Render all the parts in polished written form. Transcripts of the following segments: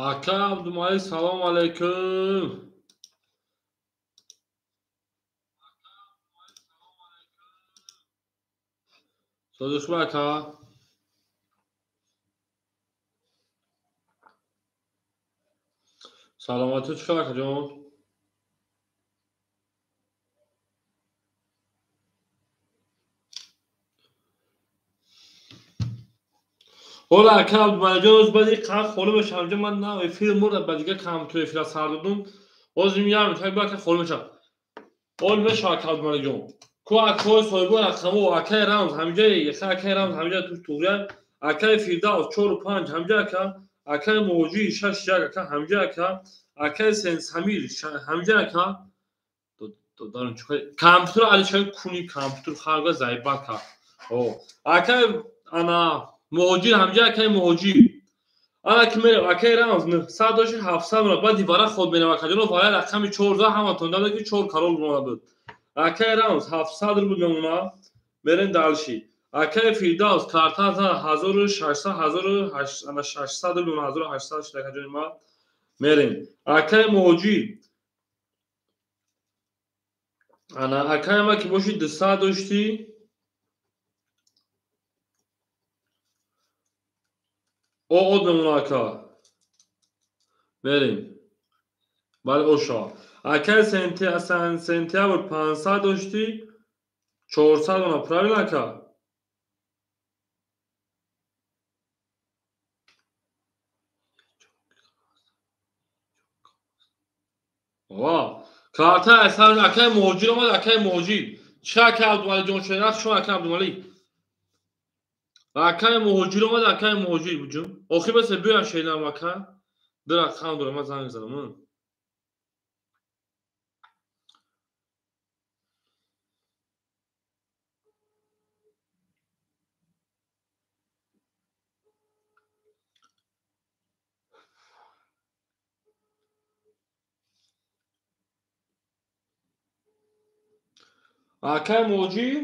Ака Абдумалик, салом алейкум. Созишба ака. Саломатӣ чӣ хел акаҷон? Ҳола ака Абдумаликҷон, оз баъди қанд холӣ мешавам. Ҳамҷо ман на эфир мурда, ба дигар компютер эфира сар додум. Оз як минута баъд ака холӣ мешавам. Ҳол мешава ака Абдумаликҷон. Ку акаҳои соҳибои рақамҳо, акаи Рамз ҳамҷа, акаи Рамз ҳамҷа туш туғрия, акаи Фирдавс 4-5 ҳамҷа ака, акаи Муҳоҷир 6-1 ака ҳамҷа ака, акаи Сенсамир ҳамҷа ака. Додарам чӣ компютер алишан куни компютер харга заиба ка. О, акаи ана Муҳоҷир ҳамҷа, акаи Муҳоҷир. Ана ки мерем, акаи Рамз 900 дошт 700 мера, баъд вара ход мерем акаҷоно, вара рақами 14 ҳаматон дада ки 4 карол монда буд. Акаи Рамз 700 рубл мемона, мерем далши. Акаи Фирдавс карта 1600 1600 рубл 1800 шуд акаҷони ма. Мерем. Акаи Муҳоҷир. Ана акаи ма ки боши 200 доштӣ. Од мемона ака. Мерем. Бале оша. Акаи сентябр 500 доштӣ, 400 мона, правильно ака? Ва, карта акаи Муҳоҷир омад, акаи Муҳоҷир. Чӣ акаи Абдумаликҷон шуд? Шумо акаи Абдумалик. Акаи Муҳоҷир омад, акаи Муҳоҷир буҷум. Охир басе биёям шелам ака. Ду рақам дорам, ман занг задам. Акаи Муҳоҷир?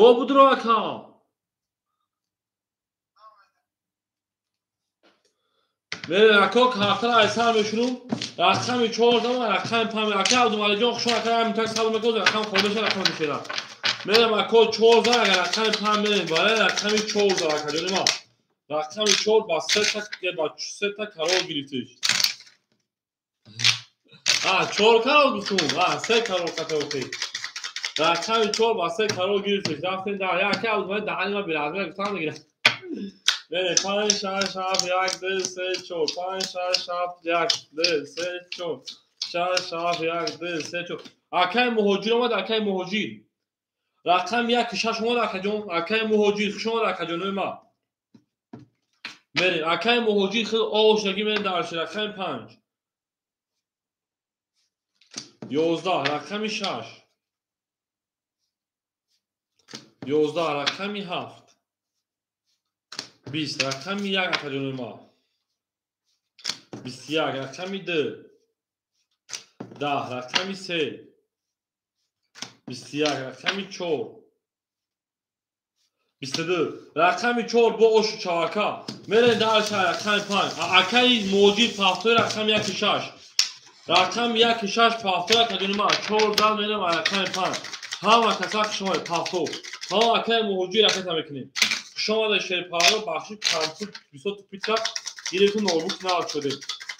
О, будро ака. Мерем ака, картара айсар мешунум. Рақами 14 рақами 5. Ака Абдумаликҷон, хуш ака, ҳамин так сабр мекунад, рақам холӣ мешавад, рақам мешавад. Мерем ака 14, агар рақами 5 мерем, барои рақами 14 акаҷони ма. Рақами 4 ба 3 та карол гирифтиш. 4 карол гуфтум. 3 карол қатъ. Рақами 4 ба 3 карол гирифтиш. Рафтем дар як Абдумалик даҳани ма беразмия гуфтам мегирам. Мерем 5 6 7 1 2 3 4 5 6 7 1 2 3 4 6 7 1 2 3 4. Акаи Муҳоҷир омад, акаи Муҳоҷир. Рақами 1 6 омад акаҷон, акаи Муҳоҷир хуш омад акаҷонои ма. Мерем акаи Муҳоҷир хел овошагӣ мерем дар рақами 5. 11 рақами 6. 11 рақами 7. 20 рақами 1 акаҷони ма. 21 рақами 2. 10 рақами 3. 21 рақами 4. 22 рақами 4 бо ошу чавака. Мерем дар рақами 5. Акаи Муҳоҷир пафтои рақами 1 6. Рақами 1 6 пафтои акаҷони ма. 4 зал мерем рақами 5. Ҳама каса хуш омадед пафто. Ҳама акаи Муҳоҷир ракета мекунем. Хуш омадед шерпарро, бахши компютер бисёр тупица гирифту ноутбук нав шудем.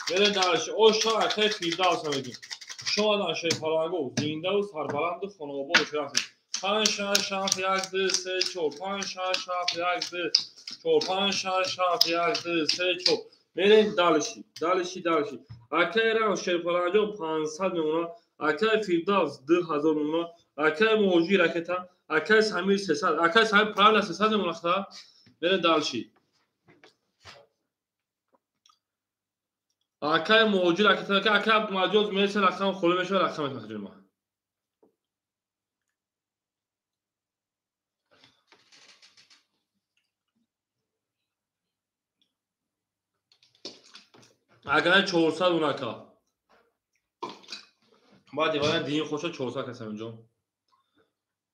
Мерем дарши оша акаи Фирдавс мегим. Хуш омадан шерпарранго, зиндаву сарбаланду хонаобод рафтем. 5 6 7 1 2 3 4 5 6 7 1 2 4 5 6 7 1 2 3 4. Мерем дальше, дальше, дальше. Акаи Рамз шерпарранҷон 500 мемона, акаи Фирдавс 2000 мемона, акаи Муҳоҷир ракета, акаи Самир 300, акаи Самир правильно 300 мемона хта. Мерем дальше. Акаи Муҳоҷир ракета, акаи Абдумаликҷон мерса рақам холӣ мешавад, рақам метавонад ма. Агар 400 унака. Баъд ивана дин хоша 400 касам инҷо.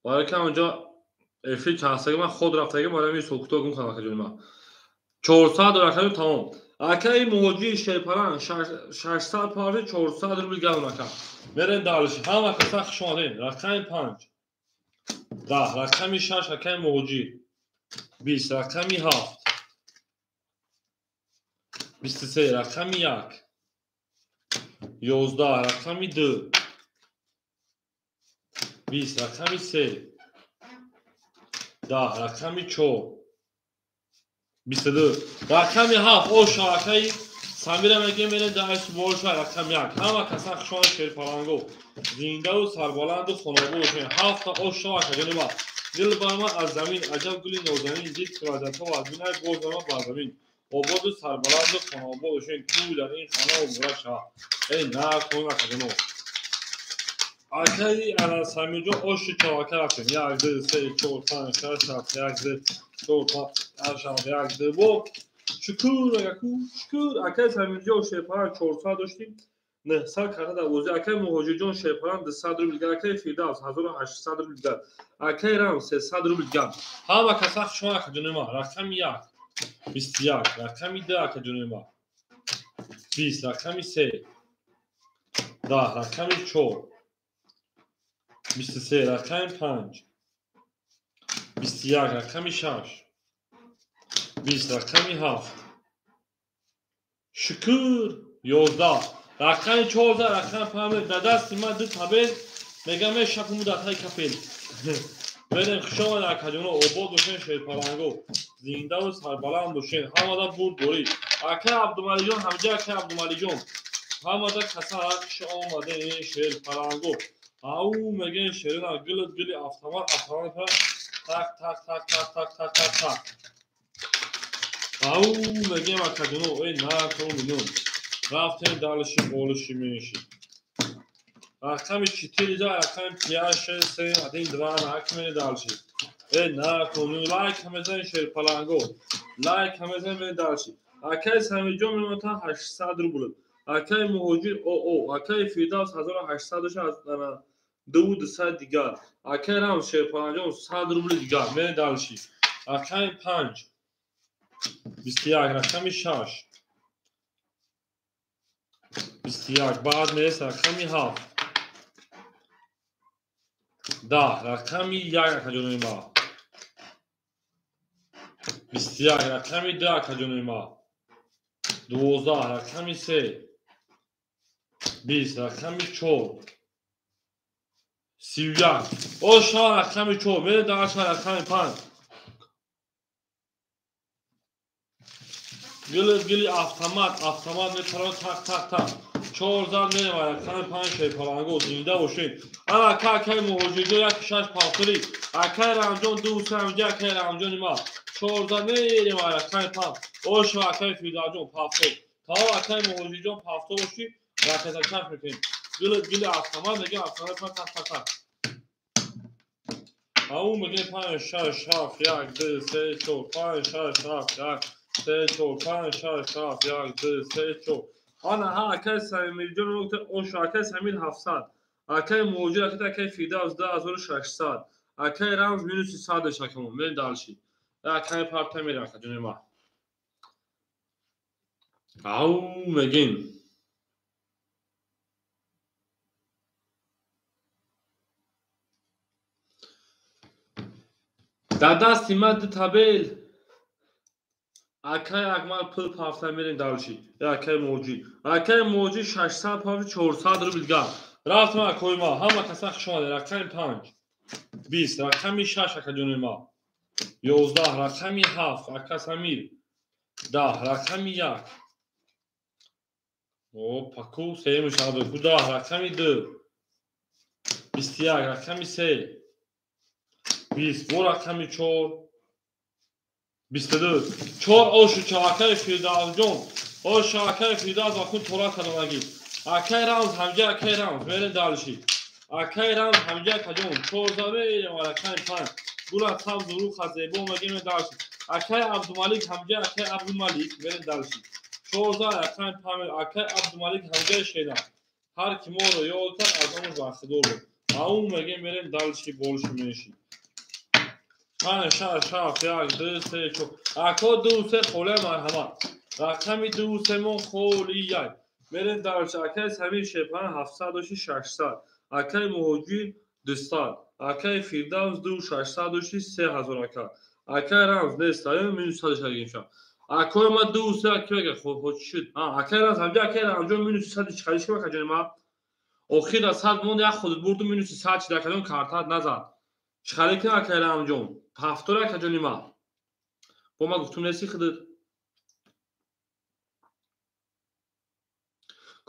Барои ки онҷо эфир чанд саги ман худ рафтаги барои ми сокуто гум кардам акаҷони ман. 400 рақами тамом. Акаи муҳоҷири шерпаланг 600 парти 400 рубл гарм ака. Мерем дальше. Ҳама каса хуш омадед. Рақами 5. 10 рақами 6 акаи муҳоҷир. 20 рақами 7. 23 рақами 1. 11 рақами 2. 20 рақами 3. 10 рақами 4. 22 рақами 7 оша акаи Самира мегем мерем дар субоша рақами 1. Ҳама каса хуш омадед шерпаланго. Зиндаву сарбаланду хонобод бошед. 7 оша акаҷони ма. Дил бар ман аз замин аҷаб гули нозанин дид куразатҳо аз бинай боз ман бар замин. Ободу сарбаланду хонобод бошед. Ту дар ин хона муборак шавад. Эй накун акаҷоно. Акаи ана Самирҷон оши чавака рафтем. 1 2 3 4 5 6 7 1 2 4 5 6 1 2 бо шукур аку шукур. Акаи Самирҷон шерпаланг 400 доштим. 900 карта дар бозӣ. Акаи Муҳоҷирҷон шерпаланг 200 рубл дигар. Акаи Фирдавс 1800 рубл дигар. Акаи Рам 300 рубл дигар. Ҳама каса хуш омад акаҷони ма. Рақами 1 21 рақами 2 акаҷони ма. 20 рақами 3. 10 рақами 4. 23 рақами 5. 21 рақами 6. 20 рақами 7. Шукур 11 рақами 14 рақами 5. Дар дасти ман ду табел мегам мешапуму дар таи капел. Мерем хуш омад акаҷоно. Обод бошен шерпаланго. Зиндаву сарбаланд бошен. Ҳамада бурдборӣ. Акаи Абдумалиҷон ҳамҷа акаи Абдумалиҷон. Ҳамада каса хуш омаден шерпаланго. Ау мегем шерина гилит гили автомат автомат так так так так так так так так. Ау мегем акаҷоно эй накун миллион. Рафтем дальше болиши менши. Рақами 4 рақами 5 6 3 1 2 накмени дальше. Эй накун лайк ҳамезан шерпаланго. Лайк ҳамезан мен дальше. Акаи Самирҷон мемонад 800 рубл. Акаи Муҳоҷир ОО, акаи Фирдавс 1800 аз 200 дигар. Акаи Рам шерпаланҷон 100 рубл дигар. Мен дальше. Рақами 5 21 рақами 6. 21 баъд нест рақами 7. 10 рақами 1 акаҷони ма. 21 рақами 2 акаҷони ма. 12 рақами 3. 20 рақами 4. 31 оша рақами 4. Мере даша рақами 5. Гили гили автомат автомат мепарад так так так. 4 зад мерем рақами 5 шерпаланго. Зинда бошед. Ана ака акаи Муҳоҷирҷон 1 6 павтори. Акаи Рамҷон 2 3 акаи Рамҷони ма. 4 зад мерем рақами 5. Оша акаи Фирдавсҷон павтор. Тамом акаи Муҳоҷирҷон павтор бошӣ ракета чарх мекунем. Гили гили автомат мегем автомат так так так. Ау мегем 5 6 7 1 2 3 4 5 6 7 1 3 4 5 6 7 1 2 3 4. Ана ҳа акаи Самирҷон оша акаи Самир 700. Акаи Муҳоҷир акаи Фирдавс 2600. Акаи Рамз минуси 100 шакамон. Мерем дальше. Акаи парта мерем акаҷони ма. Ау мегем. Дар дасти ман ду табел. Акаи Акмал пул пафта мерем дальше. Акаи Муҳоҷир. Акаи Муҳоҷир 600 пафта 400 рубл дигар. Рафтем акои ма. Ҳама каса хуш омадед. Рақами 5. 20 рақами 6 акаҷони ма. 11 рақами 7 ака Самир. 10 рақами 1. О, паку сеюм шаб. 10 рақами 2. 21 рақами 3. 20 бо рақами 4. 22 4 ошу чавакаи Фирдавсҷон. Ошу акаи Фирдавс акун тора кардагӣ. Акаи Рамз ҳамҷа акаи Рамз мерем дальше. Акаи Рамз ҳамҷа акаҷон 4 мерем рақами 5. Гула сабз руха зебо мегем дальше. Акаи Абдумалик ҳамҷа акаи Абдумалик мерем дальше. 4 рақами 5 акаи Абдумалик ҳамҷа шена. Ҳар ки моро ёд кард аз он бархдор буд. Ау мегем мерем дальше больше менши. 5 6 7 1 2 3 4. Ако 2 3 холе марҳамат. Рақами 2 3 мо холияй. Мерем дар акай Самир Шерпаран 700 дошти 600. Акай Муҳоҷир 200. Акай Фирдавс 2 600 дошти 3000 ака. Акай Рамз нест, аю минус 100 шагимша. Акой ма 2 3 акай хо чӣ шуд? Акай Рамз ҳамҷа акай Рамзҷон минус 100 чӣ шуд акаҷони ма? Охир 100 монд як худат бурду минус 100 шид акаҷон картат назад. Чӣ ки акай Рамзҷон? Ҳафтор акаҷони ма. Бо ма гуфтум неси худат.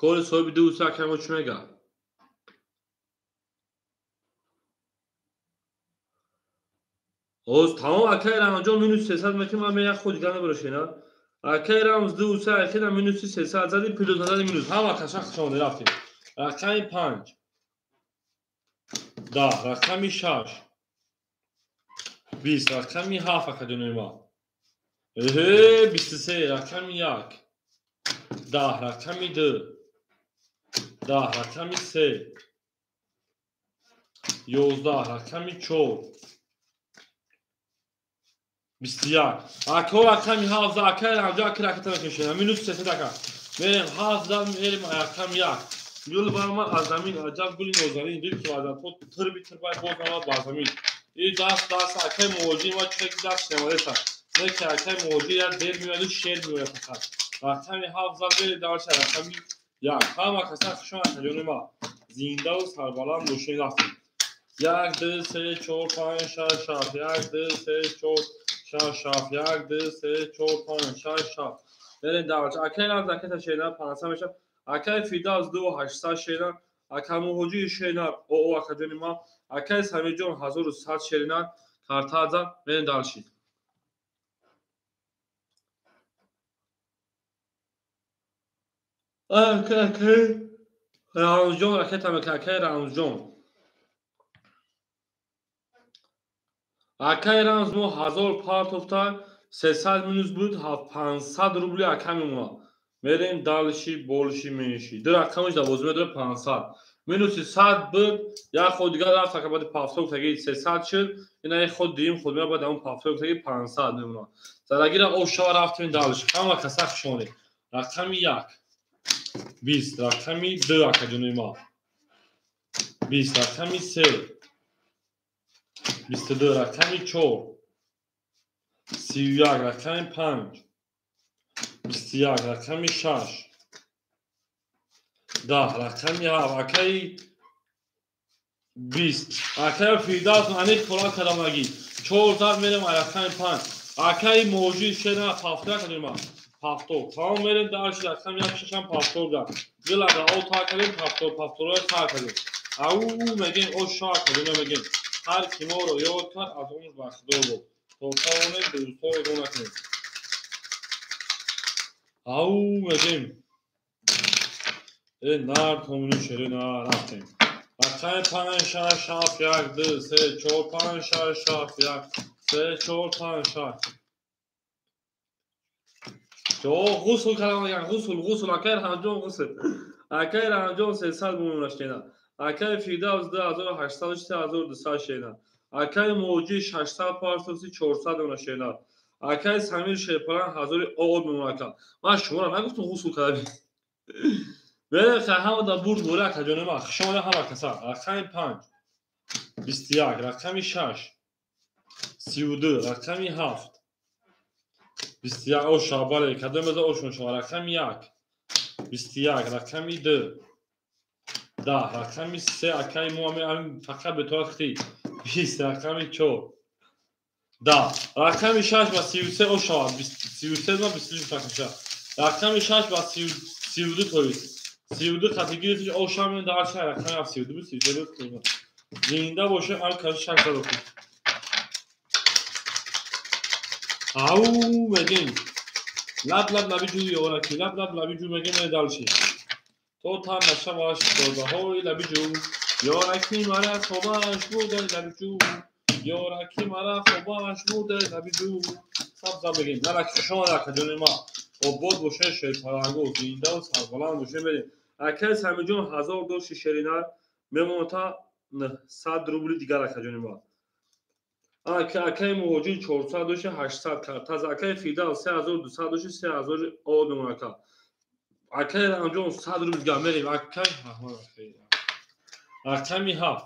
Кори соҳиби 2 3 акай мо чӣ мега? Оз тамом акай Рамзҷон минус 300 мекунем, ман як худ дигар набарошена. Акай Рамз 2 3 ахира минус 300 зади плюс зади минус. Ҳама каша хушомада рафтем. Рақами 5. 10, рақами 6. 20, рақами 7 акаҷони ма. 23, рақами 1. 10, рақами 2. 10, рақами 3. 11, рақами 4. 21. Ако рақами 7 акай Рамзҷон аки ракета мекашена. Минус 300 ака. Мерем 7 мерем рақами 1. Гул барма аз замин аҷаб гули нозанин дил ки аз то тирби тирбай боз ама ба замин. И даст даст акай муҳоҷир ма чӣ ки даст шемадеса. Не ки акай муҳоҷир як дер меояду шер меояд фақат. Рақами 7 зад бери дарша рақами 1. Ҳама каса хушон акаҷони ма. Зиндаву сарбаланд бошед рафтем. 1 2 3 4 5 6 7 1 2 3 4 6 7 1 2 3 4 5 6 7. Берем дарша. Акай Рамз акай шена 500 меша. Акай Фирдавс 2 800 шена. Акай Муҳоҷир шена о акаҷони ма. Акай Самирҷон 1100 шерина. Картаза берем дарши. Акай Рамзҷон ракета мекунад. Акай Рамзҷон. Акай Рамз мо 1000 партофта 300 минус буд 500 рубли ака мемонад. Мерем далши болши менши. Ду рақамаш дар бозӣ медорад 500. Минуси 100 буд, як ход дигар рафт ака баъди пафтор таги 300 шуд. Ина як ход дуюм худ меояд баъд ҳамон пафтор таги 500 мемонад. Задагира об шава рафтем далши. Ҳама каса хушонед. Рақами 1 20, рақами 2 акаҷони ма. 20, рақами 3 22, рақами 4 31, рақами 5 21, рақами 6 10, рақами 7 акаи 20. Акаи Фирдавс аниқ фора кардамагӣ. 4 зад мерем рақами 5. Акаи Муҳоҷир шена 70 акаҷони ма. 70. Тамом мерем дарши рақами 1 6 70 да. Дилада о та кардем 70 70-ро та кардем. Ау мегем о ша кардем мегем. Ҳар ки моро ёд кард аз он бахдор буд. То тавонем дӯстҳоро гум накунем. Ау мегем. Нар томину шери нар рафтем. Рақами 5 6 7 1 2 3 4 5 6 7 1 3 4 5 6. Ҷо ғусл кардам меган ғусл ғусл акай Рамзҷон ғусл. Акай Рамзҷон 300 мемонад шена. Акай Фирдавс 2800 3200 шена. Акай Муҳоҷир 600 партофти 400 мемонад шена. Акай Самир Шерпаран 1000 оод мемонад ака. Ман шуморо нагуфтум ғусл кардам. Берем ҳама да бурд бора акаҷони ма. Хушомада ҳама каса. Рақами 5 21, рақами 6 32, рақами 7 21 оша бале кадом база ошон шава. Рақами 1 21, рақами 2 10, рақами 3 акаи мо ами фақат бетоат хти 20, рақами 4 10, рақами 6 ба 33 ошава 33 ба 23 тақиша. Рақами 6 ба 32 тоист 32 хати гирифтиш оша мен дар ша рақами 32 33 буд. Зинда боше ам каши 6 дохил. Ау мегем. Лаб лаб лаби ҷӯ ёраки лаб лаб лаби ҷӯ мегем медалши. То тар нашаваш додаҳои лаби ҷӯ. Ёраки мара хобаш бурда лаби ҷӯ. Ёраки мара хобаш бурда лаби ҷӯ. Сабза мегем. Нараки хушомад акаҷони ма. Обод боше шерпарангу зиндаву сарбаланд боше мерем. Акаи Самиҷон 1000 дошти шеринар мемонад та 100 рубли дигар акаҷони ма. Акаи муҳоҷир 400 доши 800 кард. Таз акаи Фирдавс 3200 доши 3000 овод мемонад ака. Акаи Рамҷон 100 рубл дигар мерем. Акаи рақами 7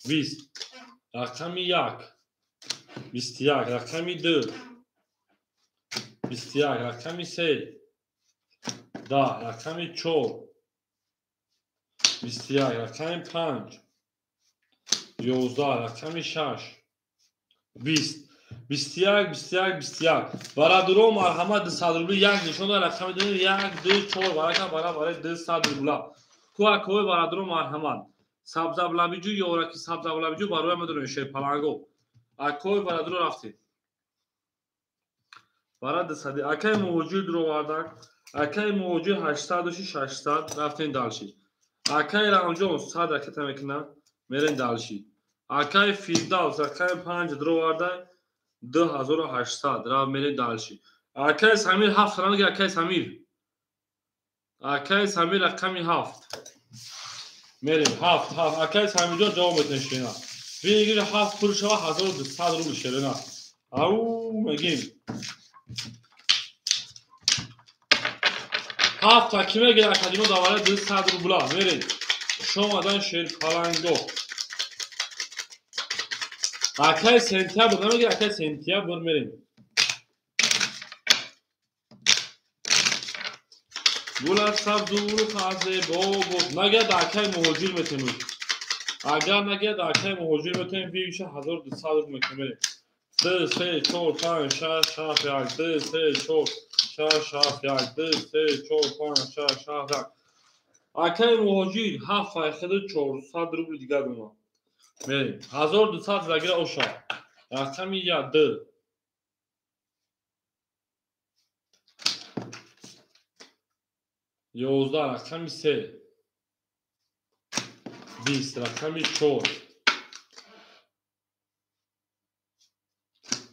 20, рақами 1 21, рақами 2 21, рақами 3 10, рақами 4 21, рақами 5 11, рақами 6 20, 21, 21, 21. Бародаро марҳамат 200 рубли як нишон дор рақами 1 2 4 варака барабари 200 рубла. Ку акои бародаро марҳамат. Сабзаблабиҷӯ ёраки сабзаблабиҷӯ барои медонем шерпаланго. Акои бародаро рафтем. Бара 200. Акаи муҳоҷир дуровардак. Акаи муҳоҷир 800 доши 600 рафтем дальше. Акаи Рамҷон 100 ракета мекунад. Мерем дальше. Акаи Фирдавс рақами 5 дуроварда 2800 рафт мерем дальше. Акаи Самир 7 ранги акаи Самир. Акаи Самир рақами 7. Мерем 7 7. Акаи Самирҷон ҷавоб метавонед ширина. Бигир 7 пул шава 1200 рубл ширина. Ау мегим. 7 та ки мегир акадино давара 200 рубла. Мерем. Шомадан шерпаланго. Акаи сентябр намегир, акаи сентябр мерем. Гулат сабзу зебо буд. Нагар акаи муҳоҷир метемуд. Агар нагар акаи муҳоҷир метем, бигиша 1200 рубл мекунем. Мерем. 2 3 4 5 6 7 1 2 3 4 6 7 1 2 3 4 5 6 7 1. Акаи муҳоҷир 7400 рубл дигар дона. Мерем. 1200 загира оша. Рақами 1 2 11, рақами 3 20, рақами 4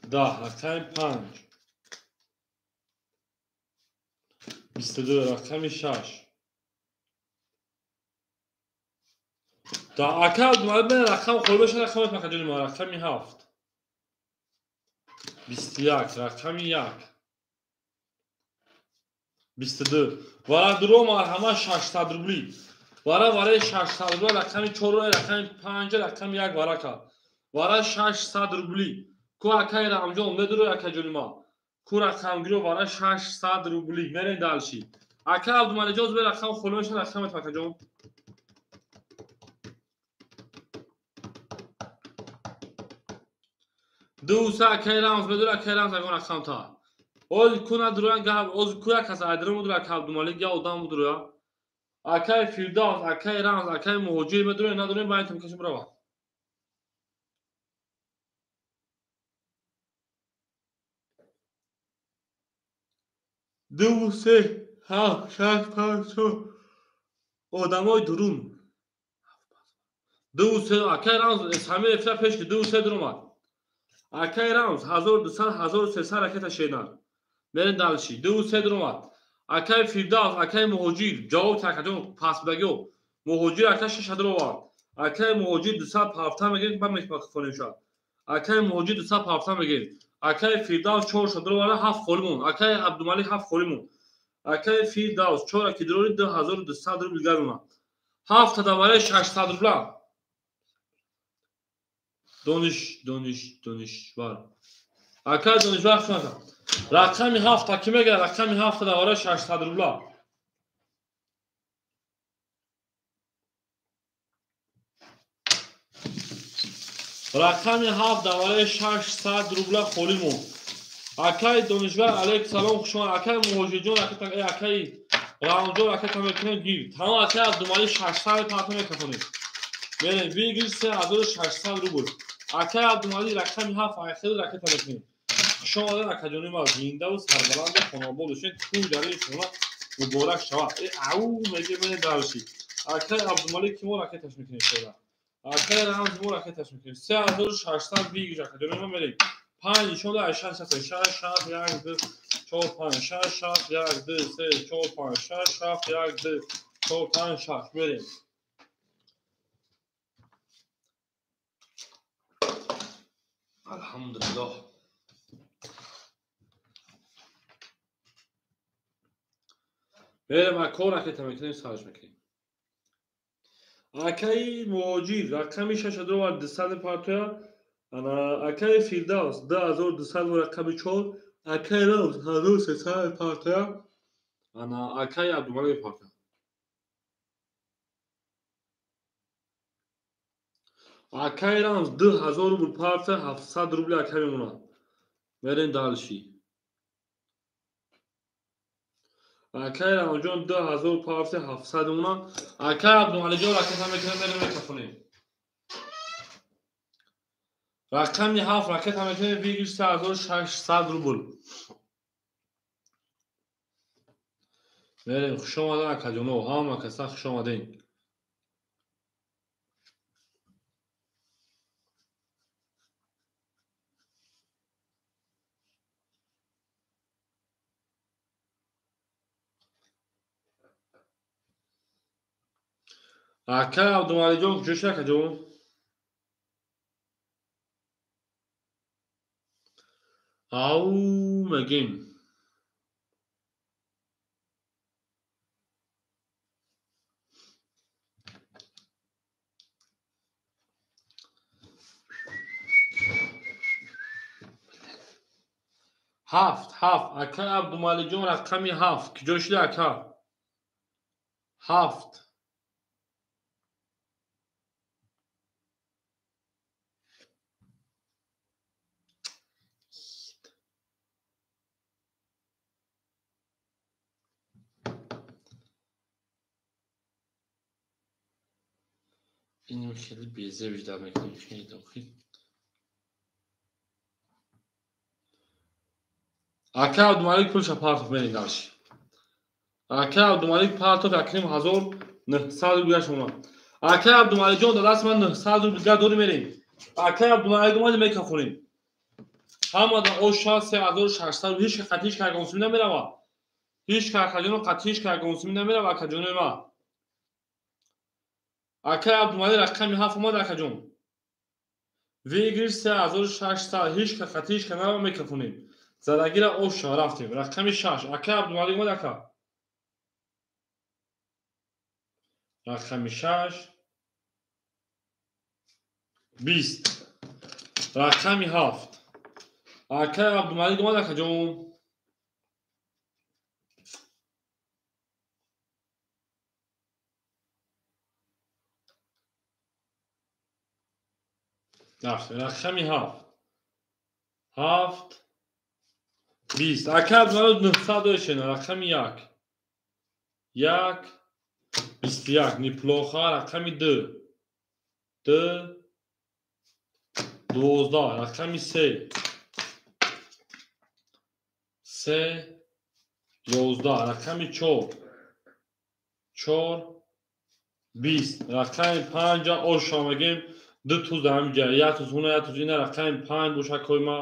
10, рақами 5 22, рақами 6. Да ака ман рақам холбаша рақам макаҷони ма рақами 7 21, рақами 1 22. Вара дуро марҳамат 600 рубли. Вара вараи 600 рубла рақами 4 рақами 5 рақами 1 варака. Вара 600 рубли. Ку акаи Рамҷон медуро акаҷони ма. Ку рақамгиро вара 600 рубли. Мерем дальше. Ака Абдумалиҷон бе рақам холбаша рақамат акаҷон. Дуса акаи Рамз медура акаи Рамз ягон рақам та. Оз куна дуруян гап, оз куя кас айдра мудура ака Абдумалик я одам мудура. Акаи Фирдавс, акаи Рамз, акаи муҳоҷир медура надурем ба ин тамкашим рава. Ду, се, ҳафт, шаш, панҷ, чор. Одамои дурун. Ду, се, акаи Рамз, Самир эфира пеш ки 2 3 дуромад. Акаи Рамз 1200 1300 ракета шенар. Мерем дальше. 2 3 дуромад. Акаи Фирдавс, акаи муҳоҷир ҷавоб такаҷон пасбагиё. Муҳоҷир ака 6 дуровард. Акаи муҳоҷир 270 мегирем, ба мехонем шад. Акаи муҳоҷир 270 мегирем. Акаи Фирдавс 4 дуровард, 7 холӣ монд. Акаи Абдумалик 7 холӣ монд. Акаи Фирдавс 4 ки дурори 2200 рубл гарона. 7 давараи 600 рубла. Дониш, дониш, донишвар. Акаи донишвар шунака. Рақами 7 ки мегирад? Рақами 7 давараи 600 рубла. Рақами 7 давараи 600 рубла холӣ монд. Акаи донишвар алейк салом, хуш омад. Акаи муҳоҷирҷон, акаи Рамҷон, акаи мекунем гир. Тамом акаи Абдумалик 600 паҳта мекафонем. Мерем бигир 3600 рубл. Акаи Абдумалик рақами 7 айхел ракета мекунем. Хуш омадед акаҷони ма, зиндаву сарбаланду хонобод бошед. Тӯй дари хона муборак шавад. Ау меге мене дарши. Акаи Абдумалик ки мо ракеташ мекунем шода. Акаи Рамз мо ракеташ мекунем. 3600 бигир акаҷони ма мерем. 5 нишон дод 6 6 6 7 1 2 4 5 6 7 1 2 3 4 5 6 7 1 2 4 5 6 мерем. Алҳамдулиллоҳ. Мерем ако ракета мекунем, сарш мекунем. Акаи Муҳоҷир рақами 6200 партоя, ана акаи Фирдавс 2200 рақами 4, акаи Рамз 1300 партоя, ана акаи Абдумалик партоя. Акаи Рамз 2000 рубл партоя, 700 рубли ака мемонад. Мерем дальше. Акаи Рамзҷон 2000 партоя, 700 мемонад. Акаи Абдумаликҷон ракета мекунем, мерем мекафонем. Рақами 7 ракета мекунем, выигрыш 3600 рубл. Мерем, хуш омаден акаҷоно, ҳама каса хуш омаден. Акаи Абдумаликҷон куҷо шуд, акаҷон? Ау мегем. Ҳафт, ҳафт. Акаи Абдумаликҷон рақами 7. Куҷо шуд, ака? 7. Иним хеле безеб ждал мекунем, хеле дохил. Ака Абдумалик пулша партов мерем дальше. Ака Абдумалик партов якним 1900 рубл шумо. Ака Абдумаликҷон дар даст ман 900 рубл дигар дорем мерем. Ака Абдумалик омад мекафонем. Ҳама дар оша 3600 ҳеч қатиш каргонсум намерава. Ҳеч каркаҷоно қатиш каргонсум намерава акаҷонои ма. Акаи Абдумалик рақами 7 омад акаҷон. Выигрыш 3600 ҳеч қатиш канава мекафонем. Задагира оша рафтем. Рақами 6. Акаи Абдумалик омад ака. Рақами 6 20. Рақами 7. Акаи Абдумалик омад акаҷон. Рақами 7. 7 20. Ака Абдумалик 900 дошена. Рақами 1. 1 21. Неплохо. Рақами 2. 2 12. Рақами 3. 3 11. Рақами 4. 4 20. Рақами 5 оша мегем. 2 туз дар ҳамин ҷа, 1 туз ҳуна, 1 туз ина, рақами 5 боша койма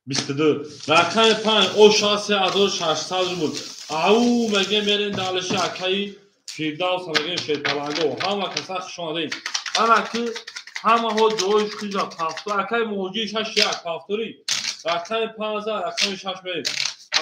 22. Рақами 5 оша 3600 рубл. Ау мегем мерем далиши акаи Фирдавс мегем Шерпаланго. Ҳама каса хуш омадед. Ана ки ҳамаҳо ҷои хиҷа пафтор. Акаи Муҳоҷир 6 1 пафтори. Рақами 5 рақами 6 мерем.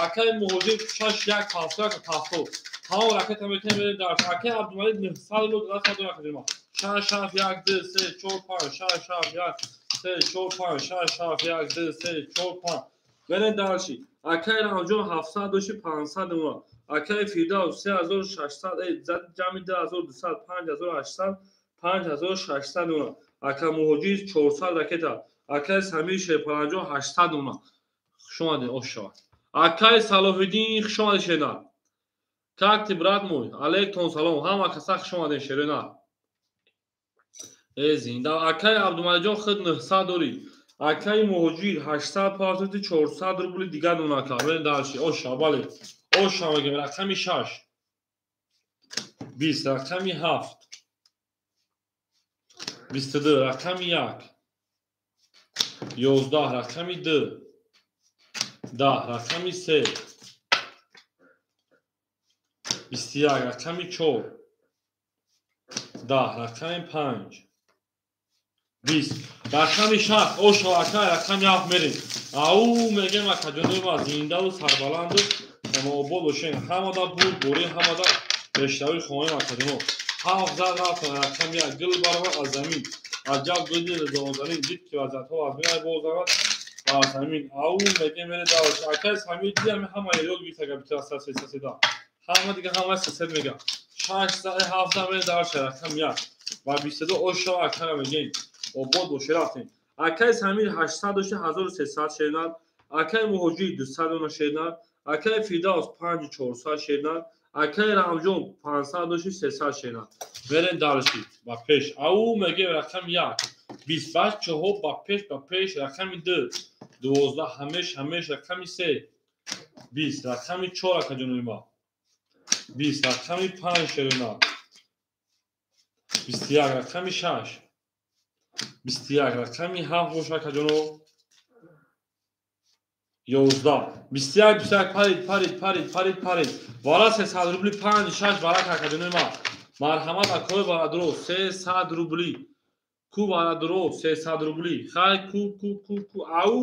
Акаи Муҳоҷир 6 1 пафтор, пафтор. Ҳамон ракета метавонем мерем дар акаи Абдумалик 900 рубл даст дора акаҷома. 6 7 1 2 3 4 5 6 7 1 3 4 5 6 7 1 2 3 4 5. Мерем дальше. Акаи Рамзҷон 700 дошти 500 мемонад. Акаи Фирдавс 3600, ҷамъи 2200, 5800, 5600 мемонад. Ака Муҳоҷир 400 ракета. Акаи Самир Шерпаланҷон 800 мемонад. Хуш омадед, ош шавад. Акаи Салоҳиддин хуш омадед шерна. Как ты, брат мой? Алейкум салом. Ҳама каса хуш омадед шерна. Э зинда. Акаи Абдумаликҷон худ 900 дорӣ. Акаи Муҳоҷир 800 партофти 400 рубли дигар мемонад. Мерем дальше. Оша, бале. Оша мегем. Рақами 6. 20. Рақами 7. 22. Рақами 1. 11. Рақами 2. 10. Рақами 3. 21. Рақами 4. 10. Рақами 5. 20. Рақами 6 ошо ака рақами 7 мерем. Ау мегем акаҷонои ма зиндаву сарбаланду обод бошем. Ҳамада бурд борӣ, ҳамада пешравии хонаи акаҷоно. 7 зад рафтан рақами 1 гил баромад аз замин. Аҷаб гули резонзанин дид ки вазиятҳо аз меай бозавад ба замин. Ау мегем мере даваш. Акай Самир диам ҳама ёд гирифта гапита саседа. Ҳама дига ҳама сесед мега. 6 зад 7 зад мере даваш рақами 1 ва 22 ошо акара мегем. Обод боше рафтем. Акай Самир 800 дошта 1300 шернад. Акай Муҳоҷир 200 дона шернад. Акай Фирдавс 5400 шернад. Акай Рамҷон 500 дошта 300 шернад. Мерем дарши ба пеш. Ау мегем рақами 1 25 чоҳо ба пеш ба пеш рақами 2 12 ҳамеш ҳамеш рақами 3 20 рақами 4 акаҷонои ма 20 рақами 5 шернад. 21 рақами 6 21 рақами 7 боша акаҷоно 11 21 21 парид парид парид парид парид вара 300 рубли 5 6 барак акаҷонои ма. Марҳамат акои барадро 300 рубли ку барадро 300 рубли хай ку ку ку ку ау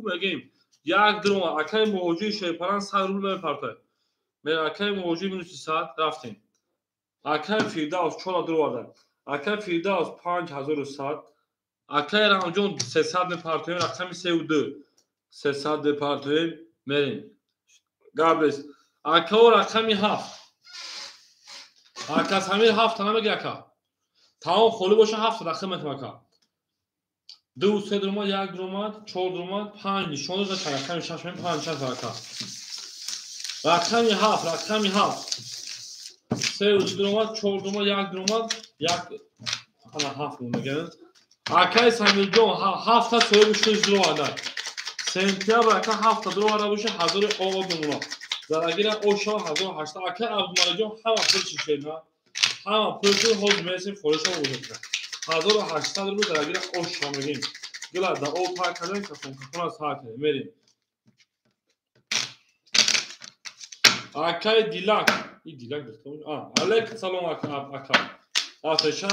мегем як дром акаи Муҳоҷир шерпаран 100 рубли мепартояд. Акаи Муҳоҷир минус 100 рафтем. Акаи Фирдавс 4 дроварда. Акаи Фирдавс 5100. Акаи Рамҷон 300 мепартоем рақами 3 2 300 мепартоем мерем. Габрес. Акао рақами 7. Ака Самир 7 намеги ака. Тамом холӣ боша 7 рақам метам ака. 2 3 дромад 1 дромад 4 дромад 5 нишон дод рақами 6 мем 5 6 ака. Рақами 7 рақами 7. 3 2 дромад 4 дромад 1 дромад 1 ана 7 мегӯянд. Акаи Самирҷон 7 соҳиби 6 дроварда. Сентябр ака 7 дроварда боша 1000 об мемонад. Зарагира ошо 1800. Акаи Абдумаликҷон ҳама пулши шерна. Ҳама пулши ҳозир мерасем холиша овоза. 1800 рубл зарагира ошо мегем. Гила да об пак кардем кафон кафона сар кардем мерем. Акаи Дилак, и Дилак духтар. Алек салом ака. 6 7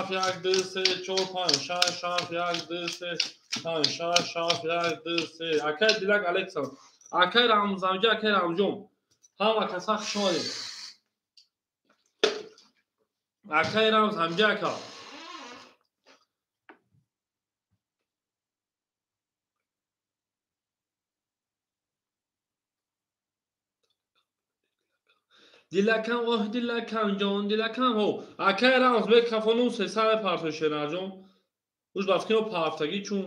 1 2 3 4 5 6 7 1 2 3 5 6 7 1 2 3. Акаи Дилак алек салом. Акаи Рамзанҷа, акаи Рамҷон. Ҳама каса хуш омадед. Акаи Рамзанҷа ака. Дилакам, оҳ дилакам ҷон, дилакам ҳо. Акаи Рамз бекафону 300 парто шернаҷон. Уж бафтино пафтагӣ чун.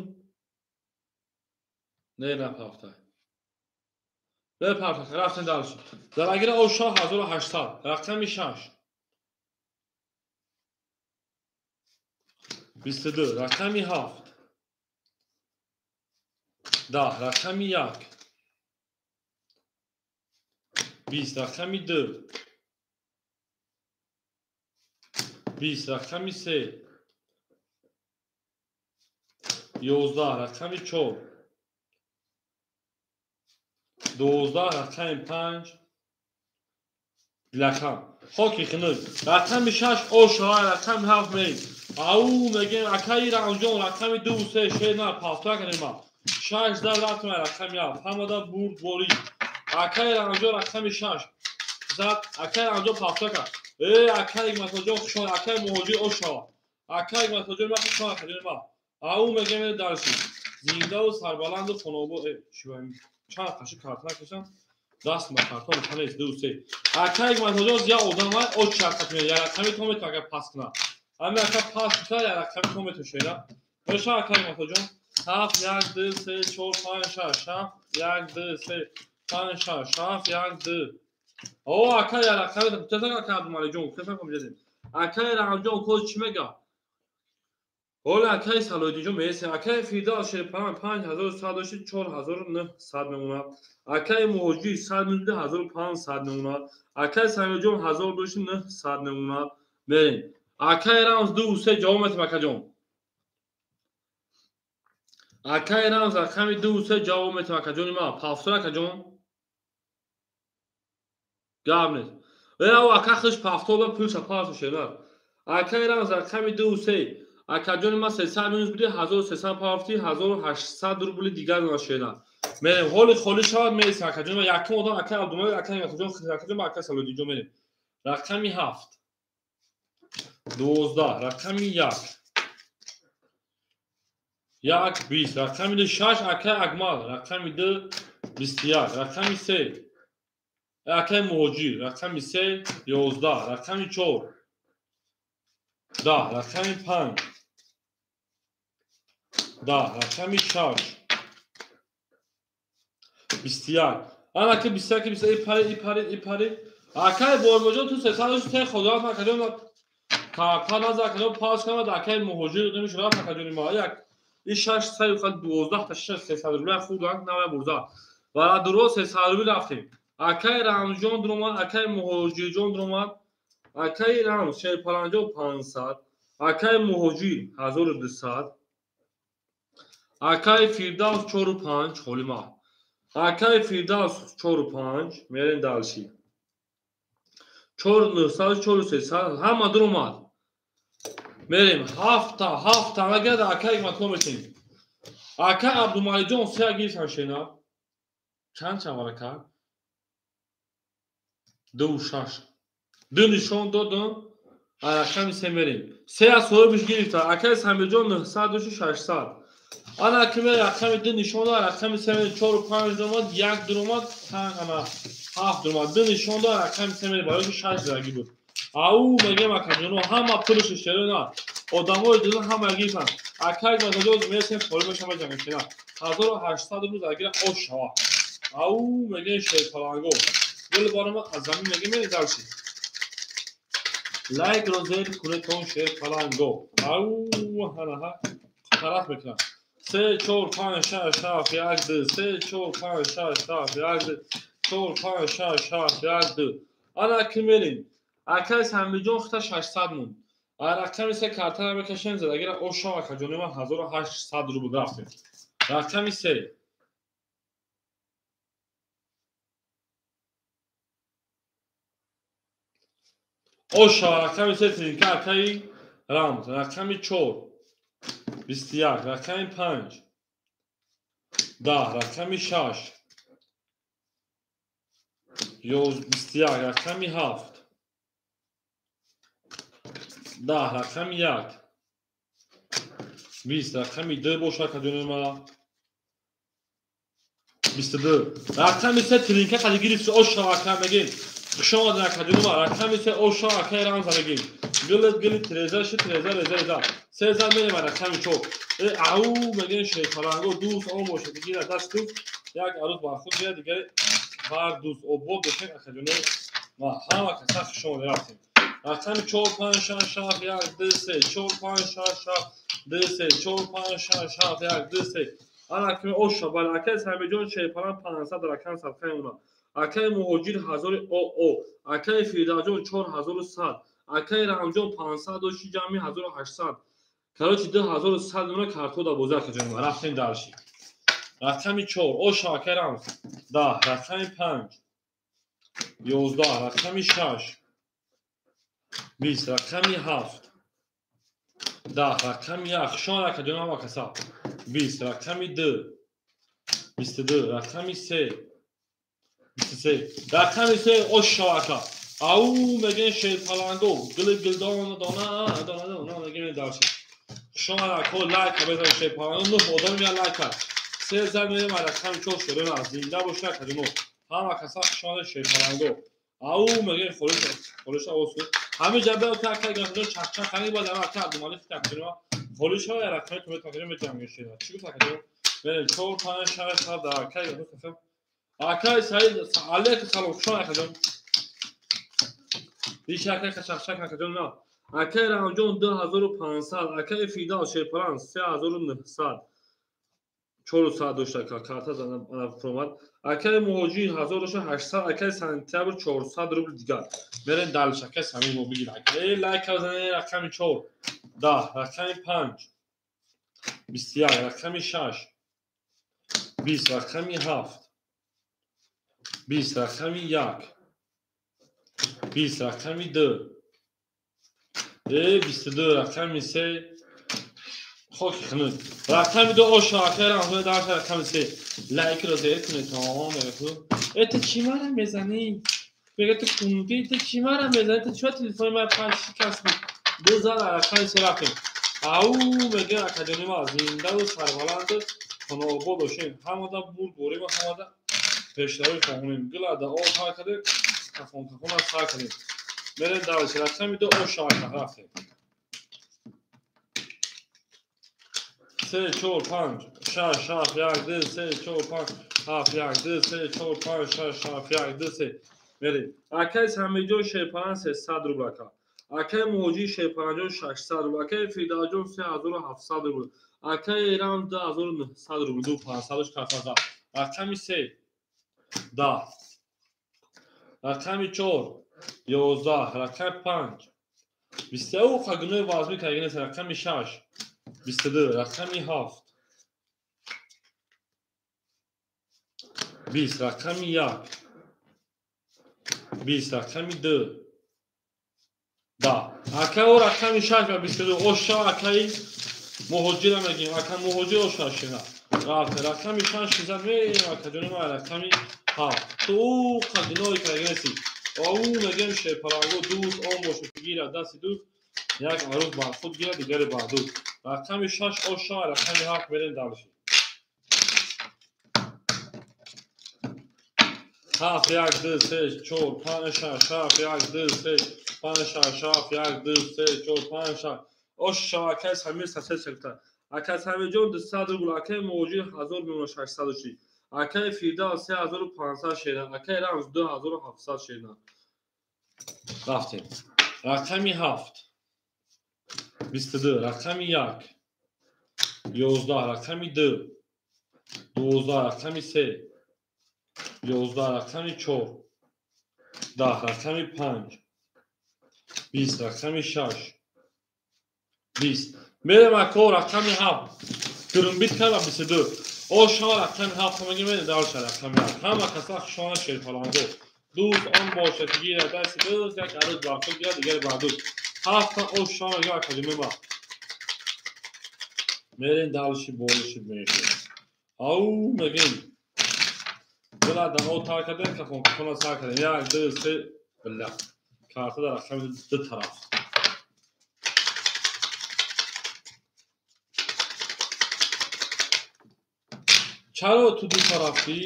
Не, на пафта. Бепарта, рафтем дарси. Зарагира ошо 1800, рақами 6. 22, рақами 7. 10, рақами 1. 20, рақами 2. 20, рақами 3. 11, рақами 4. 12 рақами 5. Дилакам. Хоки хинук. Рақами 6 ошо, рақами 7 мерем. Ау мегем акаи Рамҷон рақами 2 3 6 на пафта кардем. 6 зад рафтем рақами 7. Ҳамада бурд борӣ. Акаи Рамҷон рақами 6 зад. Акаи Рамҷон пафта кард. Акаи Матоҷон хуш омад. Акаи Муҳоҷир ошо. Акаи Матоҷон ма хуш омад акаҷони ма. Ау мегем дарси. Зиндаву сарбаланду хонобод. Чанд қаши карта накашам. Даст ба картон ҳанез 2 3. Акаи Матоҷон я одам ай оч шаркат меяд. Я рақами то метавон агар пас кунад. Ҳами ака пас кунад я рақами то метавон шера. Боша акаи Матоҷон 7 1 2 3 4 5 6 7 1 2 3 5 6 7 1 2. О ака я рақами то ака Абдумаликҷон касан ком ҷадем. Акаи Рамҷон коз чӣ мега? Ҳола акаи Салоҳиддинҷон мерасем. Акаи Фирдавс Шерпаран 5100 дошти 4900 мемонад. Акаи Муҳоҷир 100 мемонад 1500 мемонад. Акаи Самирҷон 1000 дошти 900 мемонад. Мерем. Акаи Рамз 2 3 ҷавоб метем акаҷон. Акаи Рамз рақами 2 3 ҷавоб метем акаҷони ман. Пафтор акаҷон. Гап нест. Ака худш пафтор ба пулша пафтор шернад. Акаи Рамз рақами 2 3. Акаҷони ман 300 минус буди, 1300 парафти, 1800 рубли дигар нашена. Мерем, ҳоли холӣ шавад, мересем акаҷони ман. Якум одам акай Абдумалик, акай Акаҷон, акаҷон ба акай Салодинҷон мерем. Рақами 7, 12, рақами 1, 1, 20, рақами 2, 6, акай Акмал, рақами 2, 21, рақами 3, акай Муҳоҷир, рақами 3, 11, рақами 4, 10, рақами 5, 10, рақами 6, 21. Ана ки 21, 21, парид, и парид, и парид. Акай Борбоҷон ту 300 те худо акаҷон карта наза акаҷон пас кама акай Муҳоҷир додем шура акаҷони ма. Як и 6 3 12 та 6 300 рубл хурдан навай бурза. Ва дуро 300 рубл рафтем. Акай Рамзҷон дуромад, акай Муҳоҷирҷон дуромад. Акай Рамз шерпаланҷо 500, акай Муҳоҷир 1200, акай Фирдавс 4,5 холима. Акай Фирдавс 4,5 мерем дальше. 4,900, 4,300 ҳама дуромад. Мерем ҳафта, ҳафта агар акай матлуб метем. Акай Абдумаликҷон се гирифтан шена. Чанд чанд ака? 2 6. Ду нишон додам, рақами се мерем. Се аз соҳибаш гирифта. Акай Самирҷон 900 дошти 600. Ана ки ме рақами ду нишон дод, рақами се мерем 4 5 дуромад, 1 дуромад, ана 7 дуромад. Ду нишон дод, рақами се мерем, барои 6 заги буд. Ау мегем акаҷоно, ҳама пулаш шеро на. Одамои дилон ҳама гирифтан. Акай Газаҷон мересем холӣ мешава ҷангшена. 1800 рубл загира ош шава. Ау мегем шерпаланго. Гул барома аз замин мегем мерем дальше. Лайк ро зер кунед он шерпаланго. Ау ҳанаҳа тараф мекунам. 3 4 5 6 7 1 2 3 4 5 6 7 1 2 4 5 6 7 1 2. Ана ки мерем. Акай Самирҷон хита 600 монд. Рақами се картара мекашем, задагира ошо акаҷони ман 1800 рубл рафтем. Рақами се. Ошо рақами се тринка акаи Рамз. Рақами 4, 21, рақами 5, 10, рақами 6, 21, рақами 7, 10, рақами 1, 20, рақами 2 бошад акаҷони ман. 22. Рақами 3 тринка қади гирифт ошо ака мегем. Хуш омадед акаҷони ман. Рақами 3 ошо акаи Рамза мегем. Гилит гилит треза ши треза реза реза. Се зад мерем рақами 4. Ау мегем шерпаланго дӯст он бошад дигар даст дӯст як арӯз бар худ гирад дигари бар дӯст обод бошед акаҷони ман. Ҳама каса хуш омадед рафтем. Рақами 4 5 6 7 1 2 3 4 5 6 7 2 3 4 5 6 7 1 2 3. Ана ки ошо бал акай Самирҷон шерпалан 500 рақам садқаи уна. Акай Муҳоҷир 1000 о акай Фирдавсҷон 4100, акай Рамҷон 500 дошти ҷамъи 1800. Короче 2100 уна картода бозӣ акаҷон. Рафтем дальше. Рақами 4 ошо акай Рамз 10, рақами 5, 11, рақами 6, 20, рақами 7, 10, рақами 1, хушон акаҷон ҳама каса. 20, рақами 2, 22, рақами 3, 23, рақами 3 ошо ака. Ау мегем шерпаланго, гили гилдона дона дона дона мегем дальше. Хушон ака лайк бизан шерпаланго, 9 одам я лайк кард. Се зад мерем рақами 4 шерона зинда боша акаҷоно. Ҳама каса хушон шерпаланго. Ау мегем холиш холиш овоз кун. Ҳамин ҷабе та акай Газаҷон чақчақ хани бад ама ака Абдумалик такҷоно. Холиш ҳа рақами ту такҷоно меҷангем шера. Чӣ гуфт акаҷон? Мерем 4 5 6 7 акай Газаҷон. Акай Саид алейкум салом хушон акаҷон. Иш акай чақчақ акаҷон на. Акай Рамҷон 2500, акай Фидал шерпалан 3900. 400 дошта карта задам ана фурмад. Акай Муҳоҷир 1800, акай Сантябр 400 рубл дигар. Мерем дальше акай Самир мо бигир. Акай лайк бизанед рақами 4, 10, рақами 5, 21, рақами 6, 20, рақами 7, 20, рақами 1, 20, рақами 2, 22, рақами 3, Хоки хунук. Рақами 2 оша акай Рамзон дар рақами 3. Лайкро зер кунед то мегӯ. Э ту чӣ мара мезанӣ? Мега ту кунги ту чӣ мара мезанӣ? Ту чӣ телефони ман панҷ шикастӣ? Ду зан рақами 3 рафтем. Ау мега акаҷони ма зиндаву сарбаланду хонобод бошем. Ҳамада бурд борем, ҳамада пешравӣ хоҳонем. Гилада об ҳар кардем, кафон кафона сар кардем. Мерем дальше. Рақами 2 оша ака рафтем. 3, 4, 5, 6, 7, 1, 2, 3, 4, 5, 7, 1, 2, 3, 4, 5, 6, 7, 1, 2, 3. Мерем. Акай Самиҷон Шерпаран 300 рубл ака. Акай Муҳоҷир Шерпаранҷон 600 рубл. Акай Фирдавсҷон 3700 рубл. Акай Эрам 2900 рубл. 2500 кафаза. Рақами 3 10. Рақами 4 11. Рақами 5 23. Қагунои вазмӣ кардагинест. Рақами 6 22. Рақами 7 20. Рақами 1 20. Рақами 2 10. Акай о рақами 6 ва 22. Оша акай муҳоҷира мегим. Ака муҳоҷир оша шина. Рафт. Рақами 6 зад мерем акаҷони ма рақами 7. Ту қагунои кардагинести. Ау мегем шерпаранго дӯст он бошад ки гирад дасти дӯст, як арӯз бар худ гирад, дигаре бар дӯст. Рақами 6 оша, рақами 7 мерем дальше. 7 1 2 3 4 5 6 7 1 2 3 5 6 7 1 2 3 4 5 6. Оша акай Самир сасед шекта. Акай Самирҷон 200 рубл, акай Муҳоҷир 1660. Акай Фирдавс 3500 шера, акай Рамз 2700 шера. Рафтем. Рақами 7 22, рақами 1 11, рақами 2 12, рақами 3 11, рақами 4 10, рақами 5 20, рақами 6 20. Мерем ако рақами 7 гурумбит кард ва 22. Оша рақами 7 мегем, мерем дальше рақами 7. Ҳама каса хушона шерпаланго. Дӯст он бошад ки гирад дасти дӯст, як арӯз бар худ гирад, дигаре бар дӯст. Ҳафта оша мега академия ма. Мерем дальше болиши мешем. Ау мегем. Гила даҳо тар кардем, кафон кафона сар кардем. 1 2 3 билла. Карта дар рақами 2 тараф. Чаро ту ду тарафӣ?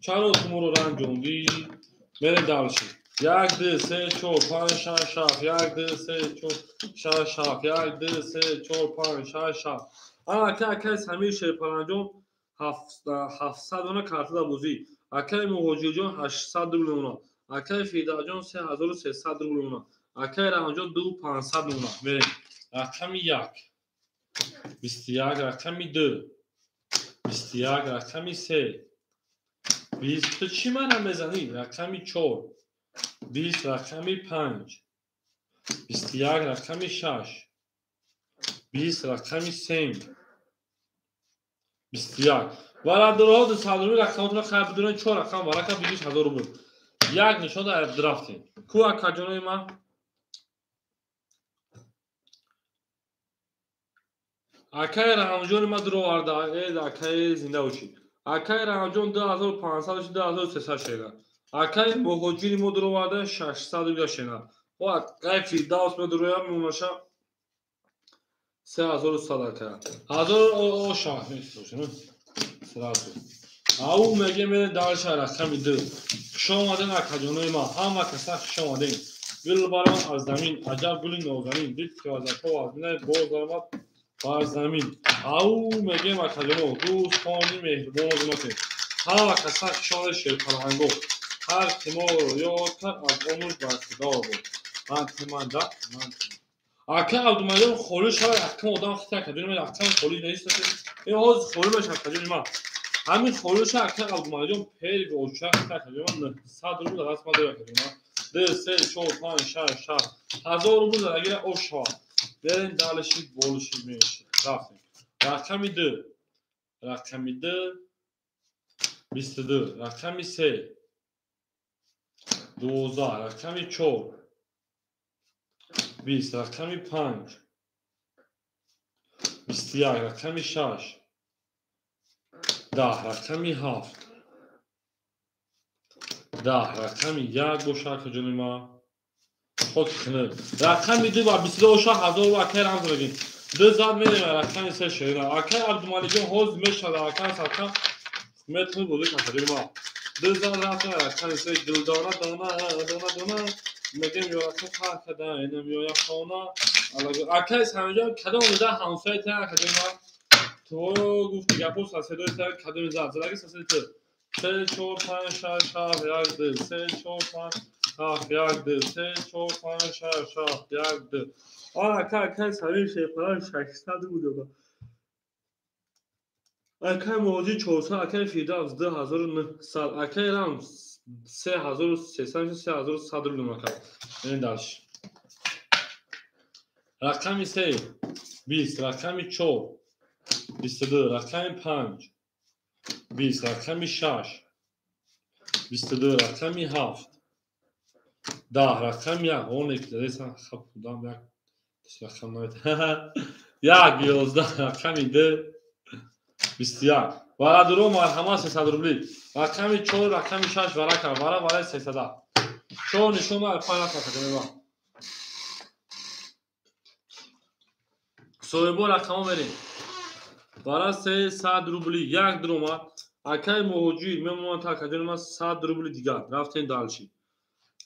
Чаро ту моро ранҷондӣ? Мерем дальше. 1 2 3 4 5 6 7 1 2 3 4 6 7 1 2 3 4 5 6 7. Ана ака акай Самир Шерпаранҷон 700 дона карта дар бозӣ. Акай Муҳоҷирҷон 800 рубл мемонад. Акай Фирдавсҷон 3300 рубл мемонад. Акай Раҳмонҷон 2500 мемонад. Мерем. Рақами 1 21, рақами 2 21, рақами 3 20. Ту чӣ мара мезанӣ? Рақами 4 20, рақами 5 21, рақами 6 20, рақами 3 21. Бародарҳо 200 рубл рақамотро хайр бидонед, 4 рақам варака 20000 рубл. Як нишон дар рафтем. Ку акаҷонои ман? Акай Раҳмонҷони ма дуроварда, э акай зинда бошӣ. Акай Раҳмонҷон 2500 2300 шера. Акай Муҳоҷири мо дуроварда 600 рубл шера. О акай Фирдавс мо дуроя мемонаша 3100 ака. 1000 оша мефурӯшем. Сразу. Ау мегем мерем дальше рақами 2. Хуш омаден акаҷонои ма. Ҳама каса хуш омаден. Гул барон аз замин, аҷаб гули нозанин. Дид ки аз апо аз минай боз омад бар замин. Ау мегем акаҷоно, дӯстони меҳрубон озинотем. Ҳама каса хуш омаден шерпаланго. Ҳар ки моро ёд кард аз омӯз бар худо буд. Ман тиманда, ман тиманда. Ака Абдумалим холӣ шавад, акам одам хита акаҷони ман акам холӣ нест. Ин ҳозир холӣ мешавад акаҷони ман. Ҳамин холӣ шавад ака Абдумалимҷон пери оча хита акаҷони ман 900 рубл дар даст ман дорад акаҷони ман. 2 3 4 5 6 7 1000 рубл дар гира ош шавад. Берем дальше болиши меши. Рафтем. Рақами 2. Рақами 2 22, рақами 3 12, рақами 4 20, рақами 5 21, рақами 6, 10, рақами 7, 10, рақами 1 боша акаҷони ман. Хоки хинук. Рақами 2 ва 22 боша 1000 рубл акай Рамз мегим. Ду зад мерем рақами 3 ширина. Акай Абдумаликҷон ҳозир мешавад акай садқа метавонӣ бозӣ кунӣ акаҷони ман. Ду зад рафтем рақами 3 гулдона дона дона дона мегем ёрака фарқ када инам ёя хона. Акай Самиҷон кадом зад ҳамсояи та акаҷони ман? Ту гуфти гапо соседои та кадоми зад? Задаги соседи ту. 3 4 5 6 7 1 2 3 4 5 7 1 2 3 4 5 6 7 1 2. Он ака акай Самир Шерпалан 600 буд. Акай Муҳоҷир 400, акай Фирдавс 2900, акай Рамз 3300, 3100 рубл ака. Мерем дальше. Рақами 3 20, рақами 4 22, рақами 5 20, рақами 6 22, рақами 7 10, рақами 1. Он ки задесан хаб худам як рақам намед. 1 11, рақами 2 21. Варадуро марҳамат 300 рубли. Рақами 4, рақами 6 варака, вара вараи 300. 4 нишон ма 5 рафта. Соҳибо рақамо мерем. Вара 300 рубли як дурома. Акай Муҳоҷир мемонад та акаҷони ман 100 рубли дигар. Рафтем дальше.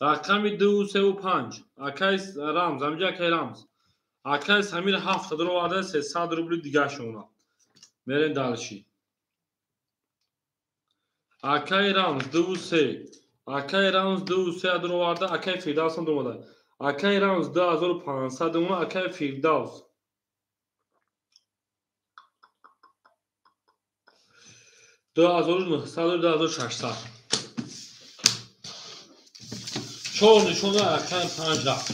Рақами 2 3 5. Акай Рамз, ҳаминҷа акай Рамз. Акай Самир 700 оварда 300 рубли дигар шуна. Мерем дальше. Акай Рамз 2 3. Акай Рамз 2 3 оварда, акай Фирдавс ҳам омада. Акай Рамз 2500 омада, акай Фирдавс 2900 2600. 4 нишона рақами 5 рафт.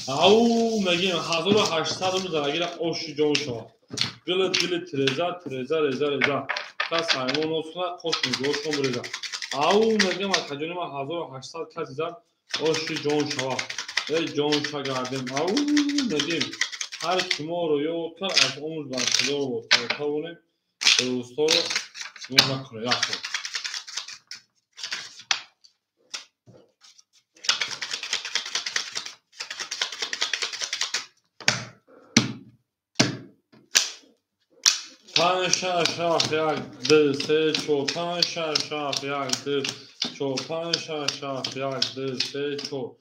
Ау мегим 1800 рубл зарагира оши ҷон шава. Гилит гилит треза треза реза реза. Та саймон осуна қош мегошон реза. Ау мегим акаҷони ман 1800 каси зад оши ҷон шава. Эй ҷон шагардем. Ау мегим ҳар ки моро ёд кард аз умр бархӯрдор бод. Тавонем дӯсторо гум накунем. Рафтем. 5 6 7 1 2 3 4 5 6 7 1 2 4 5 6 7 1 2 3 4.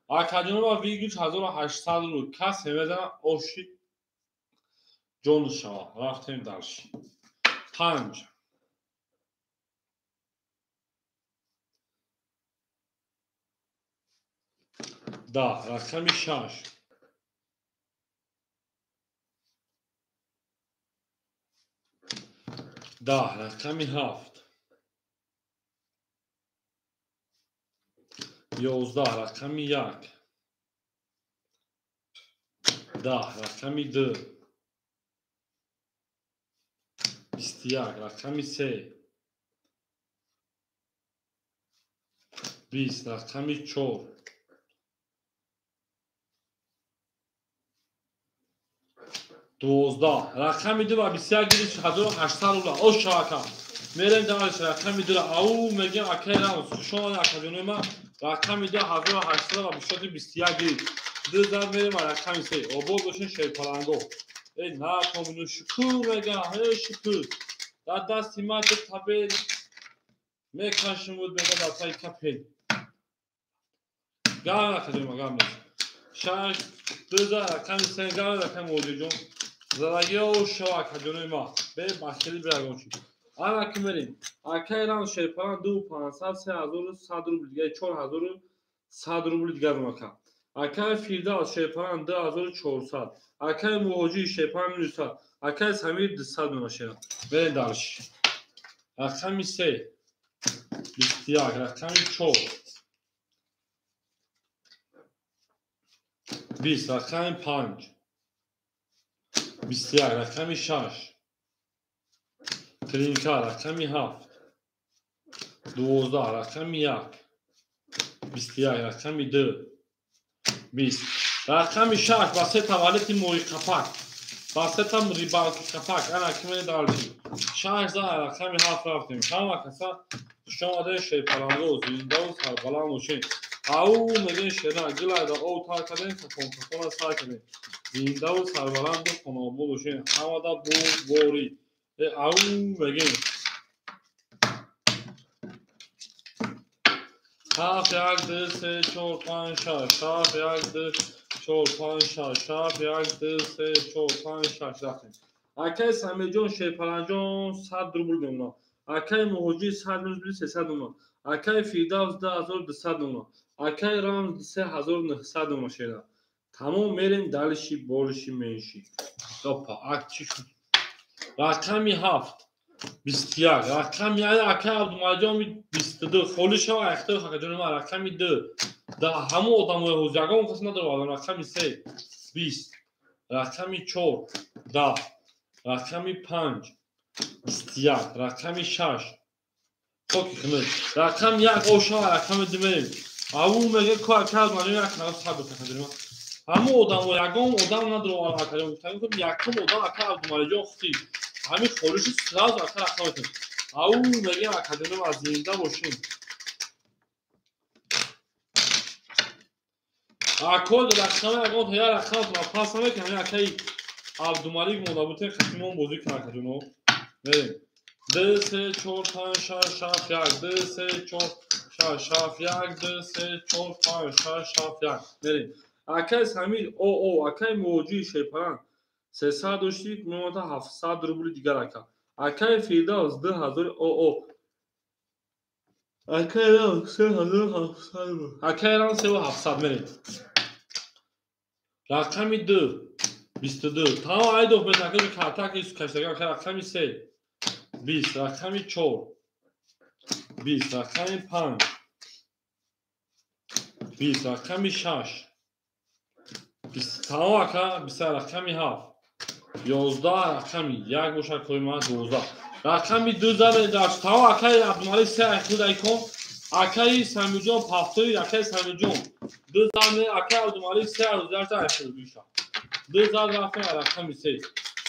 Акаҷонова вигич 1800 рубл. Касе мезанад оши ҷон шава. Рафтем дальше. 5 10, рақами 6 10, рақами 7 11, рақами 1 10, рақами 2 21, рақами 3 20, рақами 4 12, рақами 2 ва 21 гирифт 1800 рубл. Ош шавака. Мерем дальше. Рақами 2 ау мегем акай Рамз. Хуш омадед акаҷонои ман. Рақами 2 1800 ва 21 гирифт. Ду зад мерем ва рақами 3. Обод бошен шерпаланго. Эй на комину шукур мегам. Эй шукур. Дар дасти ман ду табел мекашим буд мега дар таи капел. Гам акаҷони ман гам нест. 6 ду зад рақами 3 гам рақами Муҳоҷирҷон. Залагиҳо шава акаҷонои ман. Бе бахили бирагон чӣ. Ана ки мерем. Акай Рамз Шерпалан 2500 3100 рубл дигар 4100 рубл дигар омака. Акай Фирдавс Шерпалан 2400. Акай Муҳоҷир Шерпалан 900. Акай Самир 200 мемошера. Мерем дальше. Рақами 3 21, рақами 4 20, рақами 5 21, рақами 6 тринка, рақами 7 12, рақами 1 21, рақами 2 20, рақами 6 ба се таваллуди моҳиқапак. Ба сета рибалки капак. Ана ки мерем дальше. 6 за рақами 7 рафтем. Ҳама каса хушомадед, шерпаланго, зиндаву сарбаланд бошед. Ау мегӯем шера, гилайда ов тар кардем, кафон кафона сар кардем. Зиндаву сарбаланду хонобод бошед. Ҳамада бурдборӣ. Ау мегӯем. 7 1 2 3 4 5 6 7 1 2 4 5 6 7 1 2 3 4 5 6 рафтем. Акай Самирҷон Шерпаланҷон 100 рубл мемонад. Акай Муҳоҷир 100 рубл 300 мемонад. Акай Фирдавс 2200 мемонад. Акай Рамз 3900 мемонад шера. Тамом мерем дальше больше меньше. Опа, ак чӣ шуд? Рақами 7 21, рақами акай Абдумалиҷон 22, холӣ шава айхтои хакаҷони ман рақами 2. Да ҳамон одамои ҳозир ягон кас надорад. Рақами 3 20, рақами 4 10, рақами 5 21, рақами 6 хоки хунук, рақами 1 ошава, рақами 2 мерем. Аву меге ко акай Абдумалиҷон як нафар сабр хакаҷони ман. Ҳамон одамо ягон одам надорад акаҷон. Гуфтам якум одам акай Абдумалиҷон худӣ. Ҳамин холиши сразу акай рақам метем. Ау мегем акаҷоним аз зинда бошем. Акод рақами ягон то як рақам пас намекунем. Ҳамин акаи Абдумалик монда будем, хатимон бозӣ кунад акаҷоно. Мерем. 2 3 4 5 6 7 1 2 3 4 6 7 1 2 3 4 5 6 7 1 мерем. Акай Самир о акай Муҳоҷир Шерпаланг 300 доштид, мемонад 700 рубли дигар ака. Акай Фирдавс 2000 о. Акай Рамз 3700 рубл. Акай Рамз 3700 мерем. Рақами 2 22. Тамом айдоф метакади картаки каштага. Рақами 3 20, рақами 4 20, рақами 5 20, рақами 6 20. Тамом ака 20, рақами 7 11, рақами 1 бошад кои ман 12. Рақами 2 задем дар тамом акаи Абдумалик 3 айхуд айкон. Акаи Самирҷон пафтои акаи Самирҷон 2 задем, акаи Абдумалик 3 11 айхуд биша. 2 зад рафтем рақами 3.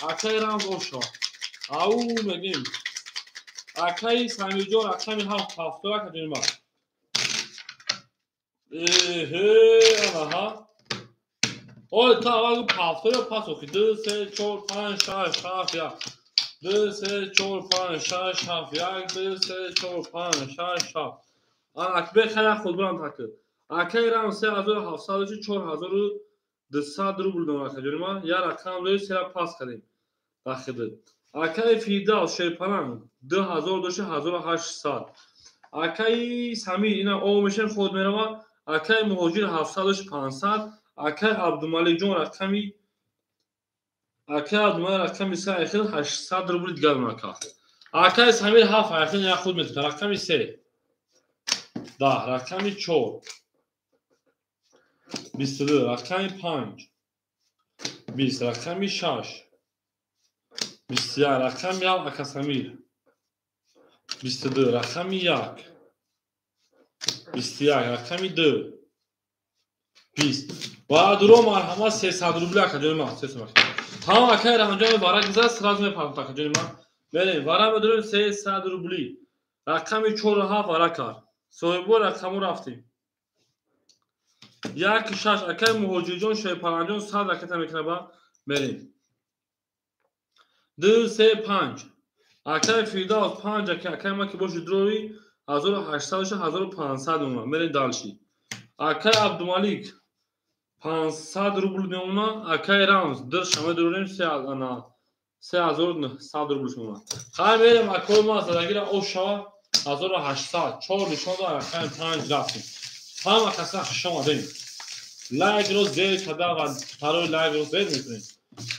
Акаи Рамз оша. Ау мегем. Акаи Самирҷон рақами 7 пафтои акаҷони ман. Эҳе, анаҳа. Ой, та аввал пафтои пас охи 2 3 4 5 6 7 1 2 3 4 5 6 7 1 2 3 4 5 6 7. Ана акбе хая худ бурам таки. Акаи Рамз 3700 4200 рубл дорам акаҷони ман. Я рақам дори сера пас кардем. Дахиди. Акаи Фирдавс Шерпаланг 2000 дошти 1800. Акаи Самир ина о мешем худ мерава. Акаи Муҳоҷир 700 дошти 500. Акаи Абдумаликҷон рақами акаи Абдумалик рақами 3 айхил 800 рубл дигар ака. Акаи Самир 7 айхил як худ метавад. Рақами 3 10, рақами 4 22, рақами 5 20, рақами 6 21, рақами 7 ака Самир 22, рақами 1 21, рақами 2 20. Ва дуро марҳамат 300 рубл акаҷони ман 300 рубл. Тамом акаи Раҳмҷон вара гузашт, сразу мепарам акаҷони ман. Мерем вара медорем 300 рубли. Рақами 4 7 вара кард. Соҳибо рақаму рафтем. 1 6 акаи Муҳоҷирҷон Шерпаланҷон 100 ракета мекунад ба мерем. 2 3 5 акаи Фирдавс 5 акаи ман ки боши дрои 1800 1500 мемонад. Мерем дальше. Акаи Абдумалик 500 рубл мемонад. Акаи Рамз дирша медорем 3900 рубл мемонад. Хай мерем акои ман задагира ошава 1800 4 нишон дод рақами 5 рафтем. Ҳама каса хуш омадем. Лайкро зер карда ва парои лайкро зер мекунем.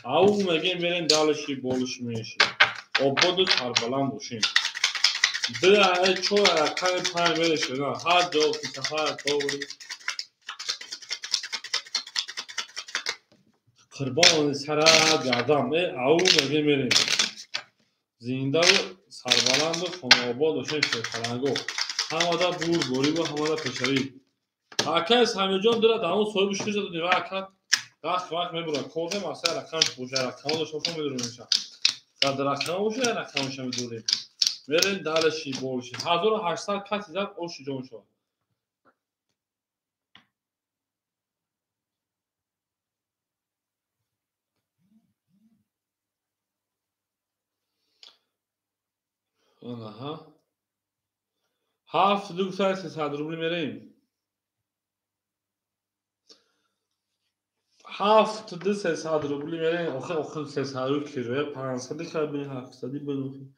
Ау мегем мерем дальше больше меньше. Ободу сарбаланд бошем. 2 4 рақами 5 мерешем. Ҳар ҷо ки сафар коври қурбони сарат гардам. Ау мегем мерем. Зиндаву сарбаланду хонаобод бошем шерпаланго. Ҳамада бурдборӣ ва ҳамада пешравӣ. Акаи Самирҷон дора дар он соҳиби шуд додем ва ака Вақт вақт мебурад. Корде масала рақам боша, рақам дошта бошам медурем. Дар рақам боша, рақамша медурем. Мерем далаши болши. 1800 каси зад оши ҷон шуд. Аҳа. 7 2 300 рубли мерем. 7 2 300 рубли мерем. Охе охе 300 рубли кироя 500 кабин 700 бинухи.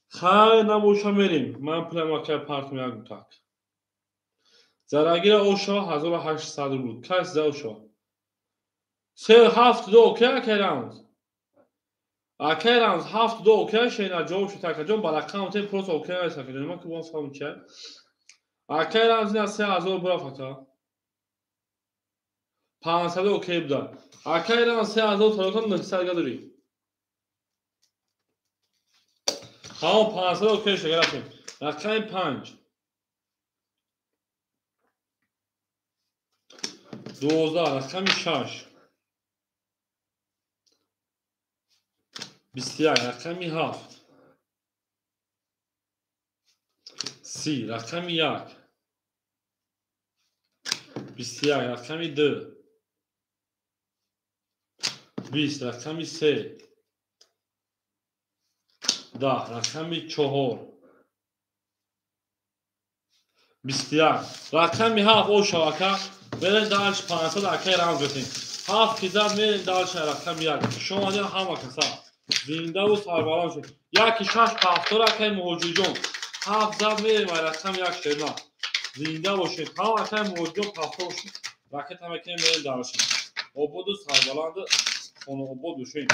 Хай набоша мерем. Ман пулам ака парт меягум так. Зарагира оша 1800 рубл. Кас за оша. 3 7 2 окей акай раунд. Акай раунд 7 2 окей шена ҷавоб шуд акаҷон ба рақам тем просто окей нест акаҷон. Ман ки бон фаҳмам чи. Акай раунд ина 3000 бурафт ака. 500 окей буда. Акай раунд 3000 талотан 900 гадори. Ҳамон 500 окей шуд рафтем. Рақами 5. 12 рақами 6. 21 рақами 7. 30 рақами 1. 21 рақами 2. 20 рақами 3. 10 рақами 4. 21 рақами 7 оша ака. Мерем дальше 500 акай рамз бетем. 7 ки зад мерем дальше рақами 1. Шумо ҳама каса зиндаву сарбаланд шуд. 1 6 7 акай муҳоҷирҷон. 7 зад мерем рақами 1 шерна. Зинда бошед. Ҳама акай муҳоҷирҷон 7 бошед. Ракета мекунем мерем дальше. Ободу сарбаланду хонаобод бошед.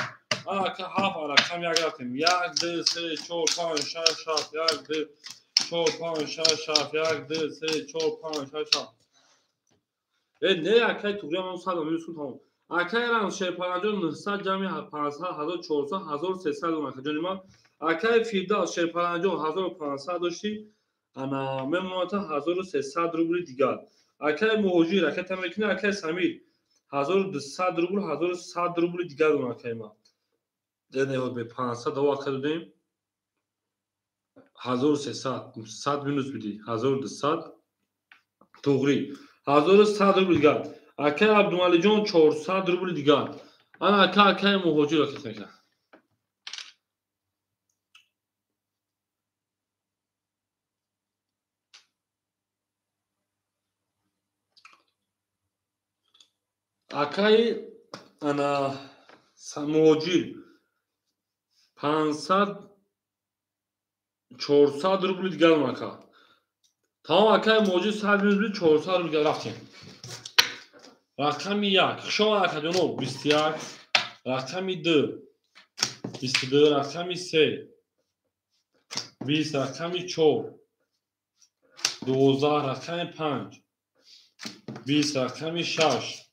Ана ака 7 рақами 1 рафтем. 1 2 3 4 5 6 7 1 2 4 5 6 7 1 2 3 4 5 6 7. Не акай туғри ман 100 минус кун тамом. Акай рам шерпаранҷон 900 ҷамъи 500 1400 1300 дон акаҷони ман. Акай Фирдавс шерпаранҷон 1500 дошти. Ана мемонад 1300 рубли дигар. Акай муҳоҷир ракета мекунӣ, акай Самир 1200 рубл 1100 рубли дигар дон акай ман. Не бе 500 ава ака додем. 1300 100 минус биди 1200 туғри 1100 рубл дигар. Акай Абдумалиҷон 400 рубл дигар. Ана ака акай муҳоҷир ракет мекунад. Акай ана муҳоҷир 500 400 рубли дигар ака. Тамом акай муҳоҷир 100 минус биди 400 рубл дигар рафтем. Рақами 1. Хуш омад акаҷоно 21. Рақами 2 22. Рақами 3 20. Рақами 4 12. Рақами 5 20. Рақами 6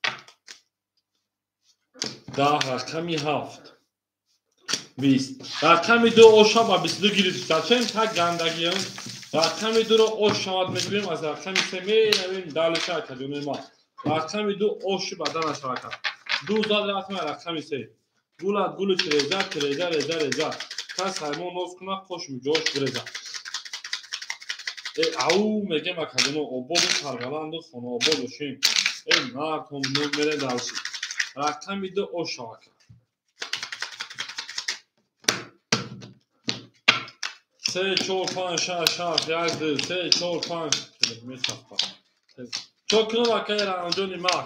10. Рақами 7 20. Рақами 2 оша ба 22 гирифт. Зачем так гандагиям? Рақами 2-ро ош шавад мегӯем, аз рақами 3 меравем дальше акаҷонои ман. Рақами 2 оши бадан нашавад. 2 зад рафтем рақами 3. Гулат гули реза, реза, реза, реза. Кас ҳаймон ноз кунад, қош муҷош биреза. Ау мегем акаҷоно ободу сарбаланду хонаобод бошем. Мардум мерем дальше. Рақами 2 ош шавад. 3 4 5 6 7 1 2 3 4 5 месафа. Чо кунам акай рамҷони ман?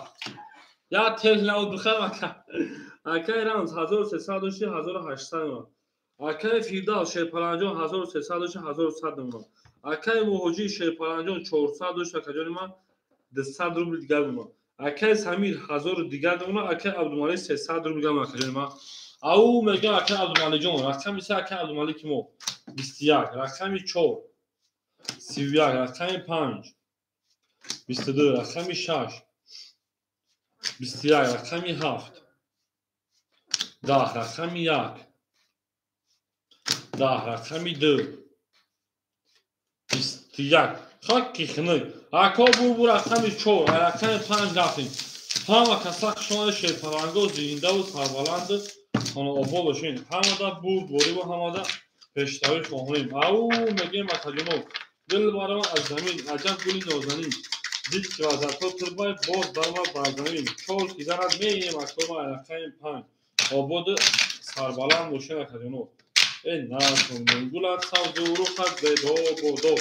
Як тел набуд бихарам ака. Акай рамз 1300 дошти 1800 мемонад. Акай Фирдавс шерпаланҷон 1300 дошти 1100 мемонад. Акай муҳоҷир шерпаланҷон 400 дошти акаҷони ман 200 рубл дигар мемонад. Акай Самир 1000 дигар мемонад. Акай Абдумалик 300 рубл дигар мемонад акаҷони ман. Ау мегӯям акай Абдумаликҷон, рақами 3 акай Абдумалики мо 21, рақами 4 31, рақами 5 22, рақами 6 21, рақами 7 10, рақами 1 10, рақами 2 21. Хак ки хинак. Ако бу рақами 4, рақами 5 рафтем. Ҳама каса хушомадед шерпаланго, зиндаву сарбаланду хонаобод бошед. Ҳамада бурдбориву ҳамада пешравӣ хоҳонем. Ау мегӯем акаҷоно, дил баромад аз замин, аҷаб гули нозанин. Дид ки вазатҳо турбай, боз даромад бар замин. Чор ки занад меем акома рақами 5. Ободу сарбаланд бошед акаҷоно. Э насонун гулат сабзу рухат бедо бодо,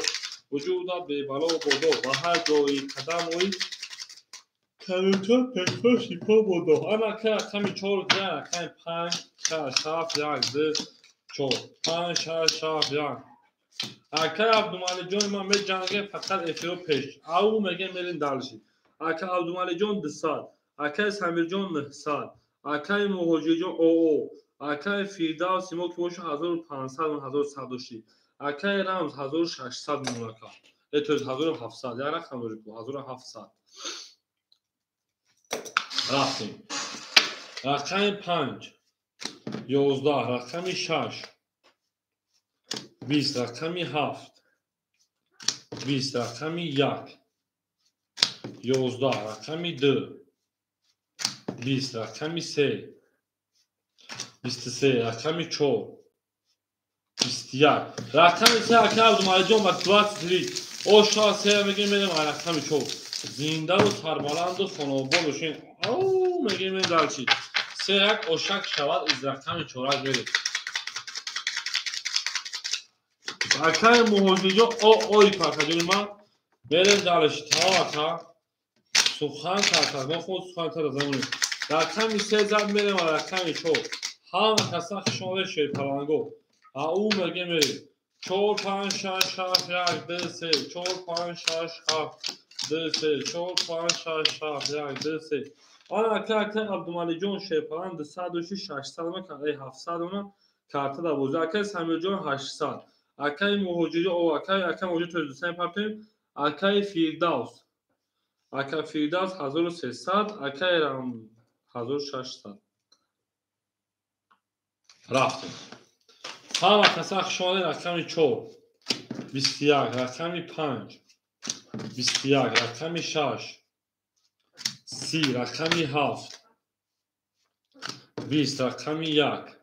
вуҷудат бебало бодо, ба ҳар ҷои қадам ои калуча пешво шифо бодо. Ана ка рақами 4 ки рақами 5 6 7 1 2 4 5 6 7 1. Акай Абдумалиҷон ман меҷанге фақат эфиро пеш. Ау меге мерин далши. Ака Абдумалиҷон 200, акай Самирҷон 900, акай Муҳоҷирҷон оо, акай Фирдавс мо ки боша 1500 1100 дошти. Акай Рамз 1600 мемонака. То есть 1700, як рақам дошти 1700. Рафтем. Рақами 5 11, рақами 6 20, рақами 7 20, рақами 1 11, рақами 2 20, рақами 3 23, рақами 4 21, рақами 3. Ака Абдумалиҷон ба 23 оша 3 мегем мерем рақами 4. Зиндаву сарбаланду хонаобод бошед. Ау мегем мерем далчи. 3 1 ошак шавад из рақами 4 мерем. Акай Муҳоҷирҷон о ой пакаҷони ман мерем далчи. Тамом ака. Сухан карта, мо худ сухан карта замонем. Рақами 3 зад мерем рақами 4. Ҳама каса хушомадед шерпаланго. Ау меге мерем. 4 5 6 7 1 2 3 4 5 6 7 2 3 4 5 6 7 1 2 3. Ана ака ака Абдумалиҷон шерпаланг 206 600 ма 700 ма карта дар бозӣ. Акай Самирҷон 800. Акай Муҳоҷирҷон о акай ака Муҳоҷир то 200 партем. Акай Фирдавс. Ака Фирдавс 1300, акай Рам 1600. Рафтем. Ҳама каса хушомадед рақами 4 21, рақами 5 21, рақами 6 30, рақами 7 20, рақами 1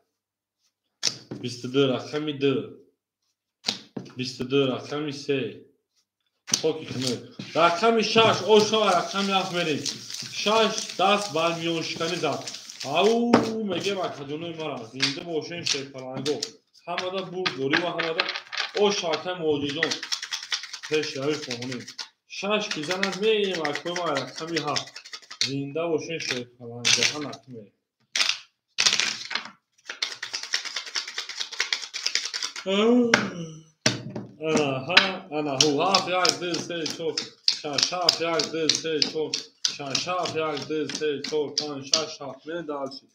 22, рақами 2 22, рақами 3. Хоки хунук. Рақами 6 ошо рақами 7 мерем. 6 даст бар миёншиканӣ зад. Ау мегем акаҷонои мара зинда бошем шерпаланго. Ҳамада бурд дорӣ ва ҳамада оша акай Муҳоҷирҷон пешравӣ хоҳонем. 6 ки занад меем акои ма рақами 7. Зинда бошем шерпаланго. Ҳама мерем. Ана ҳа ана ҳу 7 1 2 3 4 6 7 1 2 3 4 6 7 1 2 3 4 5 6 7 мерем далчи.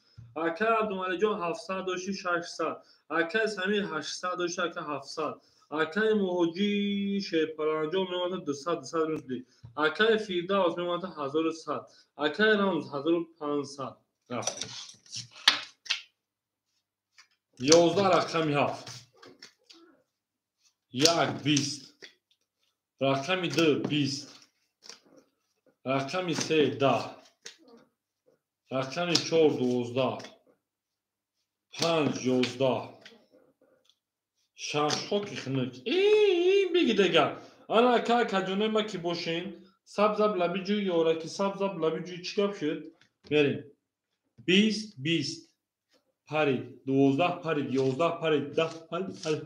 Акай Абдумалиҷон 700 дошти 600, акай Самир 800 дошти ака 700, акай Муҳоҷи шерпаланҷон мемонад 200 200 рубли, акай Фирдавс мемонад 1100, акай Рамз 1500. Рафтем. 11 рақами 7 1 20, рақами 2 20, рақами 3 10, рақами 4 12, 5 11, 6 хоки хунук. Бигӣ дигар. Ана ака акаҷонои ма ки бошен, сабзаб лаби ҷӯй ёра ки сабзаб лаби ҷӯй чӣ гап шуд? Мерем. 20 20 парид, 12 парид, 11 парид, 10 парид, парид.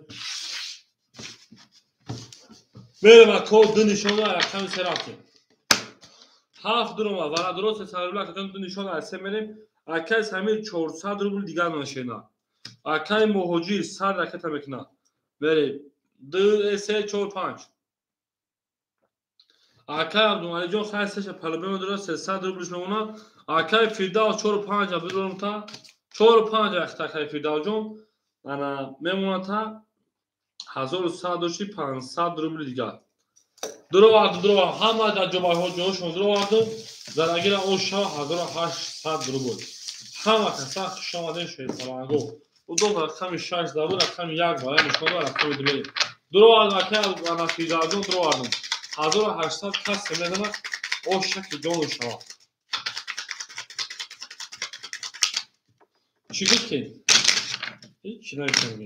Мерем ако ду нишона рақами 3 рафтем. 7 дурома варадро 300 рубл акаҷон ду нишона аз 3 мерем. Акай Самир 400 рубл дигар нашена. Акай Муҳоҷир 100 ракета мекунад. Мерем. 2 3 4 5. Акай Абдумалиҷон хай сеша палубема дора 300 рублш мемонад. Акай Фирдавс 4 5 бидорам та 4 5 вақт акай Фирдавсҷон ана мемонад та 1100 дошти 500 рубли дигар. Дуроварду дуроварду ҳама дар ҷобаҳо ҷошон дуроварду зарагира оша 1800 рубл. Ҳама каса хуш омадед шерпаланго. Удо рақами 6 забуд рақами 1 барои нишон рақами 2 мерем. Дуроварду акай ана Фирдавсҷон дуровардум. 1800 кас мезанад оша ки ҷону шавад. Чӣ гуфтед? Ҳеҷ чӣ нагуфтем.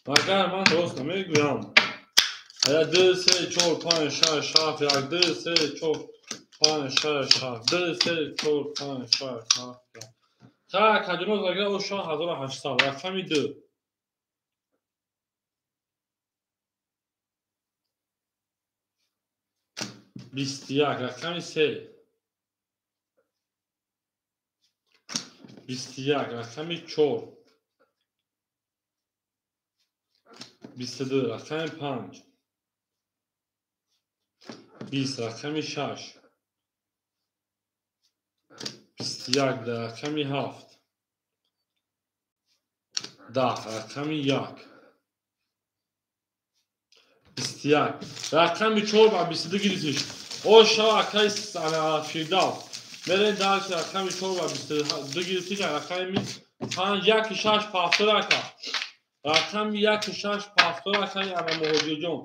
Магар ман рост намегӯям? 1 2 3 4 5 6 7 1 2 3 4 5 6 7 2 3 4 5 6 7 1. Ха, каҷуно загра о 6800 рақами 2. 21 рақами 3. 21 рақами 4. 22 рақами 5. 20 рақами 6. 21 рақами 7. 10 рақами 1. 21 рақами 4 ба 22 гирифтиш. О шава акай Фирдавс. Мерем дальше рақами 4 ба 22 гирифтиш. Рақами 5 1 6 повтор ака. Рақами 1 6 повтор акай ана Муҳоҷирҷон.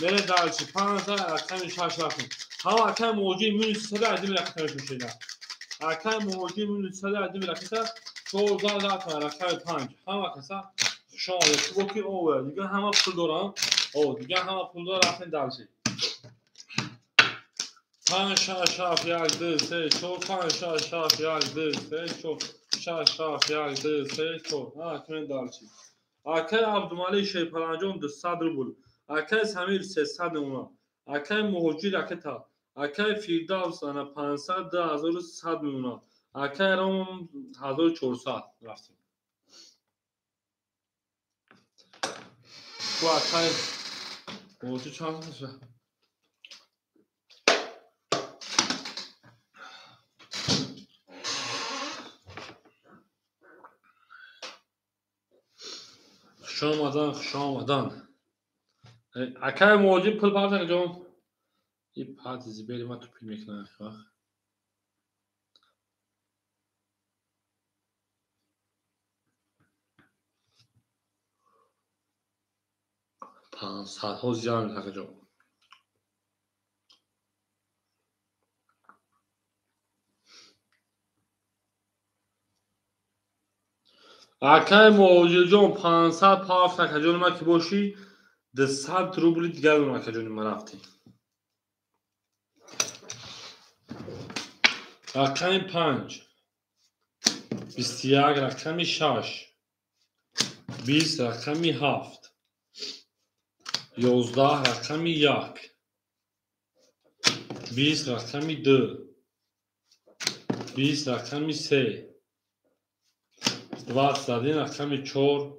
Мерем дальше 5 рақами 6 рафтем. Ҳама акай Муҳоҷир минус 3 один рақами шуда. Акай Муҳоҷир минус 3 один рақами 14 рафтем рақами 5. Ҳама каса хуш омадед. Кубоки ове. Дига ҳама пул дорам. О, дига ҳама пул дорам, рафтем дальше. 5 6 7 1 2 3 4 5 6 7 1 2 3 4 6 7 1 2 3 4. Ҳа, кунем дальше. Акай Абдумалик Шерпаланҷон 200 рубл. Акай Самир 300 нума. Акай Муҳоҷир ракета. Акай Фирдавс ана 500 2100 нума. Акай Ром 1400 рафтем. Ку акай Муҳоҷир чанд шуд? Хуш омадан, хуш омадан. Акай Муҳоҷир пул партак ҷон. И парти зибери ма тупил мекунам вақт. Пансадҳо зиёд мекунад ҷон. Акай Муҳоҷирҷон 500 пафт акаҷони ма ки бошӣ 200 рубли дигар дорам акаҷони ма рафтӣ. Рақами 5 21 рақами 6 20 рақами 7 11 рақами 1 20 рақами 2 20 рақами 3 21 рақами 4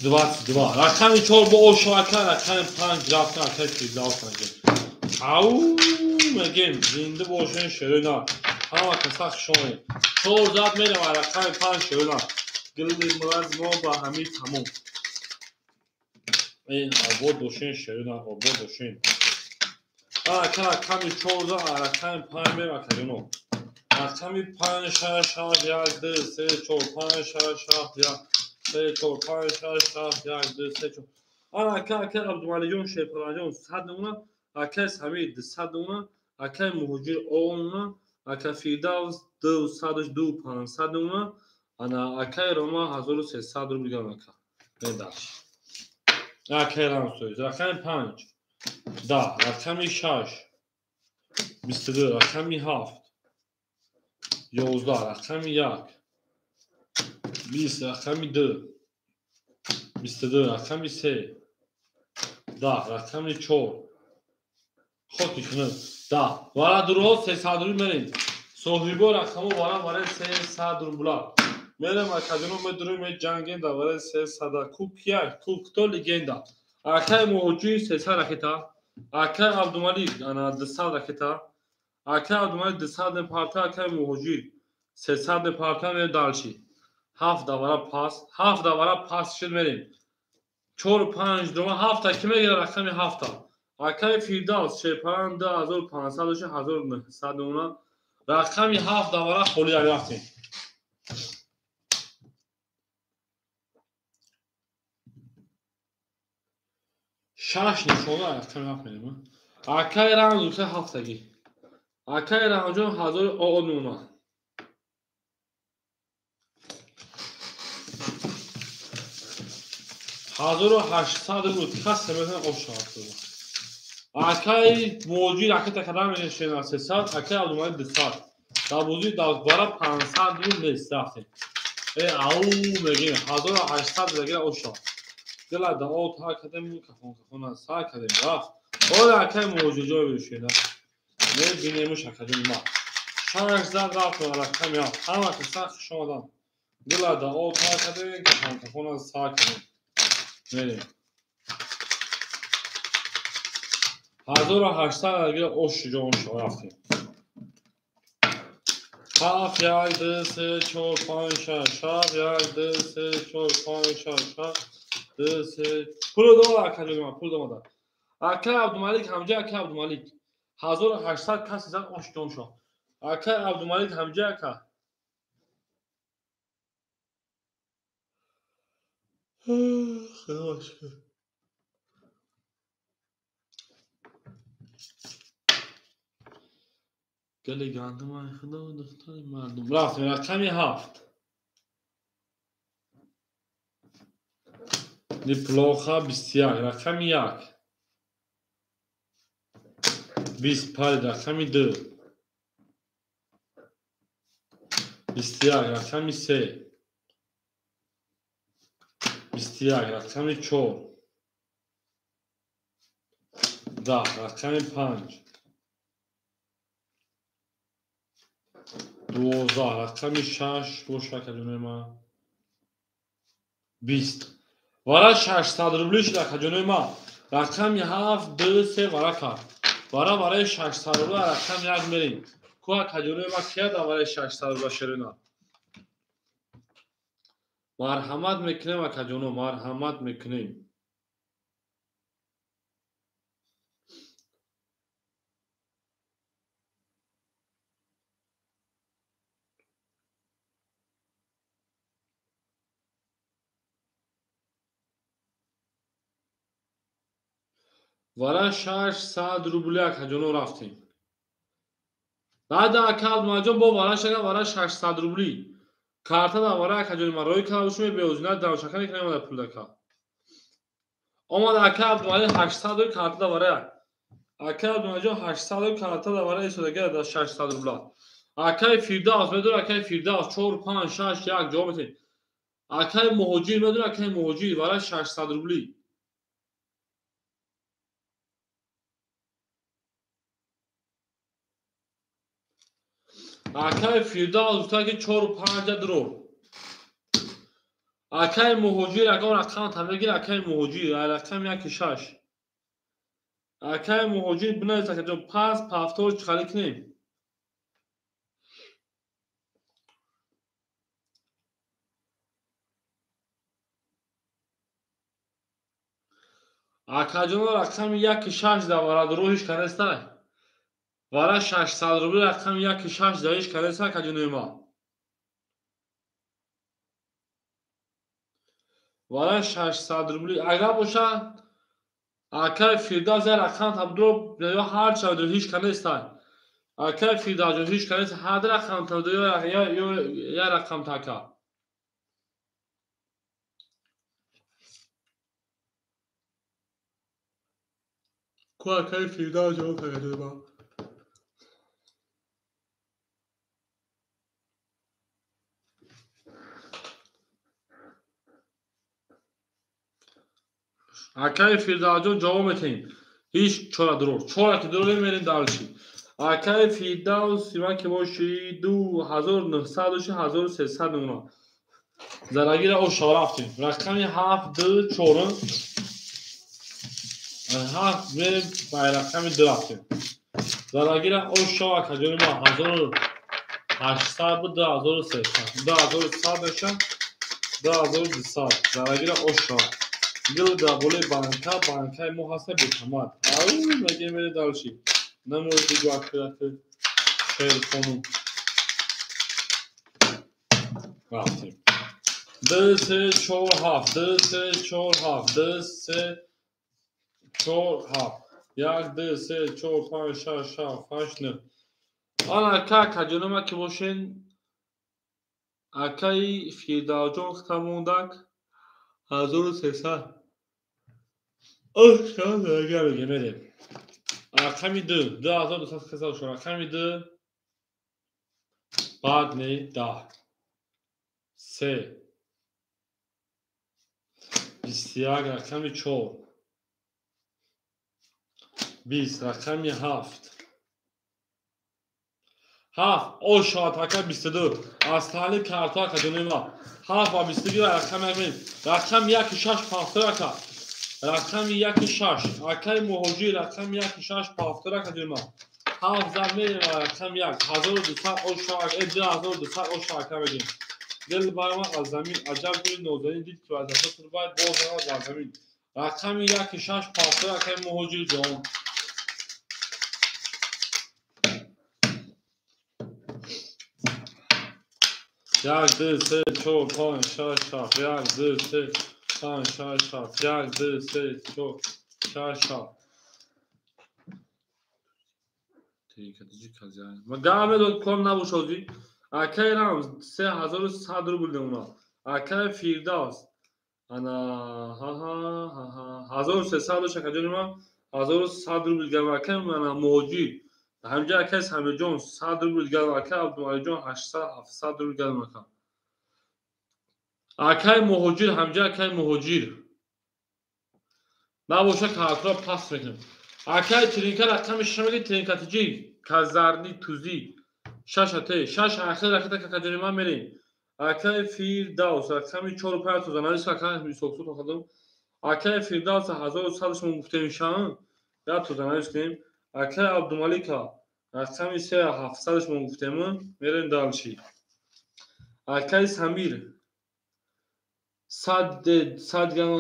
22 рақами 4 бо ошоака рақами 5 рафтан акай Фирдавс мегем. Ау мегем зинда бошен шерона. Ҳама каса хуш омадед. 4 зад мерава рақами 5 шерона. Гилли мураз мо ба ҳамин тамом. Ин обод бошен шерона, обод бошен. Ака рақами 4 зад рақами 5 мерава акаҷоно. Рақами 5 6 7 1 2 3 4 5 6 7 1 3 4 5 6 7 1 2 3 4. Ана ака ака Абдумалиҷон Шерпаланҷон 100 нума, акай Самир 200 нума, акай Муҳоҷир 10 нума, ака Фирдавс 202 500 нума, ана акай Рома 1300 рубл дигар ака. Медаш. Акай Рамсоиз рақами 5 10 рақами 6 22 рақами 7 11 рақами 1 20 рақами 2 22 рақами 3 10 рақами 4 хоки кунад 10 вара дуро 300 рубл мерем. Соҳибо рақамо вара вара 300 рубла мерем акаҷоно медурем меҷангем дар вараи 300. Ку кия ку кто легенда. Акай Муҳоҷир 300 ракета. Акай Абдумалик ана 200 ракета. Акай Абдумалик 200 парта, акай Муҳоҷир 300 парта мерем дальше. 7 давара пас, 7 давара пас шуд мерем. 4 5 2 7 ки мегирад рақами 7. Акай Фирдавс Шерпалан 2500 дошт 1900 нума. Рақами 7 давара холӣ рафтем. 6 нишона рақами 7 мерем. Акай Рамз гуфта 7 таги. Акай Раҳмонҷон 1000 ОО мемона. 1800 рубл кас метавонад об шавад. Акай Муҳоҷир ракета кадам мешавад 300, акай Абдумалик 200. Дар бозии давлатбара 500 рубл нест рафтем. Ау мегем 1800 рубл об шавад. Дила дао та кадем кафон кафона са кадем рафт. Ола акай Муҳоҷир ҷой бишина. Мебинемуш акаҷони ма. 600 рафт рақами ҳафт. Ҳама каса хуш омаданд. Дила дао та кадем кафон кафона са кадем. Мерем. 1800 рубл ош ҷон шо рафтем. 7 1 2 3 4 5 6 7 1 2 3 4 5 6 7 2 3 пул дод акаҷони ма, пул дод. Акай Абдумалик ҳамҷа, акай Абдумалик 1800 каси зад ош ҷон шо. Акай Абдумалик ҳамҷа ака. Худо шукр. Гали гандум ай худо духтари мардум. Рафтем рақами 7. Неплоха 21 рақами 1. 25 рақами 2. 21 рақами 3. 21 рақами 4. 10 рақами 5. 12 рақами 6 боша акаҷонои ман. 20 вара 600 рубли шуд акаҷонои ман. Рақами 7 2 3 вара кард. Вара вараи 600 рубла рақами 1 мерем. Ку акаҷонои ман кия дар вараи 600 рубла ширина? Марҳамат мекунем акаҷоно, марҳамат мекунем. Вара 600 рубли акаҷоно рафтем. Баъд ака Абдумаликҷон бо вара шага вара 600 рубли. Карта дар вара акаҷони ман рӯй карда шуме беозина давшака некунем дар пулдака. Омад ака Абдумалик 800 рубли карта дар вара. Ака Абдумаликҷон 800 рубли карта дар вара истодага дар 600 рубла. Акаи Фирдавс медора, акаи Фирдавс 4 5 6 1 ҷавоб метед. Акаи Муҳоҷир медора, акаи Муҳоҷир вара 600 рубли. Акаи Фирдавс гуфта ки 4 5 дрор. Акаи Муҳоҷир агар рақам та мегир, акаи Муҳоҷир рақам 1 6. Акаи Муҳоҷир бинавис акаҷон пас пафтор чӣ кунем? Акаҷон рақами 1 6 дар вара дроҳиш канестай. Вара 600 рубли рақами 1 6 даиш канеста акаҷонои ма. Вара 600 рубли агар боша акаи Фирдавс як рақам табдро ё ҳар чавдро ҳеч канестай. Акаи Фирдавсҷон ҳеч канеста ҳар рақам табдро ё як рақам така. Ку акаи Фирдавс ҷавоб акаҷони ма. Акаи Фирдавсҷон ҷавоб метаҳем. Ҳеч чора дрор. Чора ки дрор мерем дальше. Акаи Фирдавс сима ки боши 2900 доши 1300 мемонад. Зарагира оша рафтем. Рақами 7 2 4 7 мерем ба рақами 2 рафтем. Зарагира оша акаҷони ма 1800 буд 2300. 2100 меша 2200. Зарагира оша. Гил дар болои банка, банкаи мо ҳаста бетамад. Ау мегем мере дальше. Намои дигу акрати шерхонум. Рафтем. 2 3 4 7 2 3 4 7 2 3 4 7 1 2 3 4 5 6 7 8 9. Ана ака акаҷонома ки бошен, акаи Фирдавҷон хитамондак 1300. Мерем. Рақами 2, 2200 шуд. Рақами 2 баъд не 10. 3 21 рақами 4 20 рақами 7 7 ошоат ака 22 аз таҳлил карто ака ҷонои 7 ва 22 рақами 1 рақами 1 6 пафтор ака рақами 1 6 акаи муҳоҷир рақами 1 6 пафтор ака ҷонои 7 зад мерем рақами 1 1200 ошоат 2200 ошоат ака мегем. Дил баромад аз замин аҷаб гули нозанин дид ки аз дастҳо турбай боз равад бар замин. Рақами 1 6 пафтор акаи муҳоҷир ҷон. 1 2 3 4 5 6 7 1 2 3 5 6 7 1 2 3 4 6 7 Ма гап медод кор набошози. Акаи Рамз 3100 рубл мемонад. Акаи Фирдавс ана 1300 дош акаҷони ман 1100 рубл гап. Акаи ана муҳоҷир ҳамҷа акаи Самирҷон 100 рубл гап. Акаи Абдумалиҷон 800 700 рубл гап. Ака акаи муҳоҷир ҳамҷа акаи муҳоҷир набоша картро пас мекунем. Акаи Тринка рақами 6 меги Тринка тиҷи казарни тузӣ 6 ате 6 ахир ракета какаҷони ман мерем. Акаи Фирдавс рақами 4 5 тозанавис акаи ҳисобсуд хадам. Акаи Фирдавс 1100 шумо гуфтем шан я тозанавис кунем. Акаи Абдумалика рақами 3 700 шумо гуфтем мерем дальше. Акаи Самир 100 грамм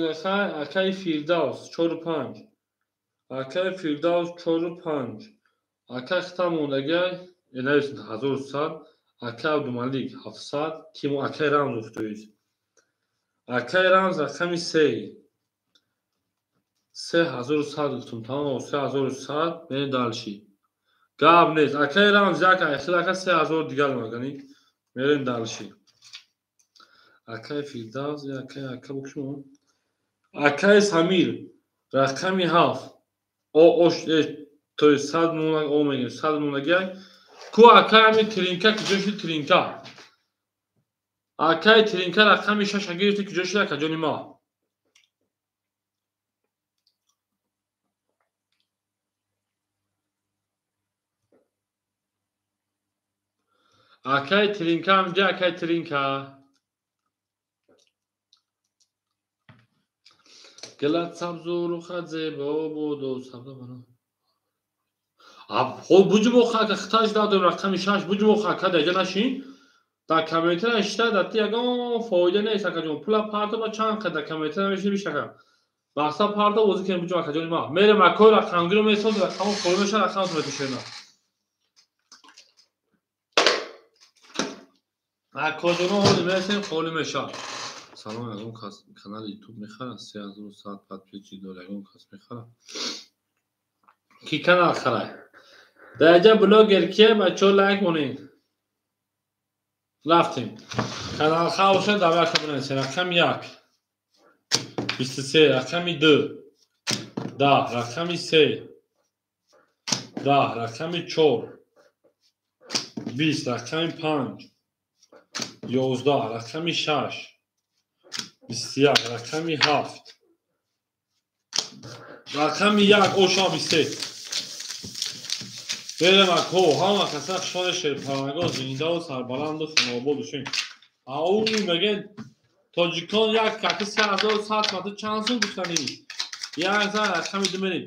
акаи Фирдавс 4 5 акаи Фирдавс 4 5 акаи хитам мондагай Элавис 1100 акаи Абдумалик 700 кимо акаи Рамз уфтоиз. Акаи Рамз рақами 3 3100 гуфтум тамом 3100 мерем дальше. Гап нест. Акаи Рамз як ахир ака 3000 дигар магани мерем дальше. Акаи Фирдавс акаи ака букшмо. Акаи Самир рақами 7 о ош то есть 100 мона о мегем 100 монагай ку акаи ами Тринка куҷо шуд Тринка? Акаи Тринка рақами 6 гирифти куҷо шуд акаҷони ма? Акаи Тринка ҳамҷа акаи Тринка гилат сабзу рухат зебо буду сабзу бано. Хоб буҷубо хака хиташ дадом рақами 6 буҷубо хака даҷа нашин. Дар комментар шита дар ти ягон фоида нест акаҷон. Пула парто ба чанд қадар комментар мешини бишака. Бахса парто бозӣ кунем буҷубо акаҷони ма. Мерем акои рақамгиро месозем рақамо холӣ мешавад рақамро метушем. Акоҷоно ҳоли мерасем холӣ мешавад. Салом ягон кас канали YouTube мехарад 3100 подписчик дорад ягон кас мехарад. Ки канал харад? Даҷа блогер кие бачаҳо лайк монед. Рафтем. Канал хавша давай бинависем. Рақами 1 23 рақами 2 10 рақами 3 10 рақами 4 20 рақами 5 11 рақами 6 21 рақами 7 рақами 1 оша 23 Берем ако ҳама каса хушони шерпалангон зиндаву сарбаланду хонаобод бошем. Ау мегӯяд тоҷикон як каки 3100 мата чанд сум гуфтанӣ? Як зан рақами 2 мерем.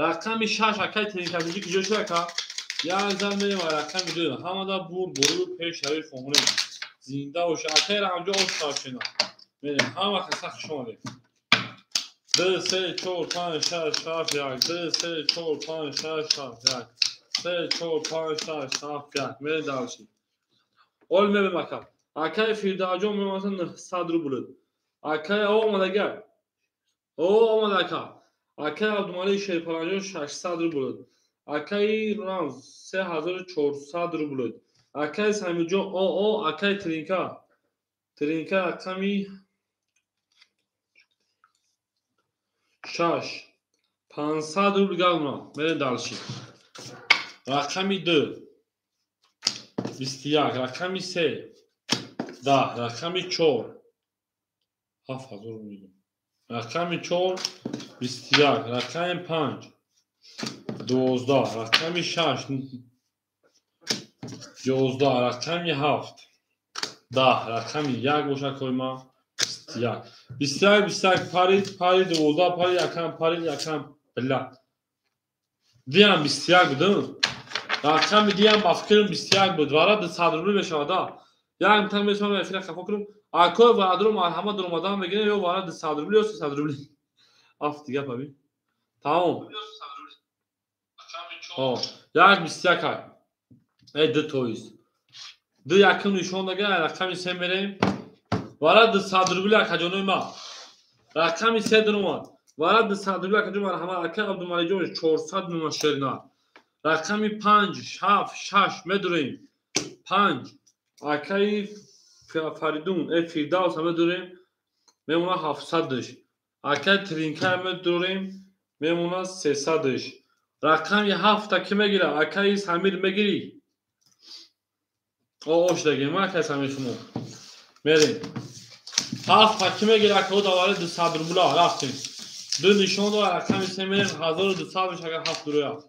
Рақами 6 акаи Тринкатиҷи куҷо шуд ака? Як зан мерем ва рақами 2 ҳамада бурд бурду пешравӣ хоҳонем. Зинда боша акаи Рамҷо ош шавшена. Мерем ҳама каса хуш омадед. 2 3 4 5 6 7 1 2 3 4 5 6 7 1 3 4 5 6 7 1 мерем дальше. Ол мерем ака. Акаи Фирдавҷон мемонад 900 рубл. Акаи омадага. О омад ака. Акаи Абдумалик Шерпаланҷон 600 рубл. Акаи Рамз 3400 рубл. Акаи Самирҷон ОО, акаи Тринка. Тринка рақами 6 500 рубл галма. Мерем дальше. Рақами 2 21, рақами 3 10, рақами 4 7000 рубл. Рақами 4 21, рақами 5 12, рақами 6 11, рақами 7 10, рақами 1 бошад койма 21. 21 21 парид, парид 12 парид, якам парид, якам била. Диям 21 будам. Рақами диям ба фикрам 21 буд. Вара 200 рубл мешавад. Як мтан мешавад эфира хафо кунам. Акой ваъдро марҳамат омадан мегирем ё вара 200 рубл ё 300 рубл. Аф дига паби. Тамом. Як 21 ай. Эй ду тоист. Ду якум нишон дага, рақами 3 мерем. Вара 200 рубл акаҷонои ма. Рақами 3 дуромад. Вара 200 рубл акаҷони марҳамат. Ака Абдумаликҷон 400 муман шерина. Рақами 5 7 6 медурем. 5 акаи Фаридун, Фирдавс медурем. Мемона 700-ш. Акаи Тринка медурем. Мемона 300-ш. Рақами 7 ки мегира? Акаи Самир мегирӣ? Ош дагем, акаи Самир шумо. Мерем. 7 ки мегира? Акао давари 200 рубла рафтем. Ду нишон дора рақами 3 мерем 1200 меш агар 7 дуроя.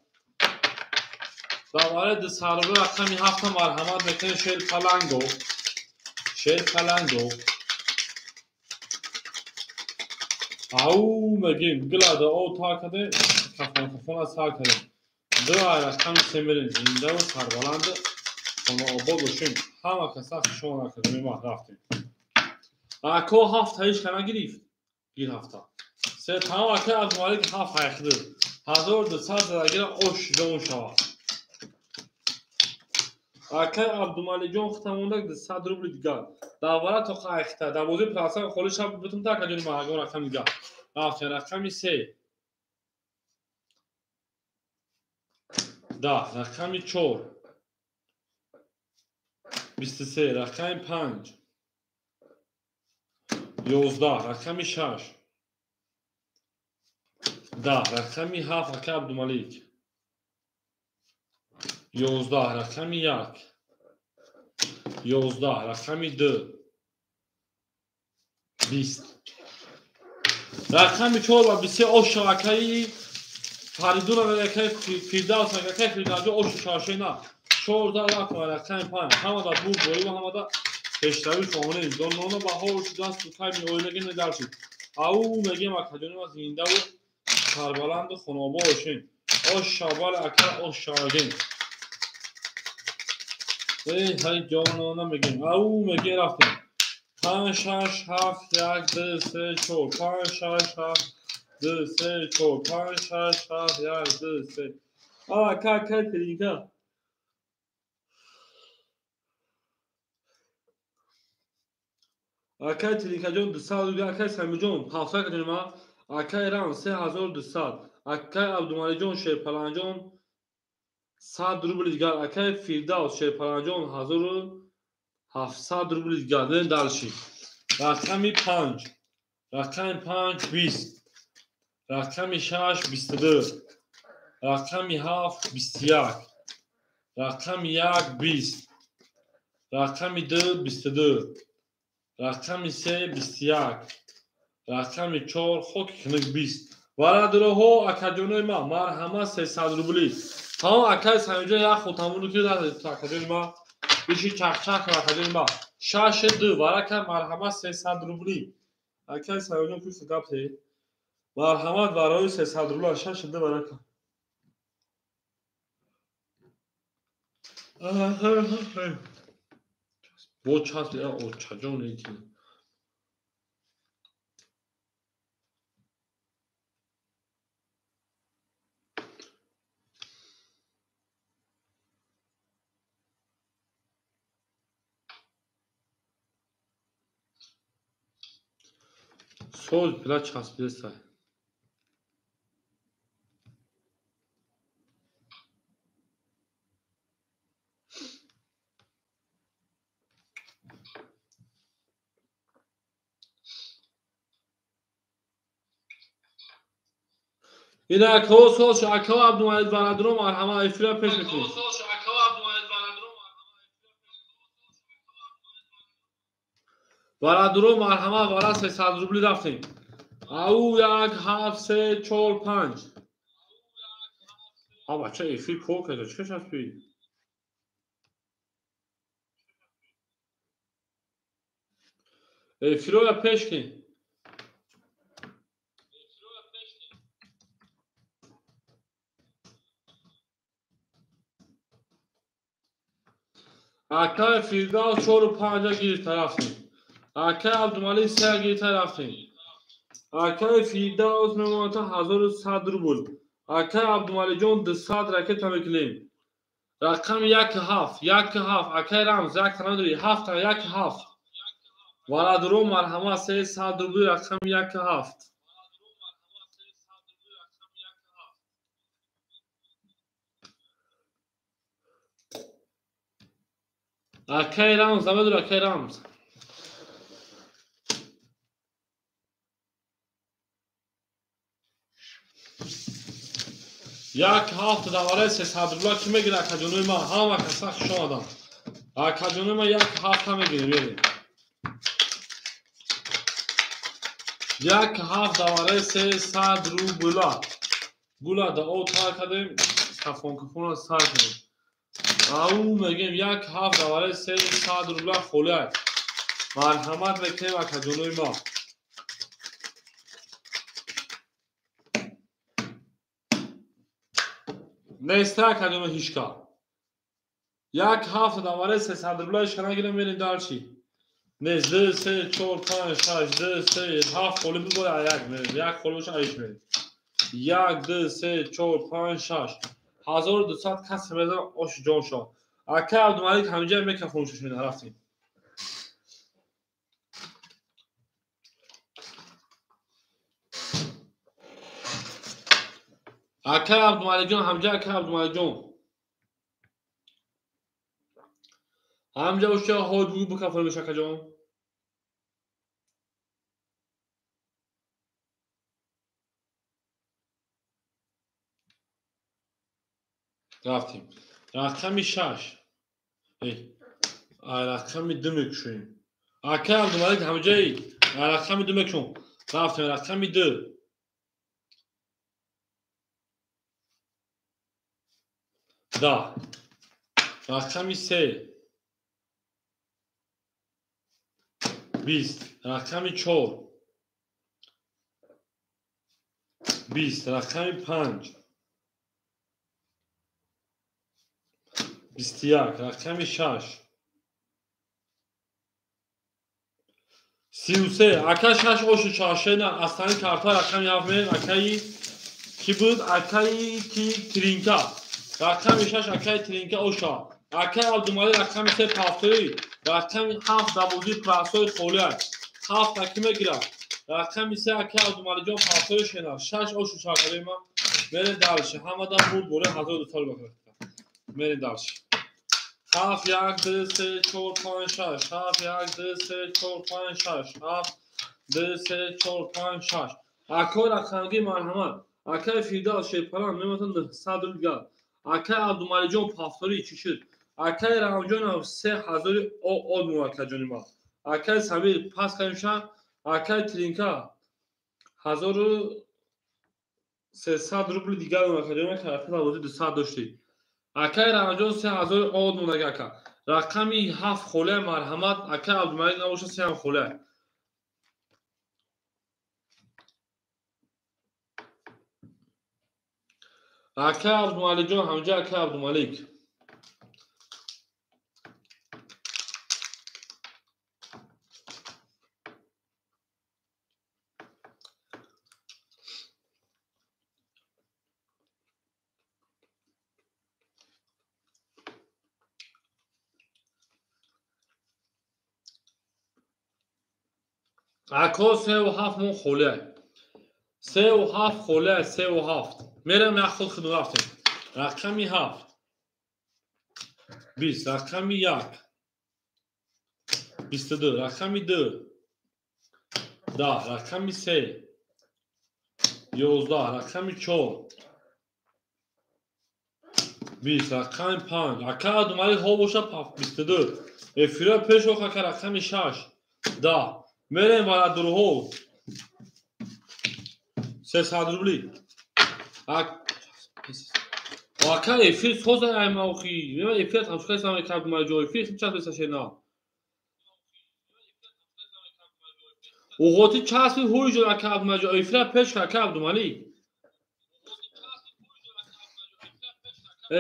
Давари 200 рубла рақами 7 марҳамат мекунем Шер Паланго. Шер Паланго. Ау мегим гилада о та каде кафон кафона сар кардем. Ду рақами 3 мерем зинда ва сарбаланд хонаобод бошем. Ҳама каса хушон академи ма рафтем. Ако 7 ҳеч кана гирифт. Гир ҳафта. Се тамом ака Абдумалик 7 ҳайхди. 1200 задагира ош ҷон шавад. Ака Абдумаликҷон хитамондак 200 рубли дигар. Давара то хайхта. Давози процент холи шаб бутун та акаҷони ма ягон рақами дигар. Рафтем рақами 3. 10, рақами 4 23, рақами 5 11, рақами 6 10, рақами 7 ака Абдумалик 11, рақами 1 11, рақами 2 20, рақами 4 ва 23 ош акаи Фаридун акаи Фирдавс акаи Фирдавс ош шашена 14 рақами 5 ҳамада буд бои ва ҳамада пешравӣ хоҳонем. Донона баҳор шудааст тайми оилагӣ надаршид. Ау мегем акаҷони ма зиндаву сарбаланду хонаобод бошем. Ош шавбал ака ош шавагем. Эй ҳай ҷонона мегем. Ау мегем рафтем. 5 6 7 1 2 3 4 5 6 7 2 3 4 5 6 7 1 2 3. Ака ака Тринка. Акай Тринкаҷон 200 рубл, акай Самирҷон 700 каҷони ма, акай Рам 3200, акай Абдумаликҷон Шерпаланҷон 100 рубли дигар, акай Фирдавс Шерпаланҷон 1700 рубли дигар. Дем дальше. Рақами 5, рақами 5 20, рақами 6 22, рақами 7 21, рақами 1 20, рақами 2 22, рақами 3 21, рақами 4 хоки хунук 20. Варадироҳо акаҷонои ма марҳамат 300 рубли. Тамом акаи Самирҷон як хотамуну ки акаҷони ма биши чақчақ акаҷони ма 6 2 варака марҳамат 300 рубли. Акаи Самирҷон куси гапте. Марҳамат барои 300 рубла 6 2 варака. Бо часп очаҷон ики. Соз била часпидесай. Ина акао сол шо акао Абдумалик барадро марҳамат эфира пеш мекунем. Барадро марҳамат вара 300 рубли рафтем. Ау 1 7 3 4 5. А бача эфир кор карда чӣ часпид? Эфиро пеш кун. Акай Фирдавс 4 5 гирифта рафтем. Акай Абдумалик 3 гирифта рафтем. Акай Фирдавс мемонад 1100 рубл. Акай Абдумаликҷон 200 ракета мекунем. Рақами 1 7 1 7 акай Рамз 1 надори 7 1 7. Валадро марҳамат 300 рубл рақами 1 7. Акай Рамз намедори акай Рамз. Як ҳафт давараи 300 рубла ки мегирад акаҷонои ман? Ҳама каса хуш омаданд. Акаҷонои ман як ҳафта мегирем, мерем. Як ҳафт давараи 300 рубла. Гула да об тар кардем, кафонкафонро сар кардем. Ау мегем як ҳафт давараи 300 рубла холӣ. Марҳамат мекунем акаҷонои ман. Неста акаҷоно ҳичка. Як ҳафт давараи 300 рубла ҳичка нагирем, мерем дарчи. Нест 2 3 4 5 6 2 3 7 холӣ бибора як мерем. Як холӣ боша ҳич мерем. 1 2 3 4 5 6 1200 кас мезанам ош ҷон шо. Ака Абдумалик ҳамҷа мекафоншо шуна рафтем. Ака Абдумаликҷон ҳамҷа ака Абдумаликҷон. Ҳамҷа ошча ҳой бугу бикафониш акаҷон. Рафтем. Рақами 6. Рақами 2 мекушоем. Ака Абдумалик ҳамҷаи рақами 2 мекушом. Рафтем рақами 2. 10. Рақами 3. 20. Рақами 4. 20. Рақами 5. 21. Рақами 6. 33. Ака 6 ошу чоршена астани карта рақами 7 мерем. Акаи ки буд? Акаи ки Тринка. Рақами 6 акаи Тринка оша. Акаи Абдумалик рақами 3 пафтори. Рақами 7 дабузи прасои холӣ. 7 аки мегирад. Рақами 3 акаи Абдумаликҷон пафтори шена. 6 ошу чоршена мерем дальше. Ҳамадан бурд боре 1200 рубл. Мерем дальше. 7 1 2 3 4 5 6 7 1 2 3 4 5 6 7 2 3 4 5 6. Акаи рақамги марҳамат. Акаи Фирдавс Шерпалан мемонад 900 рубл. Акаи Абдумаликҷон пафтори чӣ шуд? Акаи Рамҷон 3000 од мон акаҷони ман. Акаи Самир пас кардем. Акаи Тринка 1300 рубл дигар мон акаҷони ман карта 200 доштед. Акаи Рамҷон 3000 од мон ака. Рақами 7 холӣ марҳамат. Акаи Абдумалик набошад 3 ҳам холӣ. Акаи Абдумаликҷон ҳамҷа акаи Абдумалик. Ако 3 7 мон холӣ. 3 7 холӣ 3 7. Мерам як худ худ рафтем. Рақами 7. 20. Рақами 1. 22. Рақами 2. 10. Рақами 3. 11 рақами 4 20 рақами 5 ака Абдумалик ҳо боша 22 эфира пеш ох ака рақами 6 10 мерем варадурҳо 300 рубли ака эфир соза аймаохи эфир тамшукайсам ака Абдумаликҷон эфир часпеса шена уғоти часпи ҳуйҷон ака Абдумаликҷон эфира пеш ака Абдумалик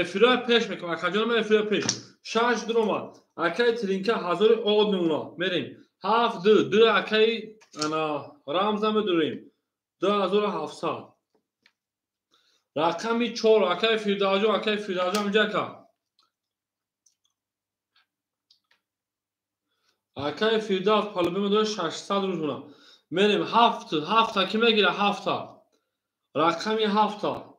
эфира пеш мекунам акаҷон ман эфира пеш 6 дуромад акаи Тринка 1000 од мемонад мерем 7 2 2 акаи ана рамза медурем 2700 рақами 4 акаи Фирдавсҷон акаи Фирдавсҷон инҷа ака акаи Фирдавс палуби медорад 600 рубл мемонад мерем 7 7 ки мегира 7 рақами 7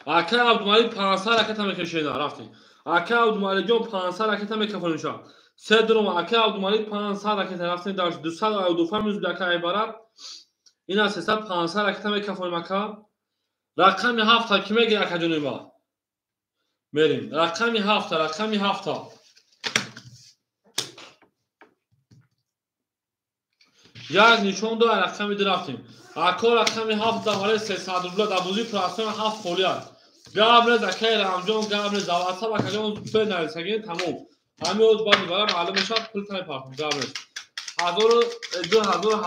ака Абдумалик 500 ракета мекашена рафтем ака Абдумаликҷон 500 ракета мекафонем се дурома ака Абдумалик 500 ракета рафтем дар 200 миз ака айбарат ина 300 500 ракета мекафонем ака рақами 7 ки мегира акаҷони ма мерем рақами 7 рақами 7 як нишон до рақами 2 рафтем ака рақами 7 дар 300 рубла дар бозии прасона 7 холӣ аст гап нест акаи Рамҷон гап нест дар ватсап акаҷон бенависагин тамом ҳамин оз баъди бара маълум мешавад пул намепартом гап нест 2700 дора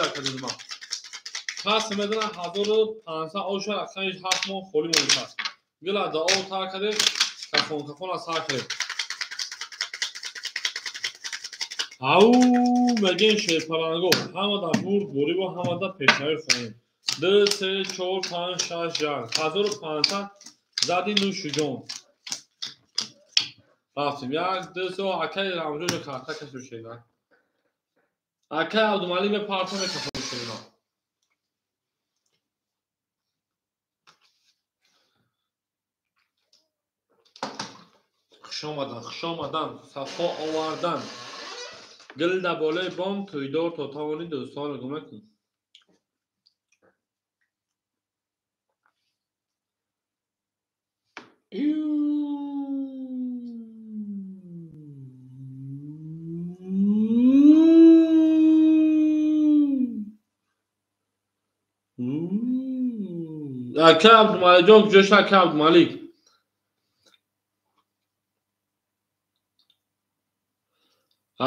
акаҷони ман пас медонам 1500 оша рақами 7 моҳ холӣ монда гила да об тар кардем кафон кафона сар кардем ау мегем шерпаланго ҳама дар бурд борибо ҳама дар пешравӣ хоҳем 2 3 4 5 6 1 1500 зади нӯшиҷон рафтем 1 2 3 акаи Рамҷон карта кашушена акаи Абдумалик мепарта мекафоншена хуш омадан хуш омадан сафо овардан гил дар болои бом тӯйдор то тавонӣ дӯстонро гум накун ака Абдумаликҷон куҷо шуд ака Абдумалик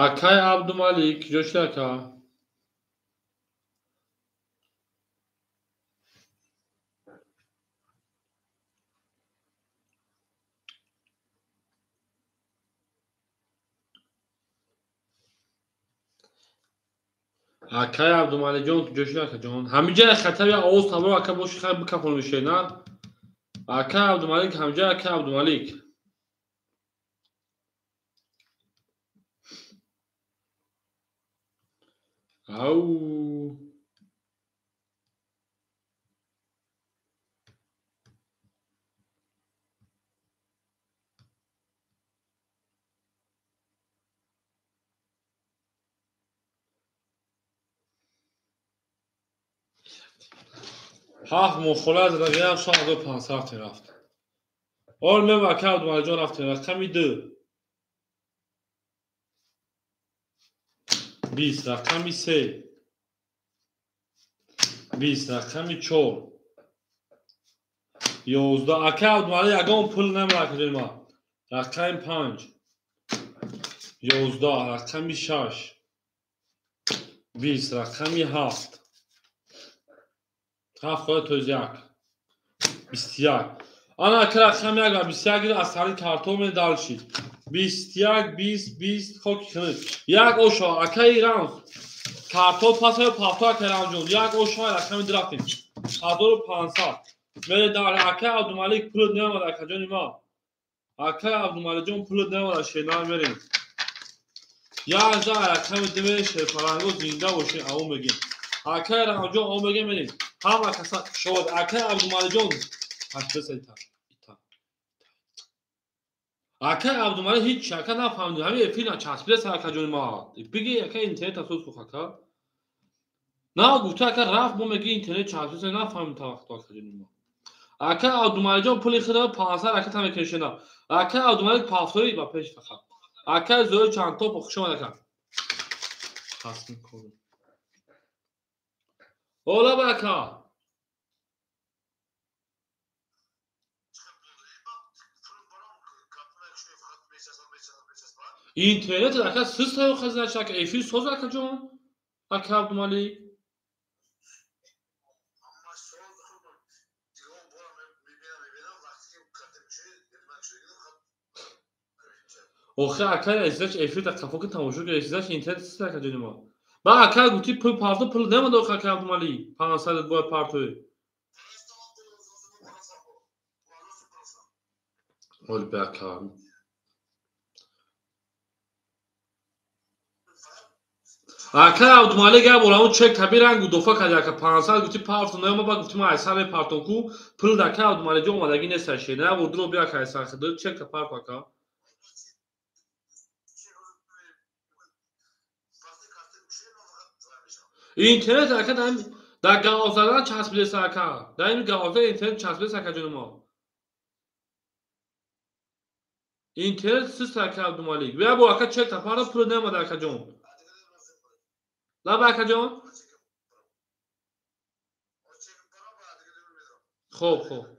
акаи Абдумалик куҷо шуд ака акаи Абдумаликҷон куҷо шуд акаҷон ҳаминҷа хатар як овоз табро ака боши хай бикафонем шена акаи Абдумалик ҳаминҷа акаи Абдумалик ау ҳафт мохола задагиам 6500 рафт ол мева ака Абдумаликҷон рафтем рақами 2 20 рақами 3 20 рақами 4 11 ака Абдумалик ягон пул намерад акаҷони ма рақами 5 11 рақами 6 20 рақами 7 7 хоҳад тоз 1 21 ана ака рақами 1 ва 21 аз сари картон медалшид 21 20 20 хоки хунук як ошо акаи Рамз картон пасаё пафто акаи Рамҷон як ошо рақами 2 рафтем 1500 мере дар акаи Абдумалик пулот наомад акаҷони ма акаи Абдумаликҷон пулот наомад шена мерем як за рақами 2 мерем шерпаланго зинда бошем ау мегем акаи Рамҷон ау мегем мерем ҳама каса шод акаи Абдумаликҷон 8 ита ита Ака Абдумалик ҳеҷ ака нафаҳмидем. Ҳамин эфир часпида ака ҷони ма. Биги ака интернет асос кун ака. На гуфта ака рафт мо меги интернет часпида нафаҳмидем та вақто ака ҷони ма. Ака Абдумаликҷон пули худро 500 ракета мекашена. Ака Абдумалик пафтори ба пеш фақат. Ака Зоир чанд топ хуш омад ака. Тасмим кун. Ола ба ака. Интернет ака сиз таё хазинач ака эфир соз ака ҷон. Ака Абдумалик. Охе ака эздач эфир да қафо ки тамошо ки эздач интернет сиз ака ҷони ма. Ба ака гуфти пул парто пул намада охе ака Абдумалик. 500 бояд партои. Ол бе ака. Ака Абдумалик як бор ҳамун чек таби ранг удофа кард ака 500 гуфти партон наёма ба гуфти ман айсар мепартон ку пул да ака Абдумаликҷон омадагӣ нест аше. На бор дуро бия ака айсар хидо чек та парто ака. Интернет ака дар гавоз задан часпидест ака. Дар ин гавоза интернет часпидест ака ҷони мо. Интернет сист ака Абдумалик. Бия бо ака чек та парто пул наёмада ака ҷон. Лаба ака ҷон. Хоб хоб.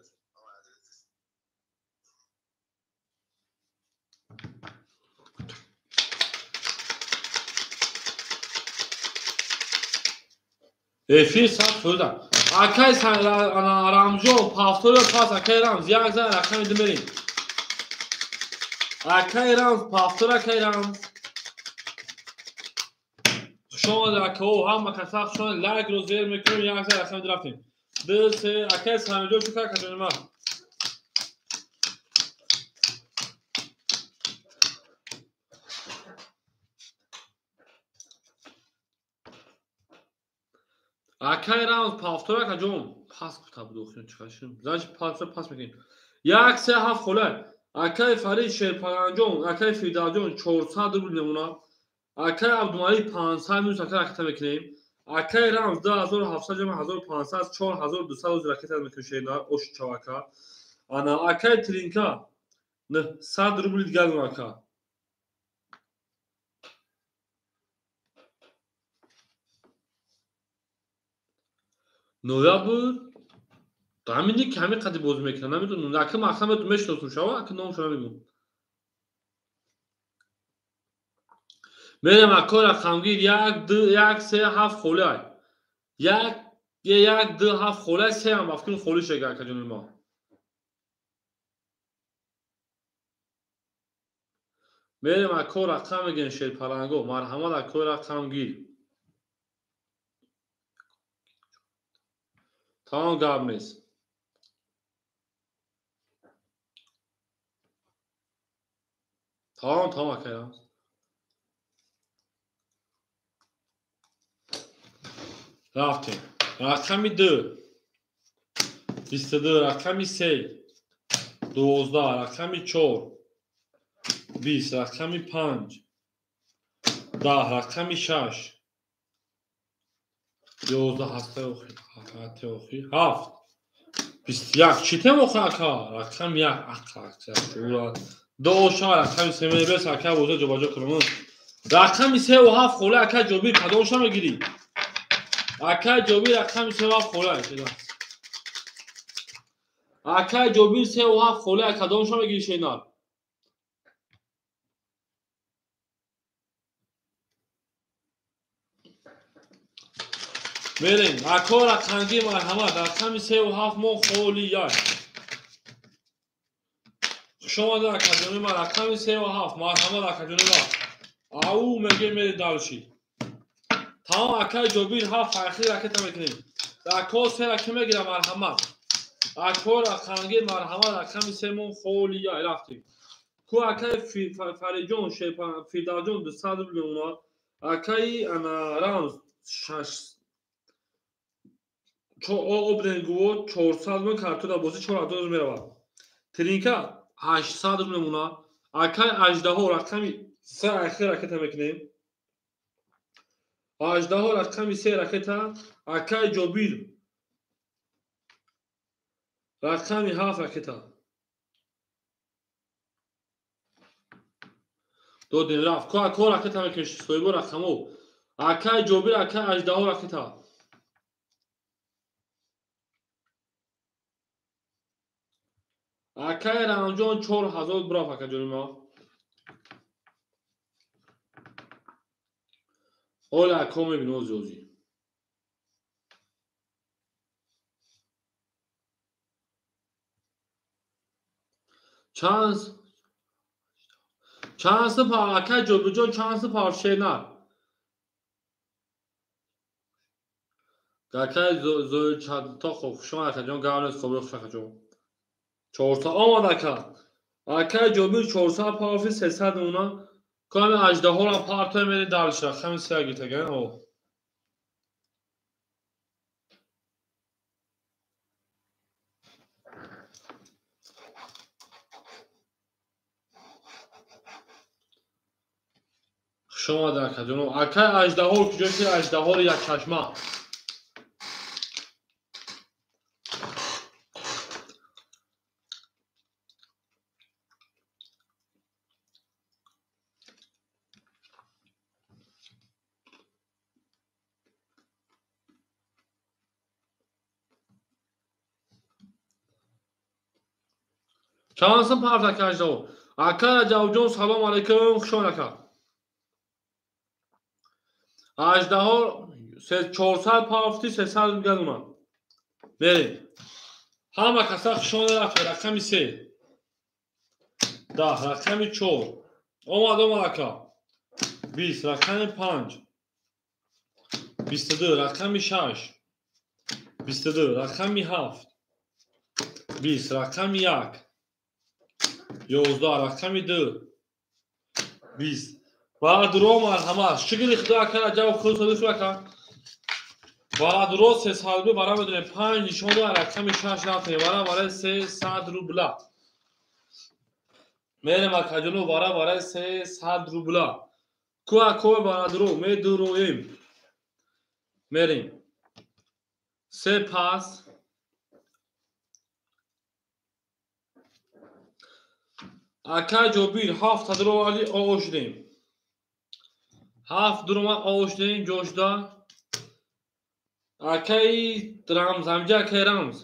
Эфир сад фоида. Акай Рамҷон пафтори пас акай Рамз як зан рақами ду мерем. Акай Рамз пафтор акай Рамз. Хуш омадед акао, ҳама каса хуш омадед. Лайкро зер мекунем, як зан рақами ду рафтем. Ду се акай Самиҷон чӣ кар кардани ман? Акай Рамз пафтор ака ҷон. Пас гуфта буд охир чӣ қашин. Значит пафтор пас мекунем. 1 3 7 холай. Акай Фарид Шерпаранҷон, акай Фирдавсҷон 400 рубл мемонад. Акай Абдумалик 500 минус ака ракета мекунем. Акай Рамз 2700 ҷамъ 1500 4200 ракета мекунем шерна ош чавака. Ана акай Тринка 900 рубл дигар ака. Ноябр ҳамин ки ҳамин қади бозӣ мекунад намедонам. Ака ман аслан мешиносам шава, ака номашро намегӯм. Мерем акои рақамгир 1 2 1 3 7 холиай. 1 1 2 7 холиай се ҳам афкун холӣ шега ака ҷони мо. Мерем акои рақам мегирем шерпаланго. Марҳамат акои рақамгир. Тамом гап нест. Тамом тамом акай Рамз. Рафтем. Рақами 2 22, рақами 3 12, рақами 4 20, рақами 5 10, рақами 6 11 ҳастаи охир, ҳастаи охир 7 21. Чӣ тем охир ака? Рақами 1 ака ду ша рақами 3 мебес ака боза ҷобаҷо кунам. Рақами 3 ва 7 холе ака ҷобир кадомша мегирӣ? Ака ҷобир рақами 3 ва 7 холе. Ака ҷобир 3 ва 7 холе кадомша мегирӣ шенар? Мерем. Ако рақамгир марҳамат. Рақами 3 ва 7 мо холи як. Хуш омадед акаҷони ман. Рақами 3 ва 7 марҳамат акаҷони ман. Ау меге мери далши. Тамом акаи ҷобир 7 фархи ракета мекунем. Ако 3 раке мегирам марҳамат. Ако рақамгир марҳамат. Рақами 3 мо холи як рафтем. Ку акаи Фаридҷон Фирдавсҷон 200 рубл мемонад. Акаи ана Рамз 6 обденгуво 400 рубл картода бозӣ 4000 меравад. Тринка 800 рубл мемонад. Акай аждаҳо рақами се ахир ракета мекунем. Аждаҳо рақами се ракета. Акай Ҷобир рақами 7 ракета. Додем рафт. Ко ракета мекунем соҳибо рақамо. Акай Ҷобир, акай аждаҳо ракета. Акай Рамҷон 4000 бурафт акаҷони ма. Ола ако мебинем ози ози. Чанд сипар акай Ҷобирҷон чанд сипар шенар. Акай Зоир то хоб хушомад акаҷон гап нест хобӣ хуш акаҷон. 400 омад ака. Акай Ҷобир 400 парфи 300 мемонад. Ками аждаҳоро партоя мери дальше. Рақами се гиртага. О. Хуш омад акаҷон. Акай аждаҳо куҷо шуд? Аждаҳори якчашма. Чанд сум парт ака аждаҳо? Ака Раҷабҷон салом алайкум, хуш омад ака. Аждаҳо 400 парфти 300 мегардонад. Мерем. Ҳама каса хуш омад рафт. Рақами 3. 10, рақами 4. Омад омад ака. 20, рақами 5. 22, рақами 6. 22, рақами 7. 20, рақами 1. 11, рақами 2. 20. Баъдро марҳамат. Шукри Худо ака Раҷаб худ содиқ шуд ака. Баъдро 300 рубл бара медонем. 5 нишон дод рақами 6 рафтем. Бара барои 300 рубла. Мерем акаҷоно бара барои 300 рубла. Ку ако баъдро медуроем. Мерем. Се пас. Акай Ҷобир 7 дуроварди оғоз шудем. 7 дурома оғоз шудем ҷошда. Акай Рамз, ҳамҷа акай Рамз.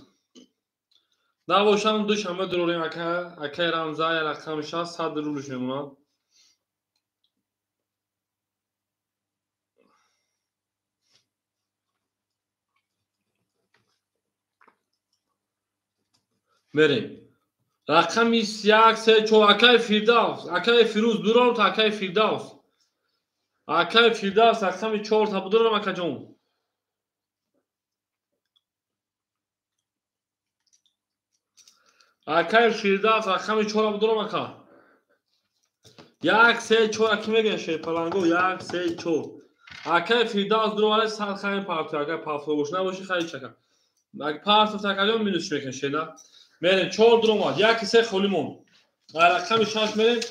Набошам душанбе дурорем акай Рамза я рақами 6 100 рублш мемонад. Мерем. Рақами 1, 3, 4 акай Фирдавс, акай Фирӯз дуром та акай Фирдавс. Акай Фирдавс рақами 4 та будурам акаҷон. Акай Фирдавс рақами 4 будурам ака. 1, 3, 4 аки мегӯян шерпаланго 1, 3, 4. Акай Фирдавс дуроваре сар хайм парту, агар парту бош набоши хайр чака. Агар парту такаҷон минус мекунем шена. Мерем 4 дуромад, 1, 3 холӣ монд. Рақами 6 мерем,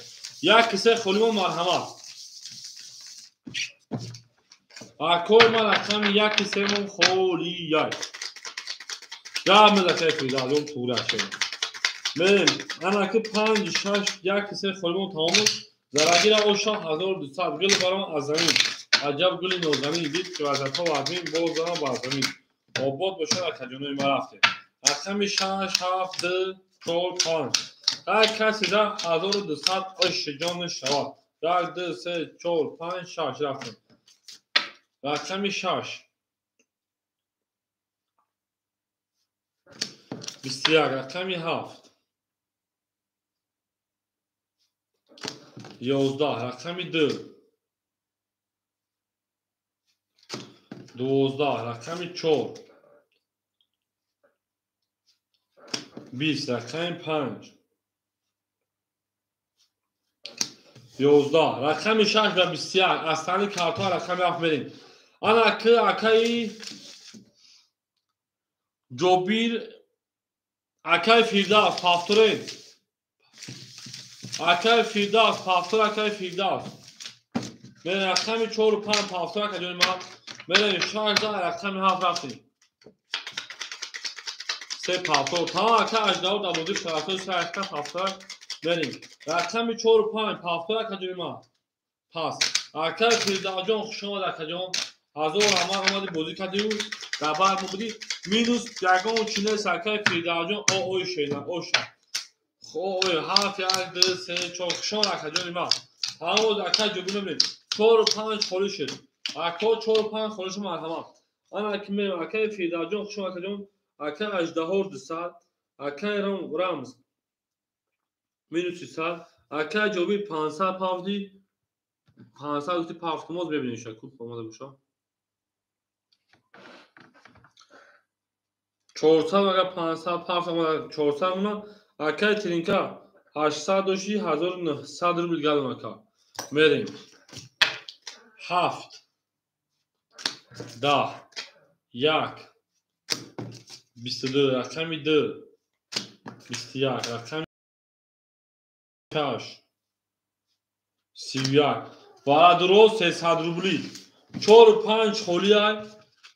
1, 3 холӣ монд марҳамат. Акои ман рақами 1, 3 мон холӣ яй. Гап мезакай Фирдавс, он тура шед. Мерем, анаки 5, 6, 1, 3 холӣ монд тамом. Зарагира оша 1200 гул баром аз замин. Аҷаб гули нозанин дид ки вазатҳо вазмин боз занам бар замин. Обод бошад акаҷонои ма рафтем. Рақами 6, 7, 2, 4, 5. Ҳар касе да 1200 ош ҷон шавад. 1, 2, 3, 4, 5, 6 рафтем. Рақами 6. 21, рақами 7. 11, рақами 2. 12, рақами 4. 20, рақами 5. 11, рақами 6 ва 21. Аз тани картҳо рақами 7 мерем. Ана акаи Ҷобир, акаи Фирдавс, ҳафтурен. Акай Фирдавс, повтор акай Фирдавс. Мерем рақами 4 5 повтор акаҷони ман. Мерем 6 рақами 7 рафтем. 3 повтор. Тамом ака аждаҳо дар бозии шарафҳои 3 повтор мерем. Рақами 4 5 повтор акаҷони ман. Пас. Акай Фирдавсҷон хуш омад акаҷон. Ҳазор раҳмат омади бозӣ кардию дар бар мо будӣ. Минус ягон чи нест акай Фирдавсҷон. О ой шена оша. Ой 7 1 2 3 4 хуш омад акаҷони ман. Тамом акай ҷобир мебинем. 4 5 холӣ шуд. Ако 4 5 холӣ шуд марҳамат. Ана ки мерем акай Фирдавсҷон хуш омад акаҷон. Акай Аждаҳор 200, акай Рамз минус 300, акай Ҷобир 500 павди 500 гуфти павтумоз мебинем ша ку омада боша. 400 агар 500 павт омада 400 мона. Акай Тринка 800 дошти 1900 рубл галон ака. Мерем. 7 10 1 22 рақами 2 21 рақами 6 31 варадуро 300 рубли 4 5 холиай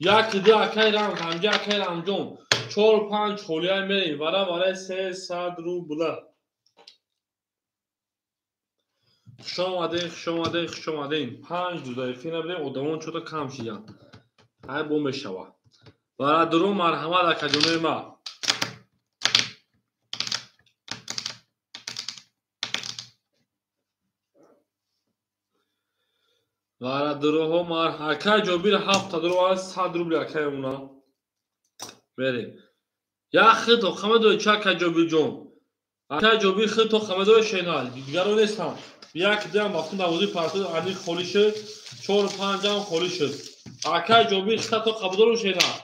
1 2 акай Рамз ҳамҷа акай Рамҷон 4 5 холиай мерем вара вараи 300 рубла. Хуш омадем, хуш омадем, хуш омадем. 5 дуда эфир набудем, одамон чота кам шиданд. Ай бо мешава. Варадуро марҳамат акаҷонои ман. Варадуроҳо акай Ҷобир 7 дуро 100 рубли акай мона. Мерем. Як хит охама дори чи акай Ҷобирҷон? Акай Ҷобир хит охама дори шенал. Дигаро нестам. Як диам вақтун дарвозаи партои ани холӣ шуд, 4 5 ам холӣ шуд. Акай Ҷобир хито қабудору шенал.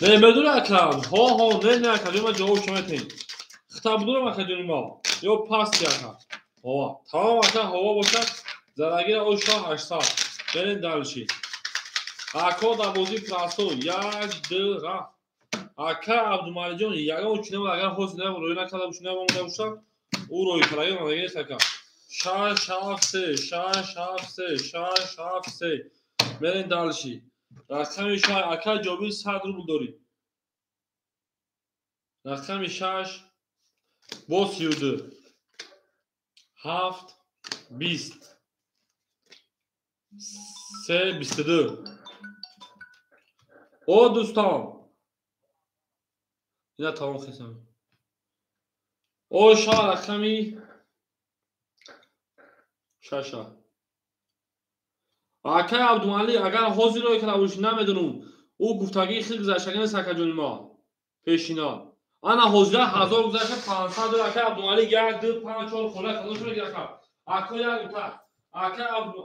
Не медура ака. Ҳо ҳо не не ака ҷон ман ҷавоб шумо метем. Хита будурам ака ҷони мо. Ё пасти ака. Ҳова. Тамом ака ҳова бошад. Зарагира оша 800. Берем дальше. Ако дар бозии прасто 1 2 рафт. Ака Абдумалиҷон ягон чинема агар ҳозир не рӯй накарда бошад, не омада бошад, ӯ рӯй карда омада нест ака. 6 7 3 6 7 3 6 7 3. Берем дальше. Рақами 6 ака Ҷобир 100 рубл дорӣ. Рақами 6 бо 32 7 20 3 22. О дӯстон, ина тамом хисам. О ша рақами 6. Акай Абдумалик агар ҳозир рой карда бошӣ намедонам, ӯ гуфтагии хел гузаштагӣ нест акаҷони мо пешина. Ана ҳозира 1000 гузашта 500 дор акай Абдумалик 1 2 5 4 хола кадош мегирад ака. Ако як та. Акай Абду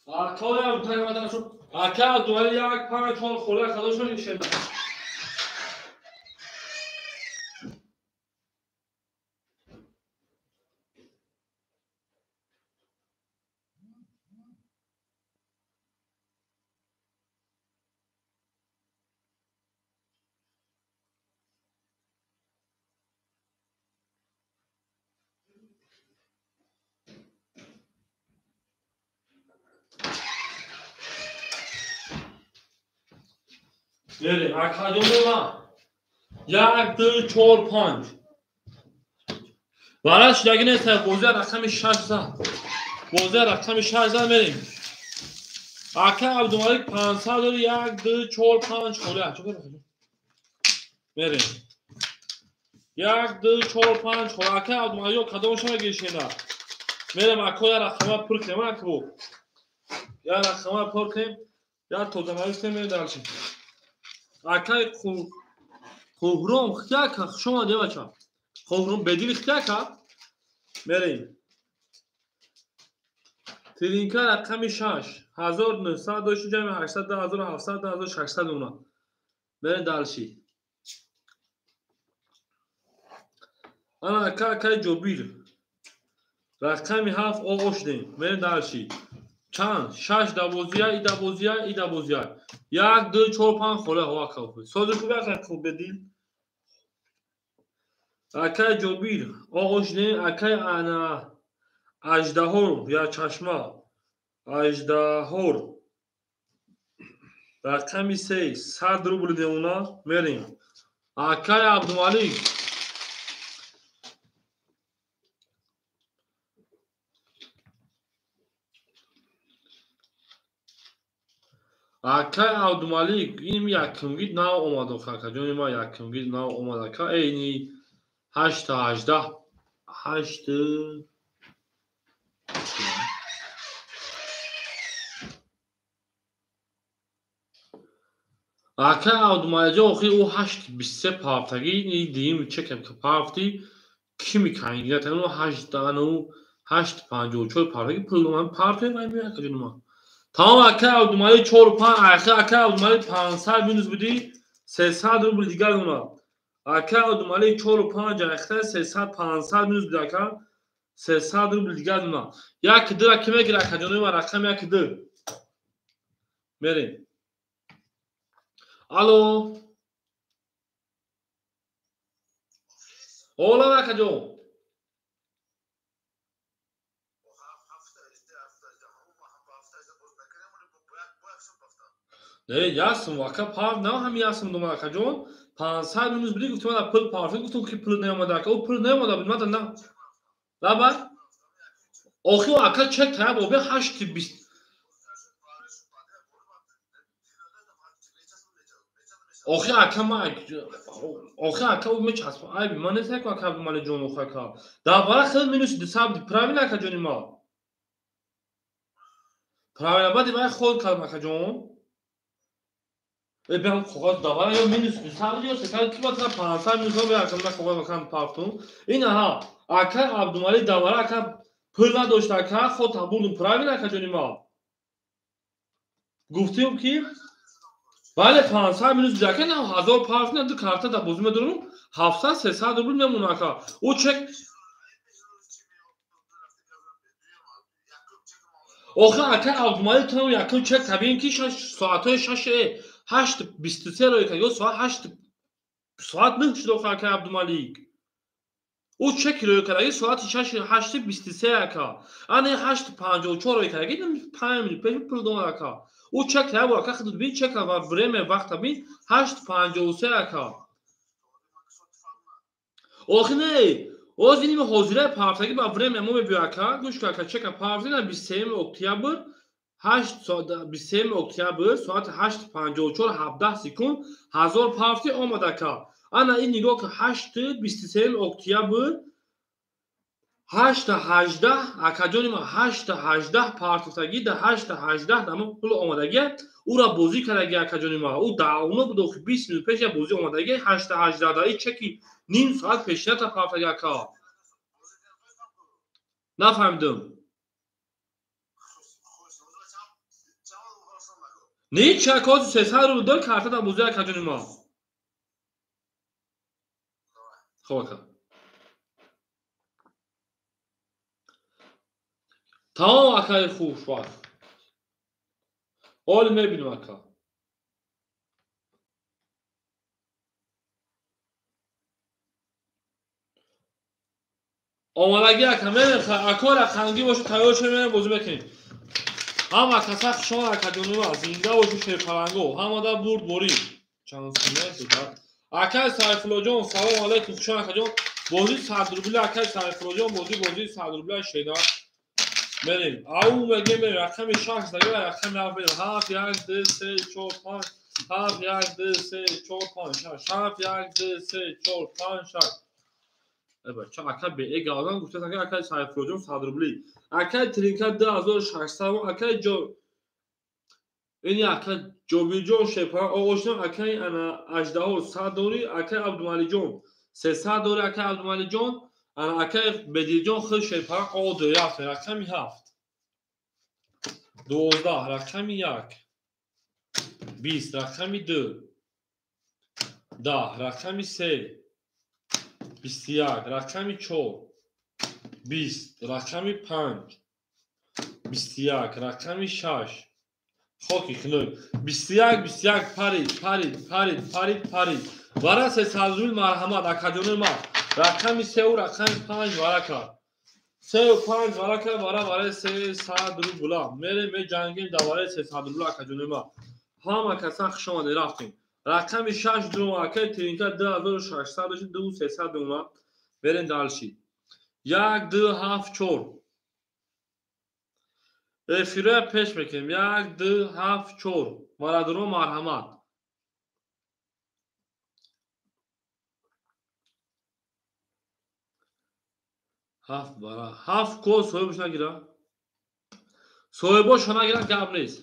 Ака Абдумалик 1 5 4 хола кадош мегирад. Мерем акаҷони ман 1 2 4 5. Вараш шудагӣ нест, бозия рақами 6 зад. Бозия рақами 6 зад мерем. Ака Абдумалик 500 дори 1 2 4 5 холӣ. Мерем. 1 2 4 5 холӣ. Ака Абдумалик кадомша мегиришена? Мерем ако я рақама пур кунем аку. Я рақама пур кунем, я тозанавис кунем мерем дальше. Акай Қуҳром хитяка, хуш омадӣ бача. Қуҳром бедил хитяка. Мерем. Тринка рақами 6 1900 дошти ҷамъи 800 2700 2600 мемонад. Мерем дальше. Ана ака акай Ҷобир. Рақами 7 оғоз шудем. Мерем дальше. Чанд? 6 12 и 12 и 12. 1 2 4 5 хола ҳава каф. Сози хуб ака хуб бедил. Акай Ҷобир оғоз шудем. Акай ана Аждаҳор я чашма. Аждаҳор. Рақами 3 100 рубл мемонад. Мерем. Акай Абдумалик. Акай Абдумалик, ин якумгид нав омад охир акаҷони ма, якумгид нав омад ака. Ини 8 18 8 Акай Абдумаликҷон охир ӯ 8 23 пафтагӣ ини дим чекам пафти кими кангият ӯ 8 дану 8 54 пафтагӣ пул ман пафти ман акаҷони ма. Тамом акай Абдумалик 4 5 ахир акай Абдумалик 500 минус будӣ 300 рубл дигар монад. Акай Абдумалик 4 5 ахир 300 500 минус буди ака 300 рубл дигар монад. 1 2 ки мегирад акаҷони ма рақам 1 2. Мерем. Алло. Ола акаҷон. Не, ясм, ака пар, на ҳами ясм дума акаҷон. 500 минус буди гуфтам ана пул парфи гуфтам ки пул наомада ака. Ӯ пул наомада буд, мада на. Лаба. Охир ака чек таяб оби 8 20. Охир ака ма охир ака ӯ мечасп. Айби ман нест ака Абдумаликҷон охир ака. Дар бара хел минус 200 буди. Правильно акаҷони ма? Правильно баъди вай хол кардам акаҷон. Бем коғаз давара ё минус 200 ё 300 ки баъд 500 минус ё ака ман коғаз макан партум. Ин аҳа ака Абдумалик давара ака пул надошт ака ход табурдум. Правильно акаҷони ма? Гуфтем ки бале 500 минус буди ака, на 1000 парт на ду карта дар бозӣ медорам 700 300 рубл мемонад ака. Ӯ чек охир ака Абдумалик ту якум чек табиин ки соатҳои 6 8 23 рӯй кард ё соат 8 соат 9 шуд охир ака Абдумалик. Ӯ чек рӯй кард соати 6 8 23 ака. Ана 8 54 рӯй кард 5 минут пеш пул дод ака. Ӯ чек як ака худ бин чек ва время вақта бин 8 53 ака. Охир не, оз ин ҳозира пафтагӣ ба время мо мебиё ака. Гӯш кун ака, чека пафтагӣ на 23 октябр 8 соат 23 октябр соати 8 54 17 секунд 1000 пафти омад ака. Ана ин нигоҳ кун 8 23 октябр 8 18 акаҷони ма 8 18 партофтагӣ да 8 18 дамо пул омадагӣ ӯра бозӣ кардагӣ акаҷони ма. Ӯ давно буд охир 20 минут пеш я бозӣ омадагӣ 8 18 да ин чеки ним соат пешината партофтагӣ ака. Нафаҳмидам. Не чек ҳозир 300 рубл дор карта дар бозӣ акаҷони ма. Хоб ака. Тамом акаи хушвақт. Ҳол мебинем ака. Омадагӣ ака мерем, ака рақамгӣ боша тайёр шуда мерем бозӣ мекунем. Ҳама каса хушомад акаҷони ма, зинда бошед шерпаланго, ҳамада бурд борӣ. Чанд сина шуд. Акай Сайфуллоҷон, салом алайкум, хушомад акаҷон. Бозӣ 100 рубли акай Сайфуллоҷон, бозӣ 100 рубли шена. Мерем. Ау мегем мерем рақами 6 дага рақами 7 мерем. 7 1 2 3 4 5 7 1 2 3 4 5 6 7 1 2 3 4 5 6. Бача ака бе галдан гуфта ака акай Сайфуллоҷон 100 рубли. Акай Тринка 2600, акай ҷо Ин ака Ҷобирҷон Шерпаланг оғошинам, акаи ана аждаҳо 100 дори, акаи Абдумалиҷон 300 дори, акаи Абдумалиҷон, ана акаи Бедилҷон худ Шерпаланг оғо дори. Рафтем рақами 7, 12, рақами 1, 20, рақами 2, 10, рақами 3, 21, рақами 4, 20, рақами 5, 21, рақами 6, хоки хиной, 21, 21, парид, парид, парид, парид, парид. Вара 300 рубл марҳамат, акаҷонои ман. Рақами 3 рақами 5 вара кард. 3 5 вара кард, вара вараи 300 рубла. Мерем меҷангем дар вараи 300 рубла, акаҷонои ман. Ҳама касан хуш омадед, рафтем. Рақами 6 дума, акаи Тиринка 2600 дошт, 2300 дума. Мерем дальше. 1, 2, 7, 4. Эфирая пеш мекунем. 1, 2, 7, 4. Марадуро марҳамат. Ҳафт бара. Ҳафт кол соҳибаш нагира. Соҳибошо нагира, гап нест.